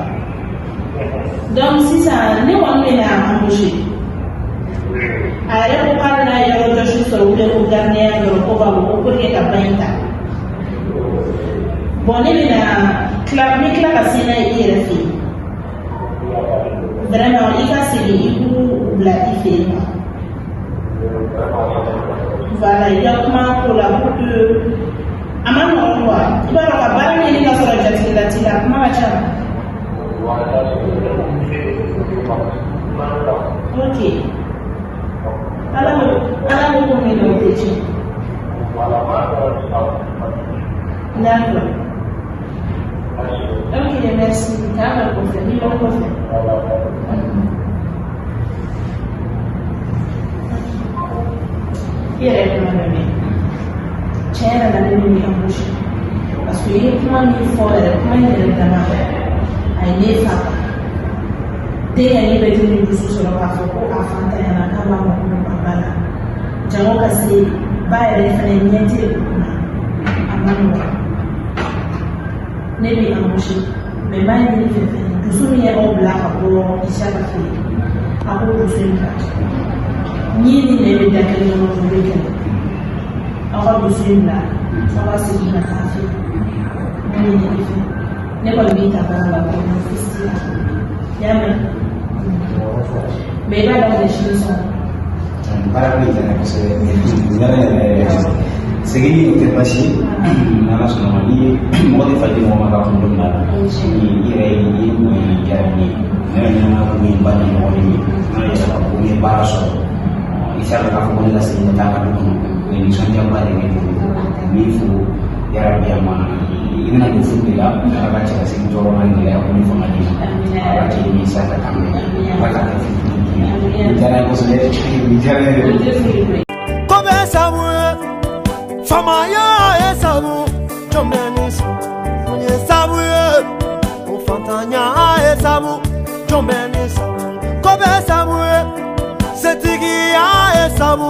Donc sisan ne kɔni bɛ na embaucher. A yɛrɛ ko k'ale n'a yɔrɔ jɔsi sɔrɔ ou bien ko gardien dɔrɔn ko b'a bɔ ko pour que ka ba in ta. Bon ne bɛna tila n bɛ tila ka se n'a ye i yɛrɛ fɛ yen. Vraiment i ka segin i k'u bila i fɛ yen quoi. Voilà, i ka kuma ko la pour que a ma nɔgɔn quoi. I b'a dɔn ka baara ɲini ka sɔrɔ jatigila t'i la a kuma ka ca. Ok. Ala ko ko min na o tɛ tiɲɛ. D'accord. Ok, merci. K'an bɛn kɔfɛ, n'i bɛ kɔfɛ. I yɛrɛ ye kuma dɔ mɛn. Tiɲɛ yɛrɛ la ne bɛ min embaucher. Parce que i ye kuma min fɔ yɛrɛ, kuma in yɛrɛ dama a ye ne fa. Den yɛrɛ bɛ den ni dusu sɔrɔ k'a fɔ ko a fantanyana k'a b'a mako don a ba la. Jango ka se ba yɛrɛ fana ɲɛ tɛ o kunna. A ma nɔgɔn. Ne bɛ embaucher. Mais n b'a ɲini fɛ fɛnɛ dusu min ye aw bila ka bɔ Isaka fɛ yen, a k'o dusu in bila. Ni ni nɛn bɛ da kelen kɔnɔ o bɛ kɛlɛ. Aw ka dusu in bila, aw ka segin ka taa fɛ. N b'a ɲini i fɛ. Ne kɔni b'i ta baara la o ma fosi t'i la. I y'a mɛn? Mais i b'a daminɛ sini sɔn. Baara ko in diyara kosɛbɛ. Diyara yɛrɛ yɛrɛ. Segin o tɛ baasi ye. N'Ala sɔnna ma ni mɔgɔ tɛ fali mɔgɔ ma ka kunkolo minɛ a la. Ni i yɛrɛ ye nin diyara n ye. Ne yɛrɛ ɲɛna ko n ye ba ni mɔgɔ min ye. N'a yɛrɛ k'a fɔ ko n ye baara sɔrɔ. Isaka k'a fɔ ko ne ka segin ka taa a ka du kɔnɔ. O ye nisɔndiyaba de ye ne bolo. N b'i fo yarabi a ma. I bɛna don furu de la. Ala ka cɛ ka segin tɔɔrɔ n'a gɛlɛya ko ni fanga d'i ma. Ala k'i ni Isaka kan mɛn. Ala k'a kɛ furu ye. Nin diyara n ye kosɛbɛ. Nin diyara n ye. Ko bɛ sabu ye, faamaya ye sabu, jɔn bɛ ni sɔn ye sabu ye, o fantanya ye sabu, jɔn bɛ ni sɔn. Ko bɛ sabu ye, setigiya ye sabu.